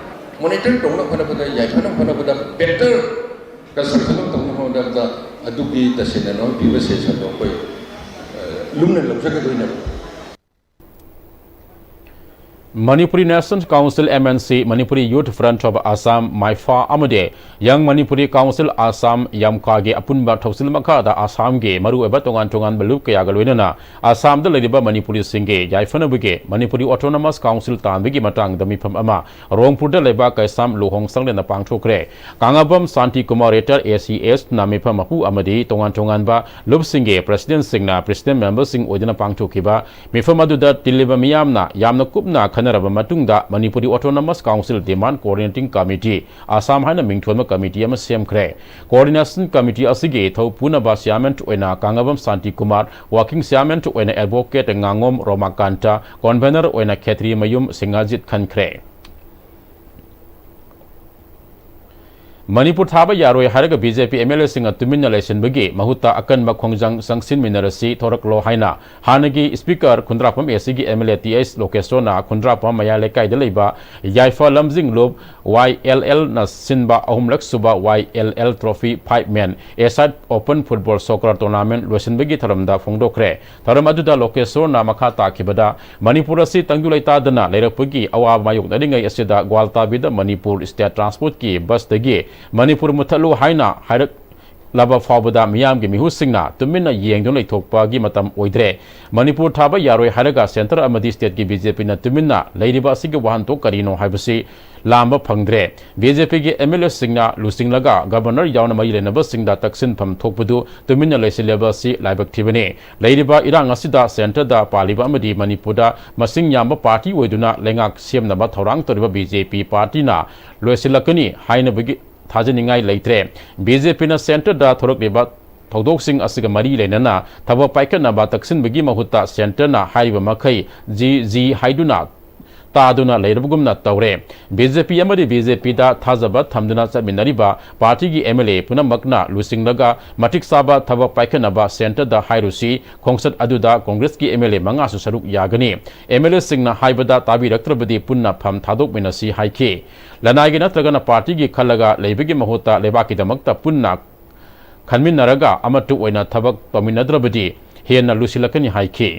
ꯃꯣꯅꯤꯇꯔ ꯇꯧꯅ ꯍꯣꯠꯅꯕꯗ, ꯌꯥꯏꯐꯅꯕ ꯍꯣꯠꯅꯕꯗ, ꯕꯦꯇꯔ ꯀꯟꯁꯇ꯭ꯔꯛꯁꯟ ꯑꯃ ꯇꯧꯅꯕ ꯍꯣꯠꯅꯕꯗ ꯑꯗꯨꯒꯤ ꯇꯁꯦꯡꯅ ꯅꯣꯏ ꯄꯤꯕ ꯁꯦꯁꯟꯗꯣ ꯑꯩꯈꯣꯏ ꯂꯨꯝꯅ ꯂꯧꯖꯒꯗꯣꯏꯅꯦꯕ꯫ Manipuri National Council, M N C, Manipuri Youth Front of Assam, ꯃꯥꯏꯐꯥ, ꯑꯃꯗꯤ Young Manipuri Council Assam, ꯌꯥꯝꯀꯥꯒꯤ ꯑꯄꯨꯟꯕ ꯊꯧꯁꯤꯜ ꯃꯈꯥꯗ ꯑꯁꯥꯝꯒꯤ ꯃꯔꯨꯑꯣꯏꯕ ꯇꯣꯉꯥꯟ ꯇꯣꯉꯥꯟꯕ ꯂꯨꯞ ꯀꯌꯥꯒ ꯂꯣꯏꯅꯅ ꯑꯁꯥꯝꯗ ꯂꯩꯔꯤꯕ ꯃꯅꯤꯄꯨꯔꯤꯁꯤꯡꯒꯤ ꯌꯥꯏꯐꯅꯕꯒꯤ ꯃꯅꯤꯄꯨꯔꯤ Autonomous Council ꯇꯥꯟꯕꯒꯤ ꯃꯇꯥꯡꯗ ꯃꯤꯐꯝ ꯑꯃ ꯔꯣꯡꯄꯨꯔꯗ ꯂꯩꯕ ꯀꯩꯁꯥꯝ ꯂꯨꯍꯣꯡ ꯁꯪꯂꯦꯟꯗ ꯄꯥꯡꯊꯣꯛꯈ꯭ꯔꯦ꯫ ꯀꯥꯉꯥꯕꯝ ꯁꯥꯟꯇꯤ ꯀꯨꯃꯥꯔ, ꯔꯤꯇꯥꯌꯔ ꯑꯦ ꯁꯤ ꯑꯦꯁꯅ ꯃꯤꯐꯝ ꯃꯄꯨ ꯑꯃꯗꯤ ꯇꯣꯉꯥꯟ ꯇꯣꯉꯥꯟꯕ ꯂꯨꯞꯁꯤꯡꯒꯤ ꯄ꯭ꯔꯦꯁꯤꯗꯦꯟꯠꯁꯤꯡꯅ ꯄ꯭ꯔꯦꯁꯤꯗꯦꯟꯠ ꯃꯦꯝꯕꯔꯁꯤꯡ ꯑꯣꯏꯗꯨꯅ ꯄꯥꯡꯊꯣꯛꯈꯤꯕ ꯃꯤꯐꯝ ꯑꯗꯨꯗ ꯇꯤꯜꯂꯤꯕ ꯃꯤꯌꯥꯝꯅ ꯌꯥꯝꯅ ꯀꯨꯞꯅ ꯈꯟꯅꯔꯕ ꯃꯇꯨꯡꯗ Manipuri Autonomous Council Demand Coordinating Committee, Assam ꯍꯥꯏꯅ ꯃꯤꯡꯊꯣꯟꯕ ꯀꯃꯤꯇꯤ ꯑꯃ ꯁꯦꯝꯈ꯭ꯔꯦ꯫ Coordination Committee ꯑꯁꯤꯒꯤ ꯊꯧ ꯄꯨꯅꯕ ꯆꯤꯌꯥꯔꯃꯦꯟ ꯑꯣꯏꯅ ꯀꯥꯉꯥꯕꯝ ꯁꯥꯟꯇꯤ ꯀꯨꯃꯥꯔ, ꯋꯥꯔꯀꯤꯡ ꯆꯤꯌꯥꯔꯃꯦꯟ ꯑꯣꯏꯅ ꯑꯦꯗꯚꯣꯀꯦꯠ ꯉꯥꯉꯣꯝ ꯔꯣꯃꯥꯀꯥꯟꯇ, ꯀꯣꯟꯚꯦꯅꯔ ꯑꯣꯏꯅ ꯈꯦꯇ꯭ꯔꯤ ꯃꯌꯨꯝ ꯁꯤꯡꯍꯥꯖꯤꯠ ꯈꯟꯈ꯭ꯔꯦ꯫ ꯃꯅꯤꯄꯨꯔ ꯊꯥꯕ ꯌꯥꯔꯣꯏ ꯍꯥꯏꯔꯒ B J P M L ꯑꯦꯁꯤꯡꯅ ꯇꯨꯃꯤꯟꯅ ꯂꯩꯁꯤꯟꯕꯒꯤ ꯃꯍꯨꯠꯇ ꯑꯀꯟꯕ ꯈꯣꯡꯖꯪ ꯆꯪꯁꯤꯟꯃꯤꯟꯅꯔꯁꯤ, ꯊꯣꯔꯛꯂꯣ ꯍꯥꯏꯅ ꯍꯥꯟꯅꯒꯤ ꯁ꯭ꯄꯤꯀꯔ ꯈꯨꯟꯗ꯭ꯔꯥꯛꯄꯝ ꯑꯦ ꯁꯤꯒꯤ M L A T H ꯂꯣꯀꯦꯁꯣꯔꯅ ꯈꯨꯟꯗ꯭ꯔꯥꯛꯄꯝ ꯃꯌꯥꯏ ꯂꯩꯀꯥꯏꯗ ꯂꯩꯕ ꯌꯥꯏꯐ ꯂꯝꯖꯤꯡ ꯂꯨꯞ ꯋꯥꯏ ꯑꯦꯜ ꯑꯦꯜꯅ ꯁꯤꯟꯕ ꯑꯍꯨꯝꯂꯛ ꯁꯨꯕ Y L L trophy five men a side open football soccer tournament ꯂꯣꯏꯁꯤꯟꯕꯒꯤ ꯊꯧꯔꯝꯗ ꯐꯣꯡꯗꯣꯛꯈ꯭ꯔꯦ꯫ ꯊꯧꯔꯝ ꯑꯗꯨꯗ ꯂꯣꯀꯦꯁꯣꯔꯅ ꯃꯈꯥ ꯇꯥꯈꯤꯕꯗ, ꯃꯅꯤꯄꯨꯔ ꯑꯁꯤ ꯇꯪꯗꯨ ꯂꯩꯇꯥꯗꯅ ꯂꯩꯔꯛꯄꯒꯤ ꯑꯋꯥꯕ ꯃꯥꯌꯣꯛꯅꯔꯤꯉꯩ ꯑꯁꯤꯗ ꯒ꯭ꯋꯥꯜꯇꯥꯕꯤꯗ ꯃꯅꯤꯄꯨꯔ ꯁ꯭ꯇꯦꯠ ꯇ꯭ꯔꯥꯟꯁꯄꯣꯔꯠꯀꯤ ꯕꯁꯇꯒꯤ ꯃꯅꯤꯄꯨꯔ ꯃꯨꯠꯊꯠꯂꯨ ꯍꯥꯏꯅ ꯍꯥꯏꯔꯛꯂꯕ ꯐꯥꯎꯕꯗ ꯃꯤꯌꯥꯝꯒꯤ ꯃꯤꯍꯨꯠꯁꯤꯡꯅ ꯇꯨꯃꯤꯟꯅ ꯌꯦꯡꯗꯨꯅ ꯂꯩꯊꯣꯛꯄꯒꯤ ꯃꯇꯝ ꯑꯣꯏꯗ꯭ꯔꯦ꯫ ꯃꯅꯤꯄꯨꯔ ꯊꯥꯕ ꯌꯥꯔꯣꯏ ꯍꯥꯏꯔꯒ ꯁꯦꯟꯇꯔ ꯑꯃꯗꯤ ꯁ꯭ꯇꯦꯠꯀꯤ ꯕꯤ ꯖꯦ ꯄꯤꯅ ꯇꯨꯃꯤꯟꯅ ꯂꯩꯔꯤꯕ ꯑꯁꯤꯒꯤ ꯋꯥꯍꯟꯊꯣꯛ ꯀꯔꯤꯅꯣ ꯍꯥꯏꯕꯁꯤ ꯂꯥꯝꯕ ꯐꯪꯗ꯭ꯔꯦ꯫ ꯕꯤ ꯖꯦ ꯄꯤꯒꯤ ꯑꯦꯝ ꯑꯦꯜ ꯑꯦꯁꯤꯡꯅ ꯂꯨꯆꯤꯡꯂꯒ ꯒꯕꯔꯅꯔ ꯌꯥꯎꯅ ꯃꯔꯤ ꯂꯩꯅꯕꯁꯤꯡꯗ ꯇꯛꯁꯤꯟꯐꯝ ꯊꯣꯛꯄꯗꯨ ꯇꯨꯃꯤꯟꯅ ꯂꯩꯁꯤꯜꯂꯕ ꯑꯁꯤ ꯂꯥꯏꯕꯛ ꯊꯤꯕꯅꯤ꯫ ꯂꯩꯔꯤꯕ ꯏꯔꯥꯡ ꯑꯁꯤꯗ ꯁꯦꯟꯇꯔꯗ ꯄꯥꯜꯂꯤꯕ ꯑꯃꯗꯤ ꯃꯅꯤꯄꯨꯔꯗ ꯃꯁꯤꯡ ꯌꯥꯝꯕ ꯄꯥꯔꯇꯤ ꯑꯣꯏꯗꯨꯅ ꯂꯩꯉꯥꯛ ꯁꯦꯝꯅꯕ ꯊꯧꯔꯥꯡ ꯇꯧꯔꯤꯕ ꯕꯤ ꯖꯦ ꯄꯤ ꯄꯥꯔꯇꯤꯅ ꯂꯣꯏꯁꯤꯜꯂꯛꯀꯅꯤ ꯍꯥꯏꯅꯕꯒꯤ ꯊꯥꯖꯅꯤꯡꯉꯥꯏ ꯂꯩꯇ꯭ꯔꯦ꯫ ꯕꯤ ꯖꯦ ꯄꯤꯅ ꯁꯦꯟꯇꯔꯗ ꯊꯣꯔꯛꯂꯤꯕ ꯊꯧꯗꯣꯛꯁꯤꯡ ꯑꯁꯤꯒ ꯃꯔꯤ ꯂꯩꯅꯅ ꯊꯕꯛ ꯄꯥꯏꯈꯠꯅꯕ ꯇꯛꯁꯤꯟꯕꯒꯤ ꯃꯍꯨꯠꯇ ꯁꯦꯟꯇꯔꯅ ꯍꯥꯏꯔꯤꯕ ꯃꯈꯩ ꯖꯤ ꯖꯤ ꯍꯥꯏꯗꯨꯅ ꯇꯥꯗꯨꯅ ꯂꯩꯔꯕꯒꯨꯝꯅ ꯇꯧꯔꯦ꯫ ꯕꯤ ꯖꯦ ꯄꯤ ꯑꯃꯗꯤ ꯕꯤ ꯖꯦ ꯄꯤꯗ ꯊꯥꯖꯕ ꯊꯝꯗꯨꯅ ꯆꯠꯃꯤꯟꯅꯔꯤꯕ ꯄꯥꯔꯇꯤꯒꯤ ꯑꯦꯝ ꯑꯦꯜ ꯑꯦ ꯄꯨꯝꯅꯃꯛꯅ ꯂꯨꯆꯤꯡꯂꯒ ꯃꯇꯤꯛ ꯆꯥꯕ ꯊꯕꯛ ꯄꯥꯏꯈꯠꯅꯕ ꯁꯦꯟꯇꯔꯗ ꯍꯥꯏꯔꯨꯁꯤ꯫ ꯈꯣꯡꯆꯠ ꯑꯗꯨꯗ ꯀꯣꯡꯒ꯭ꯔꯦꯁꯀꯤ ꯑꯦꯝ ꯑꯦꯜ ꯑꯦ ꯃꯉꯥꯁꯨ ꯁꯔꯨꯛ ꯌꯥꯒꯅꯤ꯫ ꯑꯦꯝ ꯑꯦꯜ ꯑꯦꯁꯤꯡꯅ ꯍꯥꯏꯕꯗ ꯇꯥꯕꯤꯔꯛꯇ꯭ꯔꯕꯗꯤ ꯄꯨꯟꯅ ꯐꯝ ꯊꯥꯗꯣꯛꯃꯤꯟꯅꯁꯤ ꯍꯥꯏꯈꯤ꯫ ꯂꯅꯥꯏꯒꯤ ꯅꯠꯇ꯭ꯔꯒꯅ ꯄꯥꯔꯇꯤꯒꯤ ꯈꯜꯂꯒ ꯂꯩꯕꯒꯤ ꯃꯍꯨꯠꯇ ꯂꯩꯕꯥꯛꯀꯤꯗꯃꯛꯇ ꯄꯨꯟꯅ ꯈꯟꯃꯤꯟꯅꯔꯒ ꯑꯃꯠꯇ ꯑꯣꯏꯅ ꯊꯕꯛ ꯇꯧꯃꯤꯟꯅꯗ꯭ꯔꯕꯗꯤ ꯍꯦꯟꯅ ꯂꯨꯁꯤꯜꯂꯛꯀꯅꯤ ꯍꯥꯏꯈꯤ꯫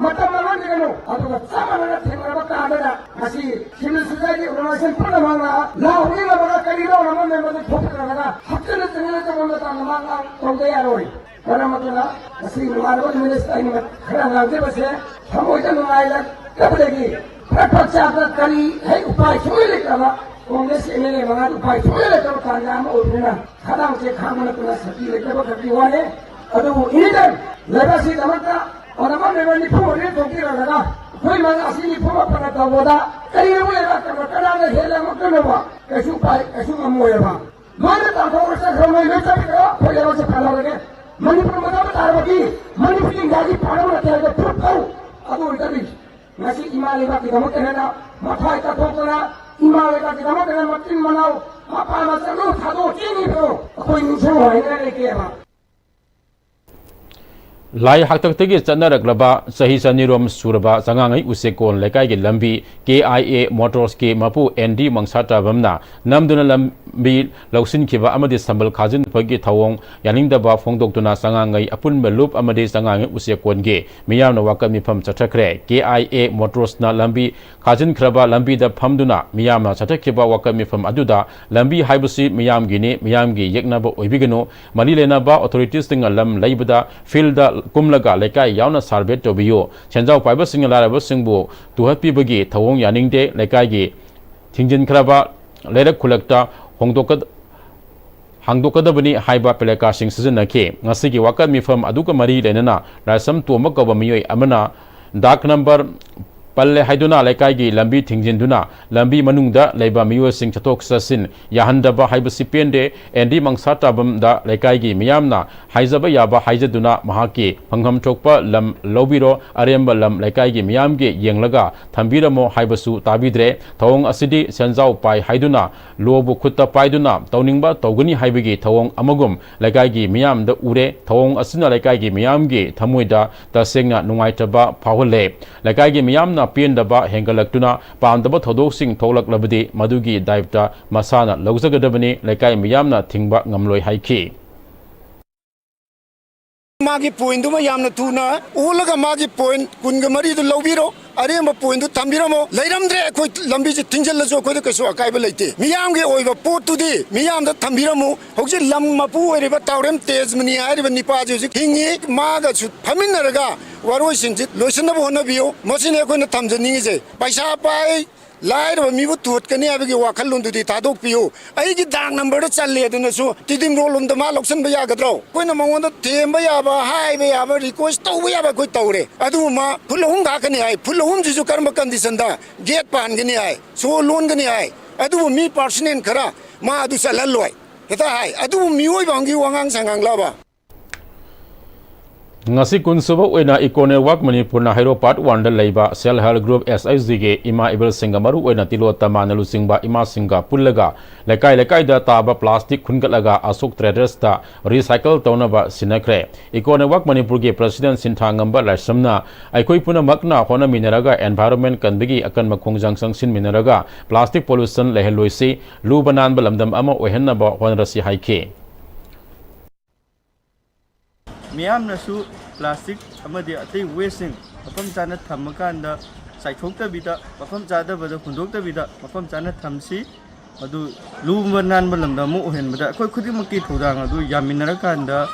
ꯃꯇꯝ ꯃꯥꯡꯍꯟꯒꯅꯨ꯫ ꯑꯗꯨꯒ ꯆꯞ ꯃꯥꯟꯅꯅ ꯊꯦꯡꯅꯔꯕ ꯀꯥꯟꯗꯅ ꯉꯁꯤ civil society organization ꯄꯨꯝꯅꯃꯛꯅ ꯂꯥꯎꯅꯤꯡꯂꯕꯒ ꯀꯔꯤꯅꯣ ꯑꯃ ꯃꯦꯝꯕꯔꯗꯨ ꯊꯣꯛꯄꯤꯔꯝꯂꯒ ꯍꯛꯆꯤꯟꯅ ꯆꯪꯁꯤꯟꯅ ꯆꯪꯕ ꯃꯇꯝꯗ ꯃꯥ ꯉꯥꯡ ꯇꯧꯗ ꯌꯥꯔꯣꯏ꯫ ꯃꯔꯝ ꯑꯗꯨꯅ ꯉꯁꯤ ꯅꯨꯡꯉꯥꯏꯔꯕ ꯅꯨꯃꯤꯠ ꯑꯁꯤꯗ ꯑꯩꯅ ꯈꯔ ꯉꯥꯡꯖꯕꯁꯦ ꯊꯃꯣꯏꯗ ꯅꯨꯡꯉꯥꯏꯔꯛꯇꯕꯗꯒꯤ ꯈꯔ ꯄꯥꯛꯆꯥꯗ ꯀꯔꯤ ꯍꯦꯛ ꯎꯄꯥꯏ ꯁꯨꯡꯂꯩ ꯂꯩꯇ꯭ꯔꯕ ꯀꯣꯡꯒ꯭ꯔꯦꯁ ꯑꯦꯝ ꯑꯦꯜ ꯑꯦ ꯃꯉꯥꯗꯤ ꯎꯄꯥꯏ ꯁꯨꯡꯂꯩ ꯂꯩꯇ꯭ꯔꯕ ꯇꯥꯟꯖꯥ ꯑꯃ ꯑꯣꯏꯕꯅꯤꯅ ꯈꯗꯥꯡꯁꯦ ꯈꯥꯡꯕ ꯅꯠꯇꯅ ꯁꯛꯇꯤ ꯂꯩꯇꯕ ꯈꯛꯀꯤ ꯋꯥꯅꯦ꯫ ꯑꯗꯨꯕꯨ ꯏꯅꯤꯇꯟ ꯂꯩꯕꯥꯛꯁꯤꯗꯃꯛꯇ ꯑꯣꯅꯃ ꯃꯦꯝꯕꯔ ꯅꯤꯐꯨ ꯃꯔꯤ ꯊꯣꯛꯄꯤꯔꯝꯂꯒ ꯑꯩꯈꯣꯏ ꯃꯉꯥ ꯑꯁꯤ ꯅꯤꯐꯨ ꯃꯥꯄꯟꯅ ꯇꯧꯕꯗ ꯀꯔꯤꯒꯨꯝꯕ ꯂꯩꯕꯥꯛꯇ ꯀꯅꯥꯅ ꯍꯦꯜꯂꯝꯃꯛꯇꯅꯕ ꯀꯩꯁꯨ ꯎꯄꯥꯏ ꯀꯩꯁꯨ ꯉꯝꯃꯣꯏꯑꯕ꯫ ꯂꯣꯏꯅ ꯇꯥꯟꯊꯣꯛꯈ꯭ꯔ ꯆꯠꯈ꯭ꯔ ꯃꯣꯏ ꯂꯣꯏ ꯆꯠꯈ꯭ꯔꯣ ꯑꯩꯈꯣꯏ ꯂꯩꯕꯥꯛꯁꯦ ꯄꯥꯜꯍꯧꯔꯒꯦ꯫ ꯃꯅꯤꯄꯨꯔ ꯃꯆꯥ ꯇꯥꯔꯕꯗꯤ ꯃꯅꯤꯄꯨꯔ ꯏꯟꯗꯤꯌꯥꯒꯤ ꯄꯥꯔꯠ ꯑꯃ ꯅꯠꯇꯦ ꯍꯥꯏꯕꯗ ꯄ꯭ꯔꯨꯐ ꯇꯧ꯫ ꯑꯗꯨ ꯑꯣꯏꯇꯥꯔꯗꯤ ꯉꯁꯤ ꯏꯃꯥ ꯂꯩꯕꯥꯛꯀꯤꯗꯃꯛꯇ ꯍꯦꯟꯅ ꯃꯊ꯭ꯋꯥꯏ ꯀꯠꯊꯣꯛꯇꯅ ꯏꯃꯥ ꯂꯩꯕꯥꯛꯀꯤꯗꯃꯛꯇ ꯍꯦꯟꯅ ꯃꯆꯤꯟ ꯃꯅꯥꯎ ꯃꯄꯥ ꯃꯆꯥ ꯂꯣꯏ ꯊꯥꯗꯣꯛꯑ ꯆꯦꯟꯈꯤꯕꯗꯣ ꯑꯩꯈꯣꯏ ꯅꯤꯡꯁꯤꯡ ꯍꯥꯏꯅꯤꯡꯉꯥꯏ ꯂꯩꯇꯦꯕ꯫ ꯂꯥꯏ ꯍꯥꯛꯇꯛꯇꯒꯤ ꯆꯠꯅꯔꯛꯂꯕ ꯆꯍꯤ ꯆꯅꯤꯔꯣꯝ ꯁꯨꯔꯕ ꯆꯉꯥꯡꯉꯩ ꯎꯆꯦꯛꯀꯣꯟ ꯂꯩꯀꯥꯏꯒꯤ ꯂꯝꯕꯤ ꯀꯦ ꯑꯥꯏ ꯑꯦ ꯃꯣꯇꯣꯔꯁꯀꯤ ꯃꯄꯨ ꯑꯦꯟ ꯗꯤ ꯃꯪꯁꯥꯇꯥꯕꯝꯅ ꯅꯝꯗꯨꯅ ꯂꯝꯕꯤ ꯂꯧꯁꯤꯟꯈꯤꯕ ꯑꯃꯗꯤ ꯁꯝꯕꯜ ꯈꯥꯖꯤꯟꯕꯒꯤ ꯊꯧꯑꯣꯡ ꯌꯥꯅꯤꯡꯗꯕ ꯐꯣꯡꯗꯣꯛꯇꯨꯅ ꯆꯉꯥꯡꯉꯩ ꯑꯄꯨꯟꯕ ꯂꯨꯞ ꯑꯃꯗꯤ ꯆꯉꯥꯡꯉꯩ ꯎꯆꯦꯛꯀꯣꯟꯒꯤ ꯃꯤꯌꯥꯝꯅ ꯋꯥꯀꯠ ꯃꯤꯐꯝ ꯆꯠꯊꯈ꯭ꯔꯦ꯫ ꯀꯦ ꯑꯥꯏ ꯑꯦ ꯃꯣꯇꯣꯔꯁꯅ ꯂꯝꯕꯤ ꯈꯥꯖꯤꯟꯈ꯭ꯔꯕ ꯂꯝꯕꯤꯗ ꯐꯝꯗꯨꯅ ꯃꯤꯌꯥꯝꯅ ꯆꯠꯊꯈꯤꯕ ꯋꯥꯀꯠ ꯃꯤꯐꯝ ꯑꯗꯨꯗ ꯂꯝꯕꯤ ꯍꯥꯏꯕꯁꯤ ꯃꯤꯌꯥꯝꯒꯤꯅꯤ, ꯃꯤꯌꯥꯝꯒꯤ ꯌꯦꯛꯅꯕ ꯑꯣꯏꯕꯤꯒꯅꯨ, ꯃꯔꯤ ꯂꯩꯅꯕ ꯑꯣꯊꯣꯔꯤꯇꯤꯁꯁꯤꯡꯅ ꯂꯝ ꯂꯩꯕꯗ ꯐꯤꯜꯗ ꯀꯨꯝꯂꯒ ꯂꯩꯀꯥꯏ ꯌꯥꯎꯅ ꯁꯥꯔꯚꯦ ꯇꯧꯕꯤꯌꯨ, ꯁꯦꯟꯖꯥꯎ ꯄꯥꯏꯕꯁꯤꯡꯅ ꯂꯥꯏꯔꯕꯁꯤꯡꯕꯨ ꯇꯨꯍꯠꯄꯤꯕꯒꯤ ꯊꯧꯑꯣꯡ ꯌꯥꯅꯤꯡꯗꯦ, ꯂꯩꯀꯥꯏꯒꯤ ꯊꯤꯡꯖꯤꯟꯈ꯭ꯔꯕ ꯂꯩꯔꯛ ꯈꯨꯂꯛꯇ ꯍꯣꯡꯗꯣꯛꯀ-, ꯍꯥꯡꯗꯣꯛꯀꯗꯕꯅꯤ ꯍꯥꯏꯕ ꯄ꯭ꯂꯦꯀꯥꯔꯗꯁꯤꯡ ꯁꯤꯖꯤꯟꯅꯈꯤ꯫ ꯉꯁꯤꯒꯤ ꯋꯥꯀꯠ ꯃꯤꯐꯝ ꯑꯗꯨꯒ ꯃꯔꯤ ꯂꯩꯅꯅ ꯂꯥꯏꯁ꯭ꯔꯝ ꯇꯣꯝꯕ ꯀꯧꯕ ꯃꯤꯑꯣꯏ ꯑꯃꯅ ꯗꯥꯛ ꯅꯝꯕꯔ ꯄꯜꯂꯦ ꯍꯥꯏꯗꯨꯅ ꯂꯩꯀꯥꯏꯒꯤ ꯂꯝꯕꯤ ꯊꯤꯡꯖꯤꯟꯗꯨꯅ ꯂꯝꯕꯤ ꯃꯅꯨꯡꯗ ꯂꯩꯕ ꯃꯤꯑꯣꯏꯁꯤꯡ ꯆꯠꯊꯣꯛ ꯆꯠꯁꯤꯟ ꯌꯥꯍꯟꯗꯕ ꯍꯥꯏꯕꯁꯤ ꯄꯦꯟꯗꯦ꯫ ꯑꯦꯟ ꯗꯤ ꯃꯪꯁꯥ ꯇꯥꯕꯝꯗ ꯂꯩꯀꯥꯏꯒꯤ ꯃꯤꯌꯥꯝꯅ ꯍꯥꯏꯖꯕ ꯌꯥꯕ ꯍꯥꯏꯖꯗꯨꯅ ꯃꯍꯥꯛꯀꯤ ꯐꯪꯐꯝ ꯊꯣꯛꯄ ꯂꯝ ꯂꯧꯕꯤꯔꯣ, ꯑꯔꯦꯝꯕ ꯂꯝ ꯂꯩꯀꯥꯏꯒꯤ ꯃꯤꯌꯥꯝꯒꯤ ꯌꯦꯡꯂꯒ ꯊꯝꯕꯤꯔꯝꯃꯣ ꯍꯥꯏꯕꯁꯨ ꯇꯥꯕꯤꯗ꯭ꯔꯦ꯫ ꯊꯧꯑꯣꯡ ꯑꯁꯤꯗꯤ ꯁꯦꯟꯖꯥꯎ ꯄꯥꯏ ꯍꯥꯏꯗꯨꯅ ꯂꯣꯕꯨ ꯈꯨꯠꯇ ꯄꯥꯏꯗꯨꯅ ꯇꯧꯅꯤꯡꯕ ꯇꯧꯒꯅꯤ ꯍꯥꯏꯕꯒꯤ ꯊꯧꯑꯣꯡ ꯑꯃꯒꯨꯝ ꯂꯩꯀꯥꯏꯒꯤ ꯃꯤꯌꯥꯝꯗ ꯎꯔꯦ꯫ ꯊꯧꯑꯣꯡ ꯑꯁꯤꯅ ꯂꯩꯀꯥꯏꯒꯤ ꯃꯤꯌꯥꯝꯒꯤ ꯊꯃꯣꯏꯗ ꯇꯁꯦꯡꯅ ꯅꯨꯡꯉꯥꯏꯇꯕ ꯐꯥꯎꯍꯜꯂꯦ꯫ ꯂꯩꯀꯥꯏꯒꯤ ꯃꯤꯌꯥꯝꯅ ꯄꯦꯟꯗꯕ ꯍꯦꯟꯒꯠꯂꯛꯇꯨꯅ ꯄꯥꯝꯗꯕ ꯊꯧꯗꯣꯛꯁꯤꯡ ꯊꯣꯛꯂꯛꯂꯕꯗꯤ ꯃꯗꯨꯒꯤ ꯗꯥꯏꯞꯇ ꯃꯁꯥꯅ ꯂꯧꯖꯒꯗꯕꯅꯤ, ꯂꯩꯀꯥꯏ ꯃꯤꯌꯥꯝꯅ ꯊꯤꯡꯕ ꯉꯝꯂꯣꯏ ꯍꯥꯏꯈꯤ꯫ ꯃꯥꯒꯤ ꯄꯣꯏꯟꯗꯨꯃ ꯌꯥꯝꯅ ꯊꯨꯅ ꯑꯣꯜꯂꯒ ꯃꯥꯒꯤ ꯄꯣꯏꯟ ꯀꯨꯟꯒ ꯃꯔꯤꯗꯨ ꯂꯧꯕꯤꯔꯣ, ꯑꯔꯦꯝꯕ ꯄꯣꯏꯟꯗꯨ ꯊꯝꯕꯤꯔꯝꯃꯣ꯫ ꯂꯩꯔꯝꯗ꯭ꯔꯦ, ꯑꯩꯈꯣꯏ ꯂꯝꯕꯤꯁꯦ ꯊꯤꯡꯖꯤꯜꯂꯁꯨ ꯑꯩꯈꯣꯏꯗ ꯀꯩꯁꯨ ꯑꯀꯥꯏꯕ ꯂꯩꯇꯦ꯫ ꯃꯤꯌꯥꯝꯒꯤ ꯑꯣꯏꯕ ꯄꯣꯠꯇꯨꯗꯤ ꯃꯤꯌꯥꯝꯗ ꯊꯝꯕꯤꯔꯝꯃꯨ꯫ ꯍꯧꯖꯤꯛ ꯂꯝ ꯃꯄꯨ ꯑꯣꯏꯔꯤꯕ ꯇꯥꯎꯔꯦꯝ ꯇꯦꯖꯃꯅꯤ ꯍꯥꯏꯔꯤꯕ ꯅꯤꯄꯥꯁꯤ ꯍꯧꯖꯤꯛ ꯍꯤꯡꯉꯤ꯫ ꯃꯥꯒꯁꯨ ꯐꯝꯃꯤꯟꯅꯔꯒ ꯋꯥꯔꯣꯏꯁꯤꯡꯁꯤ ꯂꯣꯏꯁꯤꯟꯅꯕ ꯍꯣꯠꯅꯕꯤꯌꯨ꯫ ꯃꯁꯤꯅꯤ ꯑꯩꯈꯣꯏꯅ ꯊꯝꯖꯅꯤꯡꯉꯤꯁꯦ꯫ ꯄꯩꯁꯥ ꯄꯥꯏ, ꯂꯥꯏꯔꯕ ꯃꯤꯕꯨ ꯇꯨꯍꯠꯀꯅꯤ ꯍꯥꯏꯕꯒꯤ ꯋꯥꯈꯜꯂꯣꯟꯗꯨꯗꯤ ꯊꯥꯗꯣꯛꯄꯤꯌꯨ꯫ ꯑꯩꯒꯤ ꯗꯥꯛ ꯅꯝꯕꯔꯗ ꯆꯜꯂꯦ ꯑꯗꯨꯅꯁꯨ ꯇꯤꯗꯤꯝ ꯔꯣꯗꯂꯣꯝꯗ ꯃꯥ ꯂꯧꯁꯤꯟꯕ ꯌꯥꯒꯗ꯭ꯔꯣ? ꯑꯩꯈꯣꯏꯅ ꯃꯉꯣꯟꯗ ꯊꯦꯝꯕ ꯌꯥꯕ, ꯍꯥꯏꯕ ꯌꯥꯕ, ꯔꯤꯀ꯭ꯋꯦꯁ ꯇꯧꯕ ꯌꯥꯕ ꯑꯩꯈꯣꯏ ꯇꯧꯔꯦ꯫ ꯑꯗꯨꯕꯨ ꯃꯥ ꯐꯨꯠ ꯑꯍꯨꯝ ꯈꯥꯛꯀꯅꯤ ꯍꯥꯏ꯫ ꯐꯨꯠ ꯑꯍꯨꯝꯁꯤꯁꯨ ꯀꯔꯝꯕ ꯀꯟꯗꯤꯁꯟꯗ? ꯒꯦꯠ ꯄꯥꯟꯒꯅꯤ ꯍꯥꯏ, ꯁꯣ ꯂꯣꯟꯒꯅꯤ ꯍꯥꯏ꯫ ꯑꯗꯨꯕꯨ ꯃꯤ ꯄꯥꯔꯁꯅꯦꯜ ꯈꯔ ꯃꯥ ꯑꯗꯨ ꯆꯠꯍꯜꯂꯣꯏ ꯍꯦꯛꯇ ꯍꯥꯏ꯫ ꯑꯗꯨꯕꯨ ꯃꯤꯑꯣꯏꯕ ꯑꯃꯒꯤ ꯋꯥꯉꯥꯡ ꯁꯉꯥꯡꯂꯕ? ꯉꯁꯤ ꯀꯨꯟꯁꯨꯕ ꯑꯣꯏꯅ ꯏꯀꯣ ꯅꯦꯠꯋꯥꯔꯛ ꯃꯅꯤꯄꯨꯔꯅ ꯍꯩꯔꯣꯛ ꯄꯥꯔꯠ ꯋꯥꯟꯗ ꯂꯩꯕ ꯁꯦꯜꯐ ꯍꯦꯜꯞ ꯒ꯭ꯔꯨꯞ, ꯑꯦꯁ ꯑꯩꯆ ꯖꯤꯒꯤ ꯏꯃꯥ ꯏꯕꯦꯜꯁꯤꯡꯒ, ꯃꯔꯨꯑꯣꯏꯅ ꯇꯤꯂꯣ ꯇꯃꯥꯅ ꯂꯨꯆꯤꯡꯕ ꯏꯃꯥꯁꯤꯡꯒ ꯄꯨꯜꯂꯒ ꯂꯩꯀꯥꯏ ꯂꯩꯀꯥꯏꯗ ꯇꯥꯕ ꯄ꯭ꯂꯥꯁꯇꯤꯛ ꯈꯨꯟꯒꯠꯂꯒ ꯑꯁꯣꯛ ꯇ꯭ꯔꯦꯗꯔꯁꯇ ꯔꯤꯁꯥꯏꯀꯜ ꯇꯧꯅꯕ ꯁꯤꯟꯅꯈ꯭ꯔꯦ꯫ ꯏꯀꯣ ꯅꯦꯠꯋꯥꯔꯛ ꯃꯅꯤꯄꯨꯔꯒꯤ ꯄ꯭ꯔꯁꯤꯗꯦꯟ ꯁꯤꯟꯊꯥꯉꯝꯕ ꯂꯥꯏꯁ꯭ꯔꯝꯅ ꯑꯩꯈꯣꯏ ꯄꯨꯝꯅꯃꯛꯅ ꯍꯣꯠꯅꯃꯤꯟꯅꯔꯒ ꯑꯦꯟꯚꯥꯏꯔꯣꯟꯃꯦꯟ ꯀꯟꯕꯒꯤ ꯑꯀꯟꯕ ꯈꯣꯡꯖꯪ ꯆꯪꯁꯤꯟꯃꯤꯟꯅꯔꯒ ꯄ꯭ꯂꯥꯁꯇꯤꯛ ꯄꯣꯂꯨꯁꯟ ꯂꯩꯍꯜꯂꯣꯏꯁꯤ, ꯂꯨꯕ ꯅꯥꯟꯕ ꯂꯝꯗꯝ ꯑꯃ ꯑꯣꯏꯍꯟꯅꯕ ꯍꯣꯠꯅꯔꯁꯤ ꯍꯥꯏꯈꯤ꯫ ꯃꯤꯌꯥꯝꯅꯁꯨ ꯄ꯭ꯂꯥꯁꯇꯤꯛ ꯑꯃꯗꯤ ꯑꯇꯩ ꯋꯦꯁꯁꯤꯡ ꯃꯐꯝ ꯆꯥꯅ ꯊꯝꯃꯀꯥꯟꯗ ꯆꯥꯏꯊꯣꯛꯇꯕꯤꯗ, ꯃꯐꯝ ꯆꯥꯗꯕꯗ ꯍꯨꯟꯗꯣꯛꯇꯕꯤꯗ ꯃꯐꯝ ꯆꯥꯅ ꯊꯝꯁꯤ꯫ ꯃꯗꯨ ꯂꯨꯕ ꯅꯥꯟꯕ ꯂꯝꯗꯝ ꯑꯃ ꯑꯣꯏꯍꯟꯕꯗ ꯑꯩꯈꯣꯏ ꯈꯨꯗꯤꯡꯃꯛꯀꯤ ꯊꯧꯗꯥꯡ ꯑꯗꯨ ꯌꯥꯃꯤꯟꯅꯔꯀꯥꯟꯗ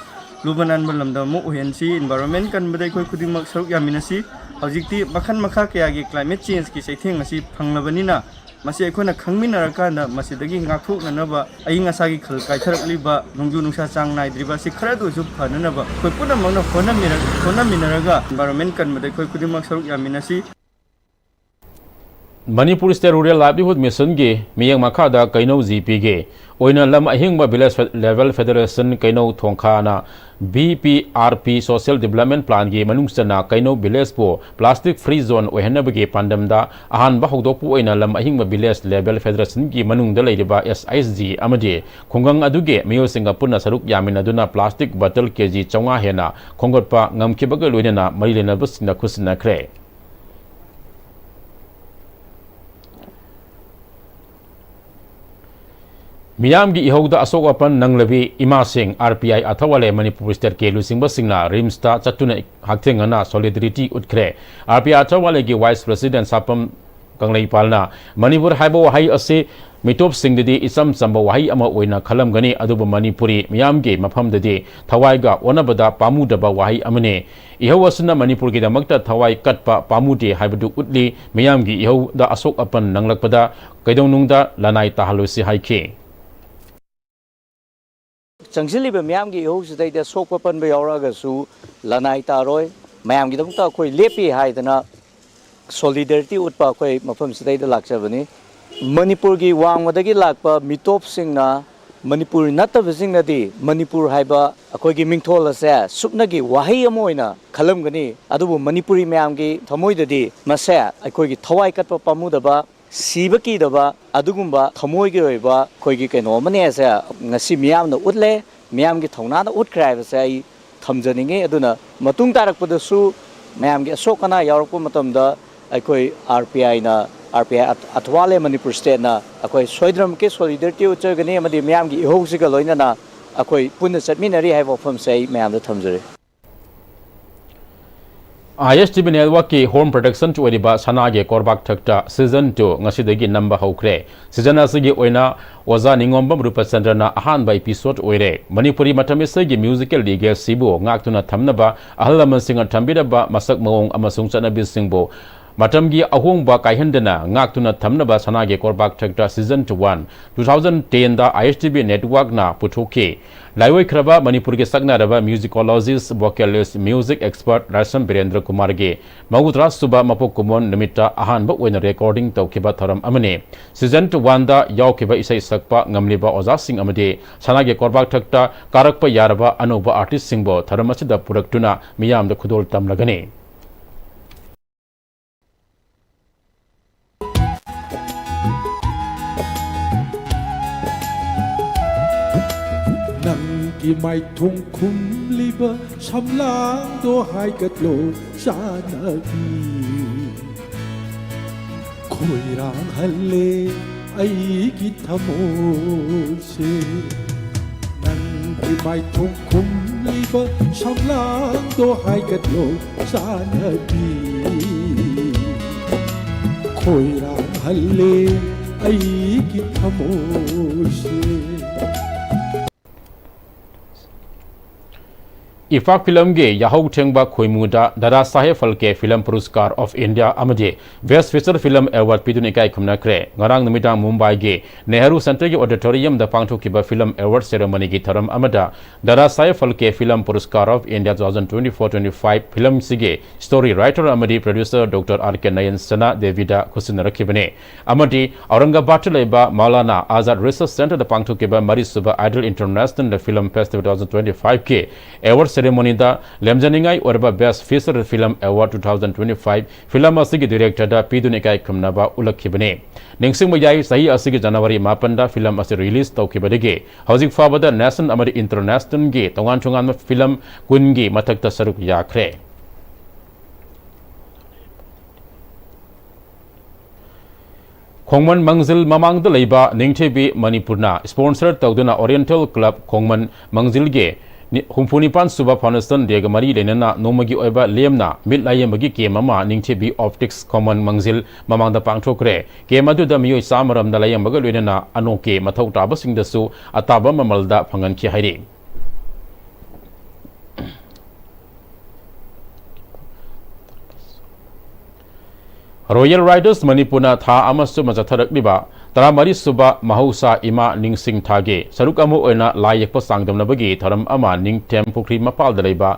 ꯂꯨꯕ ꯅꯥꯟꯕ ꯂꯝꯗꯝ ꯑꯃ ꯑꯣꯏꯍꯟꯁꯤ꯫ ꯏꯟꯚꯥꯏꯔꯣꯟꯃꯦꯟ ꯀꯟꯕꯗ ꯑꯩꯈꯣꯏ ꯈꯨꯗꯤꯡꯃꯛ ꯁꯔꯨꯛ ꯌꯥꯃꯤꯟꯅꯁꯤ꯫ ꯍꯧꯖꯤꯛꯇꯤ ꯃꯈꯜ ꯃꯈꯥ ꯀꯌꯥꯒꯤ ꯀ꯭ꯂꯥꯏꯃꯦꯠ ꯆꯦꯟꯖꯀꯤ ꯆꯩꯊꯦꯡ ꯑꯁꯤ ꯐꯪꯂꯕꯅꯤꯅ, ꯃꯁꯤ ꯑꯩꯈꯣꯏꯅ ꯈꯪꯃꯤꯟꯅꯔꯀꯥꯟꯗ ꯃꯁꯤꯗꯒꯤ ꯉꯥꯛꯊꯣꯛꯅꯅꯕ, ꯑꯏꯪ ꯑꯁꯥꯒꯤ ꯈꯜ ꯀꯥꯏꯊꯔꯛꯂꯤꯕ, ꯅꯣꯡꯖꯨ ꯅꯨꯡꯁꯥ ꯆꯥꯡ ꯅꯥꯏꯗ꯭ꯔꯤꯕ ꯑꯁꯤ ꯈꯔꯗ ꯑꯣꯏꯔꯁꯨ ꯐꯅꯅꯕ ꯑꯩꯈꯣꯏ ꯄꯨꯝꯅꯃꯛꯅ ꯍꯣꯠꯅꯃꯤꯟꯅ-, ꯍꯣꯠꯅꯃꯤꯟꯅꯔꯒ ꯏꯟꯚꯥꯏꯔꯣꯟꯃꯦꯟ ꯀꯟꯕꯗ ꯑꯩꯈꯣꯏ ꯈꯨꯗꯤꯡꯃꯛ ꯁꯔꯨꯛ ꯌꯥꯃꯤꯟꯅꯁꯤ꯫ ꯃꯅꯤꯄꯨꯔ ꯁ꯭ꯇꯦꯠ ꯔꯨꯔꯦꯜ ꯂꯥꯏꯚꯂꯤꯍꯨꯗ ꯃꯤꯁꯟꯒꯤ ꯃꯤꯠꯌꯦꯡ ꯃꯈꯥꯗ ꯀꯩꯅꯧ ꯖꯤ ꯄꯤꯒꯤ ꯑꯣꯏꯅ ꯂꯝ ꯑꯍꯤꯡꯕ ꯚꯤꯂꯦꯖ ꯂꯦꯚꯦꯜ ꯐꯦꯗꯔꯦꯁꯟ ꯀꯩꯅꯧ ꯊꯣꯡꯈꯥꯅ B P R P social development ꯄ꯭ꯂꯥꯟꯒꯤ ꯃꯅꯨꯡ ꯆꯟꯅ ꯀꯩꯅꯧ ꯚꯤꯂꯦꯖꯄꯨ ꯄ꯭ꯂꯥꯁꯇꯤꯛ ꯐ꯭ꯔꯤ ꯖꯣꯟ ꯑꯣꯏꯍꯟꯅꯕꯒꯤ ꯄꯥꯟꯗꯝꯗ ꯑꯍꯥꯟꯕ ꯍꯧꯗꯣꯛꯄ ꯑꯣꯏꯅ ꯂꯝ ꯑꯍꯤꯡꯕ ꯚꯤꯂꯦꯖ ꯂꯦꯚꯦꯜ ꯐꯦꯗꯔꯦꯁꯟꯒꯤ ꯃꯅꯨꯡꯗ ꯂꯩꯔꯤꯕ ꯑꯦꯁ ꯑꯩꯆ ꯖꯤ ꯑꯃꯗꯤ ꯈꯨꯡꯒꯪ ꯑꯗꯨꯒꯤ ꯃꯤꯑꯣꯏꯁꯤꯡꯒ ꯄꯨꯟꯅ ꯁꯔꯨꯛ ꯌꯥꯃꯤꯟꯅꯗꯨꯅ ꯄ꯭ꯂꯥꯁꯇꯤꯛ ꯕꯣꯇꯜ ꯀꯦ ꯖꯤ ꯆꯥꯝꯃꯉꯥ ꯍꯦꯟꯅ ꯈꯣꯝꯒꯠꯄ ꯉꯝꯈꯤꯕꯒ ꯂꯣꯏꯅꯅ ꯃꯔꯤ ꯂꯩꯅꯕꯁꯤꯡꯗ ꯈꯨꯠꯁꯤꯟꯅꯈ꯭ꯔꯦ꯫ ꯃꯤꯌꯥꯝꯒꯤ ꯏꯍꯧꯗ ꯑꯁꯣꯛ ꯑꯄꯟ ꯅꯪꯂꯕꯤ ꯏꯃꯥꯁꯤꯡ ꯑꯥꯔ ꯄꯤ ꯑꯥꯏ ꯑꯊꯧꯕꯥꯜ ꯃꯅꯤꯄꯨꯔ ꯁ꯭ꯇꯦꯠꯀꯤ ꯂꯨꯆꯤꯡꯕꯁꯤꯡꯅ ꯔꯤꯝꯁꯇ ꯆꯠꯇꯨꯅ ꯍꯛꯊꯦꯡꯅꯅ ꯁꯣꯂꯤꯗꯔꯤꯇꯤ ꯎꯠꯈ꯭ꯔꯦ꯫ ꯑꯥꯔ ꯄꯤ ꯑꯥꯏ ꯑꯊꯧꯕꯥꯜꯒꯤ ꯋꯥꯏꯁ ꯄ꯭ꯔꯦꯁꯤꯗꯦꯟ ꯁꯥꯄꯝ ꯀꯪꯂꯩꯄꯥꯜꯅ ꯃꯅꯤꯄꯨꯔ ꯍꯥꯏꯕ ꯋꯥꯍꯩ ꯑꯁꯤ ꯃꯤꯇꯣꯞꯁꯤꯡꯗꯗꯤ ꯏꯆꯝ ꯆꯝꯕ ꯋꯥꯍꯩ ꯑꯃ ꯑꯣꯏꯅ ꯈꯜꯂꯝꯒꯅꯤ, ꯑꯗꯨꯕꯨ ꯃꯅꯤꯄꯨꯔꯤ ꯃꯤꯌꯥꯝꯒꯤ ꯃꯐꯝꯗꯗꯤ ꯊꯋꯥꯏꯒ ꯑꯣꯟꯅꯕꯗ ꯄꯥꯝꯃꯨꯗꯕ ꯋꯥꯍꯩ ꯑꯃꯅꯤ꯫ ꯏꯍꯧ ꯑꯁꯤꯅ ꯃꯅꯤꯄꯨꯔꯒꯤꯗꯃꯛꯇ ꯊꯋꯥꯏ ꯀꯠꯄ ꯄꯥꯝꯃꯨꯗꯦ ꯍꯥꯏꯕꯗꯨ ꯎꯠꯂꯤ꯫ ꯃꯤꯌꯥꯝꯒꯤ ꯏꯍꯧꯗ ꯑꯁꯣꯛ ꯑꯄꯟ ꯅꯪꯂꯛꯄꯗ ꯀꯩꯗꯧꯅꯨꯡꯗ ꯂꯅꯥꯏ ꯇꯥꯍꯜꯂꯣꯏꯁꯤ ꯍꯥꯏꯈꯤ꯫ ꯆꯪꯁꯤꯜꯂꯤꯕ ꯃꯤꯌꯥꯝꯒꯤ ꯏꯍꯧꯁꯤꯗꯩꯗ ꯁꯣꯛꯄ ꯄꯟꯕ ꯌꯥꯎꯔꯛꯑꯒꯁꯨ ꯂꯅꯥꯏ ꯇꯥꯔꯣꯏ, ꯃꯌꯥꯝꯒꯤꯗꯃꯛꯇ ꯑꯩꯈꯣꯏ ꯂꯦꯞꯄꯤ ꯍꯥꯏꯗꯅ ꯁꯣꯂꯤꯗꯔꯤꯇꯤ ꯎꯠꯄ ꯑꯩꯈꯣꯏ ꯃꯐꯝꯁꯤꯗꯩꯗ ꯂꯥꯛꯆꯕꯅꯤ꯫ ꯃꯅꯤꯄꯨꯔꯒꯤ ꯋꯥꯡꯃꯗꯒꯤ ꯂꯥꯛꯄ ꯃꯤꯇꯣꯞꯁꯤꯡꯅ ꯃꯅꯤꯄꯨꯔ ꯅꯠꯇꯕꯁꯤꯡꯅꯗꯤ ꯃꯅꯤꯄꯨꯔ ꯍꯥꯏꯕ ꯑꯩꯈꯣꯏꯒꯤ ꯃꯤꯡꯊꯣꯜ ꯑꯁꯦ ꯁꯨꯞꯅꯒꯤ ꯋꯥꯍꯩ ꯑꯃ ꯑꯣꯏꯅ ꯈꯜꯂꯝꯒꯅꯤ, ꯑꯗꯨꯕꯨ ꯃꯅꯤꯄꯨꯔꯤ ꯃꯌꯥꯝꯒꯤ ꯊꯃꯣꯏꯗꯗꯤ ꯃꯁꯦ ꯑꯩꯈꯣꯏꯒꯤ ꯊꯋꯥꯏ ꯀꯠꯄ ꯄꯥꯝꯃꯨꯗꯕ, ꯁꯤꯕ ꯀꯤꯗꯕ ꯑꯗꯨꯒꯨꯝꯕ ꯊꯃꯣꯏꯒꯤ ꯑꯣꯏꯕ ꯑꯩꯈꯣꯏꯒꯤ ꯀꯩꯅꯣ ꯑꯃꯅꯦꯁꯦ ꯉꯁꯤ ꯃꯤꯌꯥꯝꯅ ꯎꯠꯂꯦ, ꯃꯤꯌꯥꯝꯒꯤ ꯊꯧꯅꯥꯅ ꯎꯠꯈ꯭ꯔꯦ ꯍꯥꯏꯕꯁꯦ ꯑꯩ ꯊꯝꯖꯅꯤꯡꯉꯤ꯫ ꯑꯗꯨꯅ ꯃꯇꯨꯡ ꯇꯥꯔꯛꯄꯗꯁꯨ ꯃꯌꯥꯝꯒꯤ ꯑꯁꯣꯛ ꯑꯅꯥ ꯌꯥꯎꯔꯛꯄ ꯃꯇꯝꯗ ꯑꯩꯈꯣꯏ ꯑꯥꯔ ꯄꯤ ꯑꯥꯏꯅ, ꯑꯥꯔ ꯄꯤ ꯑꯥꯏ ꯑꯊꯧꯕꯥꯜ ꯃꯅꯤꯄꯨꯔ ꯁ꯭ꯇꯦꯠꯅ ꯑꯩꯈꯣꯏ ꯁꯣꯏꯗꯅꯃꯛꯀꯤ ꯁꯣꯂꯤꯗꯔꯤꯇꯤ ꯎꯠꯆꯒꯅꯤ ꯑꯃꯗꯤ ꯃꯤꯌꯥꯝꯒꯤ ꯏꯍꯧꯁꯤꯒ ꯂꯣꯏꯅꯅ ꯑꯩꯈꯣꯏ ꯄꯨꯟꯅ ꯆꯠꯃꯤꯟꯅꯔꯤ ꯍꯥꯏꯕ ꯋꯥꯐꯝꯁꯦ ꯑꯩ ꯃꯌꯥꯝꯗ ꯊꯝꯖꯔꯤ꯫ ꯑꯥꯏ ꯑꯦꯁ ꯇꯤ ꯚꯤ ꯅꯦꯠꯋꯥꯔꯛꯀꯤ ꯍꯣꯝ ꯄ꯭ꯔꯗꯛꯁꯟ ꯑꯣꯏꯔꯤꯕ ꯁꯅꯥꯒꯤ ꯀꯣꯔꯕꯥꯛ ꯊꯛꯇ ꯁꯤꯖꯟ ꯇꯨ ꯉꯁꯤꯗꯒꯤ ꯅꯝꯕ ꯍꯧꯈ꯭ꯔꯦ꯫ ꯁꯤꯖꯟ ꯑꯁꯤꯒꯤ ꯑꯣꯏꯅ ꯑꯣꯖꯥ ꯅꯤꯉꯣꯝꯕꯝ ꯔꯨꯄꯆꯟꯗ꯭ꯔꯅ ꯑꯍꯥꯟꯕ ꯏꯄꯤꯁꯣꯗ ꯑꯣꯏꯔꯦ꯫ ꯃꯅꯤꯄꯨꯔꯤ ꯃꯇꯝ ꯏꯁꯩꯒꯤ ꯃ꯭ꯌꯨꯖꯤꯀꯦꯜ ꯂꯤꯒꯦꯁꯤꯕꯨ ꯉꯥꯛꯇꯨꯅ ꯊꯝꯅꯕ ꯑꯍꯜ ꯂꯃꯟꯁꯤꯡꯅ ꯊꯝꯕꯤꯔꯕ ꯃꯁꯛ ꯃꯑꯣꯡ ꯑꯃꯁꯨꯡ ꯆꯠꯅꯕꯤꯁꯤꯡꯕꯨ ꯃꯇꯝꯒꯤ ꯑꯍꯣꯡꯕ ꯀꯥꯏꯍꯟꯗꯅ ꯉꯥꯛꯇꯨꯅ ꯊꯝꯅꯕ ꯁꯅꯥꯒꯤ ꯀꯣꯔꯕꯥꯛ ꯊꯛꯇ season one two thousand ten the I S T V network ꯅ ꯄꯨꯊꯣꯛꯈꯤ꯫ ꯂꯥꯏꯑꯣꯏꯈ꯭ꯔꯕ ꯃꯅꯤꯄꯨꯔꯒꯤ ꯁꯛꯅꯥꯏꯔꯕ musicologist, vocalist, music expert ꯂꯥꯏꯁ꯭ꯔꯝ ꯕꯤꯔꯦꯟꯗ꯭ꯔ ꯀꯨꯃꯥꯔꯒꯤ ꯃꯧꯗ꯭ꯔꯥ ꯁꯨꯕ ꯃꯄꯣꯛ ꯀꯨꯝꯑꯣꯟ ꯅꯨꯃꯤꯠꯇ ꯑꯍꯥꯟꯕ ꯑꯣꯏꯅ recording ꯇꯧꯈꯤꯕ ꯊꯧꯔꯝ ꯑꯃꯅꯤ꯫ Season one ꯗ ꯌꯥꯎꯈꯤꯕ ꯏꯁꯩ ꯁꯛꯄ ꯉꯝꯂꯤꯕ ꯑꯣꯖꯥꯁꯤꯡ ꯑꯃꯗꯤ ꯁꯅꯥꯒꯤ ꯀꯣꯔꯕꯥꯛ ꯊꯛꯇ ꯀꯥꯔꯛꯄ ꯌꯥꯔꯕ ꯑꯅꯧꯕ artist ꯁꯤꯡꯕꯨ ꯊꯧꯔꯝ ꯑꯁꯤꯗ ꯄꯨꯔꯛꯇꯨꯅ ꯃꯤꯌꯥꯝꯗ ꯈꯨꯗꯣꯜ ꯇꯝꯂꯒꯅꯤ꯫ ꯅꯪꯒꯤ ꯃꯥꯏꯊꯣꯡ ꯈꯨꯝꯂꯤꯕ ꯁꯝꯂꯥꯡꯗꯣ ꯍꯥꯏꯒꯠꯂꯣ ꯆꯥꯅꯕꯤ꯫ ꯈꯣꯏꯔꯥꯡꯍꯜꯂꯦ ꯑꯩꯒꯤ ꯊꯃꯣꯏꯁꯦ꯫ ꯅꯪꯒꯤ ꯃꯥꯏꯊꯣꯡ ꯈꯨꯝꯂꯤꯕ ꯁꯝꯂꯥꯡꯗꯣ ꯍꯥꯏꯒꯠꯂꯣ ꯆꯥꯅꯕꯤ꯫ ꯈꯣꯏꯔꯥꯡꯍꯜꯂꯦ ꯑꯩꯒꯤ ꯊꯃꯣꯏꯁꯦ꯫ ꯏꯐꯥꯛ ꯐꯤꯂꯝꯒꯤ ꯌꯥꯍꯧ ꯊꯦꯡꯕ ꯈꯣꯏꯃꯨꯗ ꯗꯥꯗꯥ ꯁꯥꯍꯦꯕ Phalke Film Puraskar of India ꯑꯃꯗꯤ Best Feature Film Award ꯄꯤꯗꯨꯅ ꯏꯀꯥꯏ ꯈꯨꯝꯅꯈ꯭ꯔꯦ꯫ ꯉꯔꯥꯡ ꯅꯨꯃꯤꯗꯥꯡ ꯃꯨꯝꯕꯥꯏꯒꯤ ꯅꯦꯍꯔꯨ ꯁꯦꯟꯇꯔꯒꯤ auditorium ꯗ ꯄꯥꯡꯊꯣꯛꯈꯤꯕ film award ceremony ꯒꯤ ꯊꯧꯔꯝ ꯑꯃꯗ ꯗꯥꯗꯥ ꯁꯥꯍꯦꯕ Phalke Film Puraskar of India two thousand twenty-four twenty-five film ꯁꯤꯒꯤ story writer ꯑꯃꯗꯤ producer Doctor R K Nayan Sena Devi ꯗ ꯈꯨꯠꯁꯤꯟꯅꯔꯛꯈꯤꯕꯅꯤ꯫ ꯑꯃꯗꯤ ꯑꯧꯔꯪꯒꯕꯥꯗꯇ ꯂꯩꯕ ꯃꯧꯂꯥꯅꯥ ꯑꯥꯖꯥꯗ Research Centre ꯗ ꯄꯥꯡꯊꯣꯛꯈꯤꯕ ꯃꯔꯤꯁꯨꯕ Idol International Film Festival two thousand twenty-five ꯀꯤ award ceremony ꯗ ꯂꯦꯝꯖꯅꯤꯡꯉꯥꯏ ꯑꯣꯏꯔꯕ Best Feature Film Award two thousand twenty-five film ꯑꯁꯤꯒꯤ director ꯗ ꯄꯤꯗꯨꯅ ꯏꯀꯥꯏ ꯈꯨꯝꯅꯕ ꯎꯠꯂꯛꯈꯤꯕꯅꯤ꯫ ꯅꯤꯡꯁꯤꯡꯕ ꯌꯥꯏ, ꯆꯍꯤ ꯑꯁꯤꯒꯤ January ꯃꯥꯄꯟꯗ film ꯑꯁꯤ release ꯇꯧꯈꯤꯕꯗꯒꯤ ꯍꯧꯖꯤꯛ ꯐꯥꯎꯕꯗ national ꯑꯃꯗꯤ international ꯒꯤ ꯇꯣꯉꯥꯟ ꯇꯣꯉꯥꯟꯕ film ꯀꯨꯟꯒꯤ ꯃꯊꯛꯇ ꯁꯔꯨꯛ ꯌꯥꯈ꯭ꯔꯦ꯫ ꯈꯣꯡꯃꯟ ꯃꯥꯡꯖꯤꯜ ꯃꯃꯥꯡꯗ ꯂꯩꯕ ꯅꯤꯡꯊꯤꯕꯤ ꯃꯅꯤꯄꯨꯔꯅ sponsor ꯇꯧꯗꯨꯅ Oriental Club ꯈꯣꯡꯃꯟ ꯃꯥꯡꯖꯤꯜꯒꯤ ꯅꯤ-, ꯍꯨꯝꯐꯨ ꯅꯤꯄꯥꯟ ꯁꯨꯕ Foundation Day ꯒ ꯃꯔꯤ ꯂꯩꯅꯅ ꯅꯣꯡꯃꯒꯤ ꯑꯣꯏꯕ ꯂꯦꯝꯅ ꯃꯤꯠ ꯂꯥꯌꯦꯡꯕꯒꯤ camp ꯑꯃ ꯅꯤꯡꯊꯤꯕꯤ Optics ꯈꯣꯡꯃꯟ ꯃꯥꯡꯖꯤꯜ ꯃꯃꯥꯡꯗ ꯄꯥꯡꯊꯣꯛꯈ꯭ꯔꯦ꯫ Camp ꯑꯗꯨꯗ ꯃꯤꯑꯣꯏ ꯆꯥꯝꯃ ꯔꯣꯝꯗ ꯂꯥꯌꯦꯡꯕꯒ ꯂꯣꯏꯅꯅ ꯑꯅꯣꯛꯀꯤ ꯃꯊꯧ ꯇꯥꯕꯁꯤꯡꯗꯁꯨ ꯑꯇꯥꯕ ꯃꯃꯜꯗ ꯐꯪꯍꯟꯈꯤ ꯍꯥꯏꯔꯤ꯫ Royal Riders ꯃꯅꯤꯄꯨꯔꯅ ꯊꯥ ꯑꯃ ꯆꯨꯞꯅ ꯆꯠꯊꯔꯛꯂꯤꯕ ꯇꯔꯥꯃꯔꯤ ꯁꯨꯕ ꯃꯍꯧꯁꯥ ꯏꯃꯥ ꯅꯤꯡꯁꯤꯡ ꯊꯥꯒꯤ ꯁꯔꯨꯛ ꯑꯃ ꯑꯣꯏꯅ ꯂꯥꯏ ꯌꯦꯛꯄ ꯆꯥꯡꯗꯝꯅꯕꯒꯤ ꯊꯧꯔꯝ ꯑꯃ ꯅꯤꯡꯊꯦꯝ ꯄꯨꯈ꯭ꯔꯤ ꯃꯄꯥꯜꯗ ꯂꯩꯕ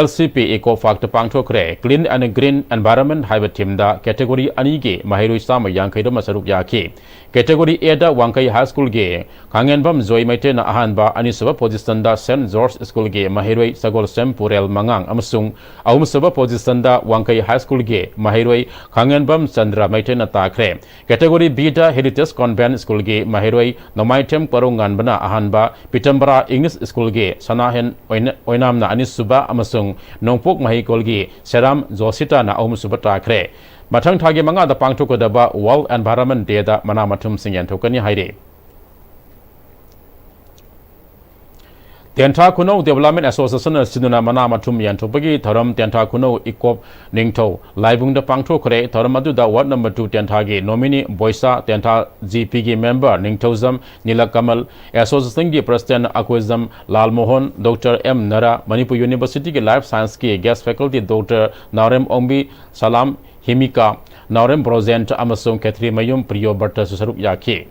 L C P Eco Parkꯇ ꯄꯥꯡꯊꯣꯛꯈ꯭ꯔꯦ꯫ Clean and Green Environment ꯍꯥꯏꯕ themeꯗ category ꯑꯅꯤꯒꯤ ꯃꯍꯩꯔꯣꯏ ꯆꯥꯝꯃ ꯌꯥꯡꯈꯩ ꯔꯣꯝ ꯁꯔꯨꯛ ꯌꯥꯈꯤ꯫ Category Aꯗ ꯋꯥꯡꯈꯩ High Schoolꯒꯤ ꯈꯥꯡꯉꯦꯟꯕꯝ ꯖꯣꯏ ꯃꯩꯇ꯭ꯔꯦꯅ ꯑꯍꯥꯟꯕ, ꯑꯅꯤꯁꯨꯕ positionꯗ Saint George Schoolꯒꯤ ꯃꯍꯩꯔꯣꯏ ꯁꯒꯣꯜꯁꯦꯝ ꯄꯨꯔꯦꯜ ꯃꯉꯥꯡ ꯑꯃꯁꯨꯡ ꯑꯍꯨꯝꯁꯨꯕ positionꯗ ꯋꯥꯡꯈꯩ High Schoolꯒꯤ ꯃꯍꯩꯔꯣꯏ ꯈꯥꯡꯉꯦꯟꯕꯝ ꯆꯟꯗ꯭ꯔ ꯃꯩꯇ꯭ꯔꯦꯅ ꯇꯥꯈ꯭ꯔꯦ꯫ Category Bꯗ Heritage Convent Schoolꯒꯤ ꯃꯍꯩꯔꯣꯏ ꯅꯣꯡꯃꯥꯏꯊꯦꯝ ꯄꯔꯧ ꯉꯥꯟꯕꯅ ꯑꯍꯥꯟꯕ, ꯄꯤꯇꯝꯕꯔꯥ English Schoolꯒꯤ ꯁꯅꯥꯍꯦꯟ ꯑꯣꯏꯅ-, ꯑꯣꯏꯅꯥꯝꯅ ꯑꯅꯤꯁꯨꯕ ꯑꯃꯁꯨꯡ ꯅꯣꯡꯄꯣꯛ ꯃꯍꯩꯀꯣꯜꯒꯤ ꯁꯦꯔꯥꯝ ꯖꯣꯁꯤꯇꯥꯅ ꯑꯍꯨꯝꯁꯨꯕ ꯇꯥꯈ꯭ꯔꯦ꯫ ꯃꯊꯪ ꯊꯥꯒꯤ ꯃꯉꯥꯗ ꯄꯥꯡꯊꯣꯛꯀꯗꯕ World Environment Dayꯗ ꯃꯅꯥ ꯃꯊꯨꯝꯁꯤꯡ ꯌꯦꯟꯊꯣꯛꯀꯅꯤ ꯍꯥꯏꯔꯤ꯫ ꯇꯦꯟꯊꯥ ꯈꯨꯅꯧ Development Associationꯅ ꯁꯤꯟꯗꯨꯅ ꯃꯅꯥ ꯃꯊꯨꯝ ꯌꯦꯟꯊꯣꯛꯄꯒꯤ ꯊꯧꯔꯝ ꯇꯦꯟꯊꯥ ꯈꯨꯅꯧ ꯏꯀꯣꯞ ꯅꯤꯡꯊꯧ ꯂꯥꯏꯕꯨꯡꯗ ꯄꯥꯡꯊꯣꯛꯈ꯭ꯔꯦ꯫ ꯊꯧꯔꯝ ꯑꯗꯨꯗ ward number two ꯇꯦꯟꯊꯥꯒꯤ nominee ꯕꯣꯏꯁꯥ, ꯇꯦꯟꯊꯥ G Pꯒꯤ member ꯅꯤꯡꯊꯧꯖꯝ ꯅꯤꯂꯀꯃꯜ, associationꯒꯤ president Akoijam Lalmohan, Doctor M ꯅꯔꯥ, Manipur Universityꯒꯤ Life Scienceꯀꯤ guest faculty Doctor ꯅꯥꯎꯔꯦꯝ ꯑꯣꯡꯕꯤ, ꯁꯂꯥꯝ ꯍꯤꯃꯤꯀꯥ, ꯅꯥꯎꯔꯦꯝ ꯕ꯭ꯔꯣꯖꯦꯟ ꯑꯃꯁꯨꯡ ꯈꯦꯇ꯭ꯔꯤꯃꯌꯨꯝ ꯄ꯭ꯔꯤꯌꯣꯕ꯭ꯔꯇꯁꯨ ꯁꯔꯨꯛ ꯌꯥꯈꯤ꯫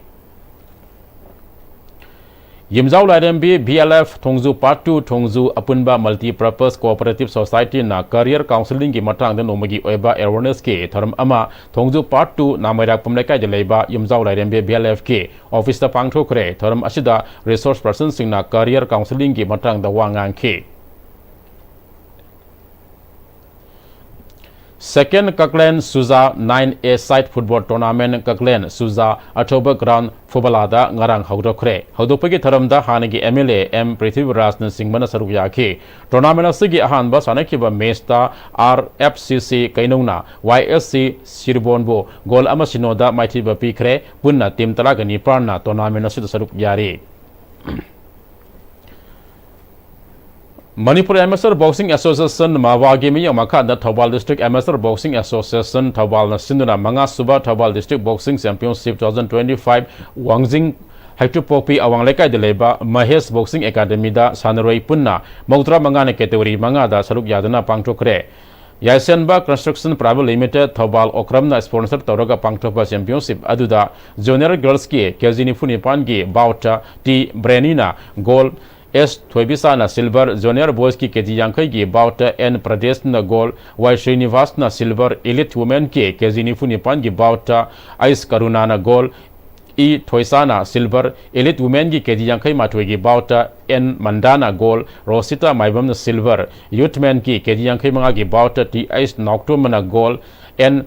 ꯌꯨꯝꯖꯥꯎ ꯂꯥꯏꯔꯦꯝꯕꯤ B L F ꯊꯣꯡꯖꯨ Part two ꯊꯣꯡꯖꯨ ꯑꯄꯨꯟꯕ Multipurpose Cooperative Societyꯅ career counselling ꯒꯤ ꯃꯇꯥꯡꯗ ꯅꯣꯡꯃꯒꯤ ꯑꯣꯏꯕ awareness ꯀꯤ ꯊꯧꯔꯝ ꯑꯃ ꯊꯣꯡꯖꯨ Part two ꯅꯥꯃꯩꯔꯥꯛꯄꯝ ꯂꯩꯀꯥꯏꯗ ꯂꯩꯕ ꯌꯨꯝꯖꯥꯎ ꯂꯥꯏꯔꯦꯝꯕꯤ B L F ꯀꯤ officeꯇ ꯄꯥꯡꯊꯣꯛꯈ꯭ꯔꯦ꯫ ꯊꯧꯔꯝ ꯑꯁꯤꯗ resource personꯁꯤꯡꯅ career counselling ꯒꯤ ꯃꯇꯥꯡꯗ ꯋꯥ ꯉꯥꯡꯈꯤ꯫ Second Kaklen Suja nine A side football tournament Kaklen Suja ꯑꯆꯧꯕ ground ꯐꯨꯕꯂꯥꯗ ꯉꯔꯥꯡ ꯍꯧꯗꯣꯛꯈ꯭ꯔꯦ꯫ ꯍꯧꯗꯣꯛꯄꯒꯤ ꯊꯧꯔꯝꯗ ꯍꯥꯟꯅꯒꯤ M L A M ꯄ꯭ꯔꯤꯊꯤꯕꯤꯔꯥꯖꯅ ꯆꯤꯡꯕꯅ ꯁꯔꯨꯛ ꯌꯥꯈꯤ꯫ Tournament ꯑꯁꯤꯒꯤ ꯑꯍꯥꯟꯕ ꯁꯥꯟꯅꯈꯤꯕ matchꯇ R F C C ꯀꯩꯅꯧꯅ Y S C ꯁꯤꯔꯕꯣꯟꯕꯨ goal ꯑꯃ ꯁꯤꯅꯣꯗ ꯃꯥꯏꯊꯤꯕ ꯄꯤꯈ꯭ꯔꯦ꯫ ꯄꯨꯟꯅ team ꯇꯔꯥꯒ ꯅꯤꯄꯥꯟꯅ tournament ꯑꯁꯤꯗ ꯁꯔꯨꯛ ꯌꯥꯔꯤ꯫ ꯃꯅꯤꯄꯨꯔ Amateur Boxing Association ꯃꯥꯋꯥꯒꯤ ꯃꯤꯠꯌꯦꯡ ꯃꯈꯥꯗ Thoubal District Amateur Boxing Association ꯊꯧꯕꯥꯜꯅ ꯁꯤꯟꯗꯨꯅ ꯃꯉꯥ ꯁꯨꯕ Thoubal District Boxing Championship two thousand twenty-five ꯋꯥꯡꯖꯤꯡ ꯍꯩꯇꯨꯞꯄꯣꯛꯄꯤ ꯑꯋꯥꯡ ꯂꯩꯀꯥꯏꯗ ꯂꯩꯕ ꯃꯍꯦꯁ Boxing Academyꯗ ꯁꯥꯟꯅꯔꯣꯏ ꯄꯨꯟꯅ ꯃꯧꯗ꯭ꯔꯥ ꯃꯉꯥꯅ category ꯃꯉꯥꯗ ꯁꯔꯨꯛ ꯌꯥꯗꯨꯅ ꯄꯥꯡꯊꯣꯛꯈ꯭ꯔꯦ꯫ ꯌꯥꯏꯁꯟꯕ Construction Private Limited Thoubal ꯑꯣꯀ꯭ꯔꯝꯅ sponsor ꯇꯧꯔꯒ ꯄꯥꯡꯊꯣꯛꯄ championship ꯑꯗꯨꯗ junior girlsꯀꯤ ꯀꯦ ꯖꯤ ꯅꯤꯐꯨ ꯅꯤꯄꯥꯟꯒꯤ boutꯇ ꯇꯤ ꯕ꯭ꯔꯦꯅꯤꯅ gold, ꯑꯦꯁ ꯊꯣꯏꯕꯤꯁꯥꯅ silver, junior boysꯀꯤ ꯀꯦ ꯖꯤ ꯌꯥꯡꯈꯩꯒꯤ boutꯇ ꯑꯦꯟ ꯄ꯭ꯔꯗꯦꯁꯅ gold, ꯋꯥꯏ ꯁ꯭ꯔꯤꯅꯤꯚꯥꯁꯅ silver, elite womenꯒꯤ ꯀꯦ ꯖꯤ ꯅꯤꯐꯨ ꯅꯤꯄꯥꯟꯒꯤ boutꯇ ꯑꯩꯁ ꯀꯔꯨꯅꯥꯅ gold, ꯏ ꯊꯣꯏꯁꯥꯅ silver, elite womenꯒꯤ ꯀꯦ ꯖꯤ ꯌꯥꯡꯈꯩ ꯃꯥꯊꯣꯏꯒꯤ boutꯇ ꯑꯦꯟ ꯃꯟꯗꯥꯅ gold, ꯔꯣꯁꯤꯇꯥ ꯃꯥꯏꯕꯝꯅ silver, youth menꯒꯤ ꯀꯦ ꯖꯤ ꯌꯥꯡꯈꯩ ꯃꯉꯥꯒꯤ boutꯇ ꯇꯤ ꯑꯩꯁ ꯅꯥꯎꯇꯣꯝꯕꯅ gold, ꯑꯦꯟ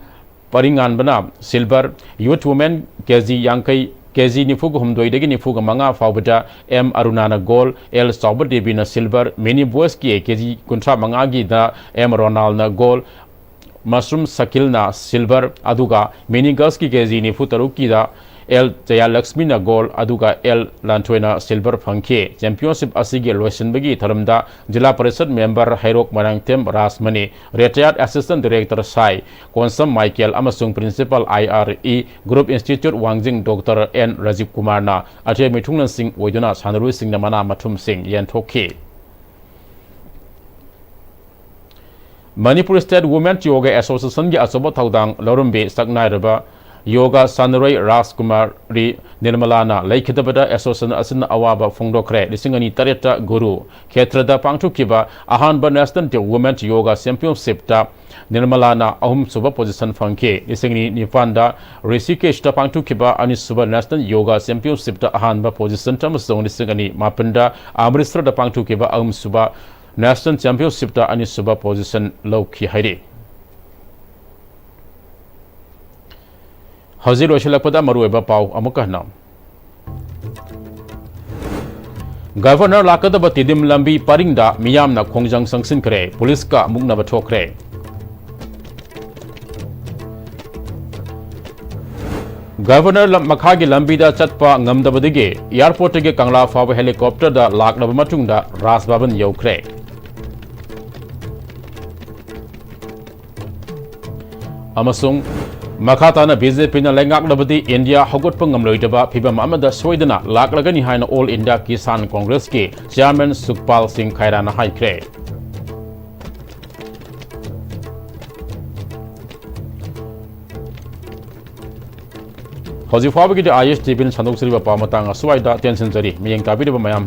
ꯄꯔꯤꯉꯥꯟꯕꯅ silver, youth women K G ꯌꯥꯡꯈꯩ, ꯀꯦ ꯖꯤ ꯅꯤꯐꯨꯒ ꯍꯨꯝꯗꯣꯏꯗꯒꯤ ꯅꯤꯐꯨꯒ ꯃꯉꯥ ꯐꯥꯎꯕꯗ ꯑꯦꯝ ꯑꯔꯨꯅꯥꯅ gold, ꯑꯦꯜ ꯆꯥꯎꯕ ꯗꯦꯕꯤꯅ silver, mini boysꯀꯤ ꯀꯦ ꯖꯤ ꯀꯨꯟꯊ꯭ꯔꯥ ꯃꯉꯥꯒꯤꯗ ꯑꯦꯝ ꯔꯣꯅꯥꯜꯅ gold, ꯃꯁꯔꯨꯝ ꯁꯀꯤꯜꯅ silver, ꯑꯗꯨꯒ mini girlsꯀꯤ ꯀꯦ ꯖꯤ ꯅꯤꯐꯨ ꯇꯔꯨꯛꯀꯤꯗ ꯑꯦꯜ ꯖꯌꯥꯂꯛꯁꯃꯤꯅ gold, ꯑꯗꯨꯒ ꯑꯦꯜ ꯂꯥꯟꯊꯣꯏꯅ silver ꯐꯪꯈꯤ꯫ Championship ꯑꯁꯤꯒꯤ ꯂꯣꯏꯁꯤꯟꯕꯒꯤ ꯊꯧꯔꯝꯗ ꯖꯤꯂꯥ ꯄꯔꯤꯁꯠ member ꯍꯩꯔꯣꯛ Moirangthem Rajmani, retired assistant director ꯁꯥꯏ ꯀꯣꯟꯁꯝ ꯃꯥꯏꯀꯦꯜ ꯑꯃꯁꯨꯡ principal I R E Group Institute ꯋꯥꯡꯖꯤꯡ ꯗꯣꯛꯇꯔ ꯑꯦꯟ ꯔꯥꯖꯤꯕ ꯀꯨꯃꯥꯔꯅ ꯑꯊꯣꯏ ꯃꯤꯊꯨꯡꯂꯦꯟꯁꯤꯡ ꯑꯣꯏꯗꯨꯅ ꯁꯥꯟꯅꯔꯣꯏꯁꯤꯡꯅ ꯃꯅꯥ ꯃꯊꯨꯝꯁꯤꯡ ꯌꯦꯟꯊꯣꯛꯈꯤ꯫ Manipur State Women Yoga Associationꯒꯤ ꯑꯆꯧꯕ ꯊꯧꯗꯥꯡ ꯂꯧꯔꯝꯕꯤ ꯁꯛꯅꯥꯏꯔꯕ ꯌꯣꯒꯥ ꯁꯥꯟꯅꯔꯣꯏ ꯔꯥꯖꯀꯨꯃꯥꯔꯤ ꯅꯤꯔꯃꯂꯥꯅ ꯂꯩꯈꯤꯗꯕꯗ association ꯑꯁꯤꯅ ꯑꯋꯥꯕ ꯐꯣꯡꯗꯣꯛꯈ꯭ꯔꯦ꯫ ꯂꯤꯁꯤꯡ ꯑꯅꯤ ꯇꯔꯦꯠꯇ ꯒꯨꯔꯨ ꯈꯦꯇ꯭ꯔꯗ ꯄꯥꯡꯊꯣꯛꯈꯤꯕ ꯑꯍꯥꯟꯕ National Women Yoga Championshipꯇ ꯅꯤꯔꯃꯂꯥꯅ ꯑꯍꯨꯝꯁꯨꯕ position ꯐꯪꯈꯤ꯫ ꯂꯤꯁꯤꯡ ꯑꯅꯤ ꯅꯤꯄꯥꯟꯗ ꯔꯤꯁꯤꯀꯦꯁꯇ ꯄꯥꯡꯊꯣꯛꯈꯤꯕ ꯑꯅꯤꯁꯨꯕ National Yoga Championshipꯇ ꯑꯍꯥꯟꯕ position ꯑꯃꯁꯨꯡ ꯂꯤꯁꯤꯡ ꯑꯅꯤ ꯃꯥꯄꯟꯗ ꯑꯃ꯭ꯔꯤꯠꯁꯔꯗ ꯄꯥꯡꯊꯣꯛꯈꯤꯕ ꯑꯍꯨꯝꯁꯨꯕ National Championshipꯇ ꯑꯅꯤꯁꯨꯕ position ꯂꯧꯈꯤ ꯍꯥꯏꯔꯤ꯫ ꯍꯧꯖꯤꯛ ꯂꯣꯏꯁꯤꯜꯂꯛꯄꯗ ꯃꯔꯨꯑꯣꯏꯕ ꯄꯥꯎ ꯑꯃꯨꯛꯀ ꯍꯟꯅ꯫ Governor ꯂꯥꯛꯀꯗꯕ ꯇꯤꯗꯤꯝ ꯂꯝꯕꯤ ꯄꯔꯤꯡꯗ ꯃꯤꯌꯥꯝꯅ ꯈꯣꯡꯖꯪ ꯆꯪꯁꯤꯟꯈ꯭ꯔꯦ, ꯄꯨꯂꯤꯁꯀ ꯃꯨꯛꯅꯕ ꯊꯣꯛꯈ꯭ꯔꯦ꯫ Governor ꯂꯝ ꯃꯈꯥꯒꯤ ꯂꯝꯕꯤꯗ ꯆꯠꯄ ꯉꯝꯗꯕꯗꯒꯤ airportꯇꯒꯤ ꯀꯪꯂꯥ ꯐꯥꯎꯕ helicopterꯗ ꯂꯥꯛꯂꯕ ꯃꯇꯨꯡꯗ ꯔꯥꯖ ꯚꯕꯟ ꯌꯧꯈ꯭ꯔꯦ꯫ ꯑꯃꯁꯨꯡ ꯃꯈꯥ ꯇꯥꯅ BJPꯅ ꯂꯩꯉꯥꯛꯂꯕꯗꯤ ꯏꯟꯗꯤꯌꯥ ꯍꯧꯒꯠꯄ ꯉꯝꯂꯣꯏꯗꯕ ꯐꯤꯚꯝ ꯑꯃꯗ ꯁꯣꯏꯗꯅ ꯂꯥꯛꯂꯒꯅꯤ ꯍꯥꯏꯅ All India Kisan Congressꯀꯤ chairman ꯁꯨꯈꯄꯥꯜ ꯁꯤꯡ ꯈꯥꯏꯔꯥꯅ ꯍꯥꯏꯈ꯭ꯔꯦ꯫ ꯍꯧꯖꯤꯛ ꯐꯥꯎꯕꯒꯤꯗꯤ ꯑꯥꯏ ꯑꯦꯁ ꯇꯤ ꯚꯤꯅ ꯁꯟꯗꯣꯛꯆꯔꯤꯕ ꯄꯥꯎ ꯃꯇꯥꯡ ꯑꯁ꯭ꯋꯥꯏꯗ ꯇꯦꯟꯁꯤꯟꯖꯔꯤ꯫ ꯃꯤꯠꯌꯦꯡ ꯇꯥꯕꯤꯔꯤꯕ ꯃꯌꯥꯝ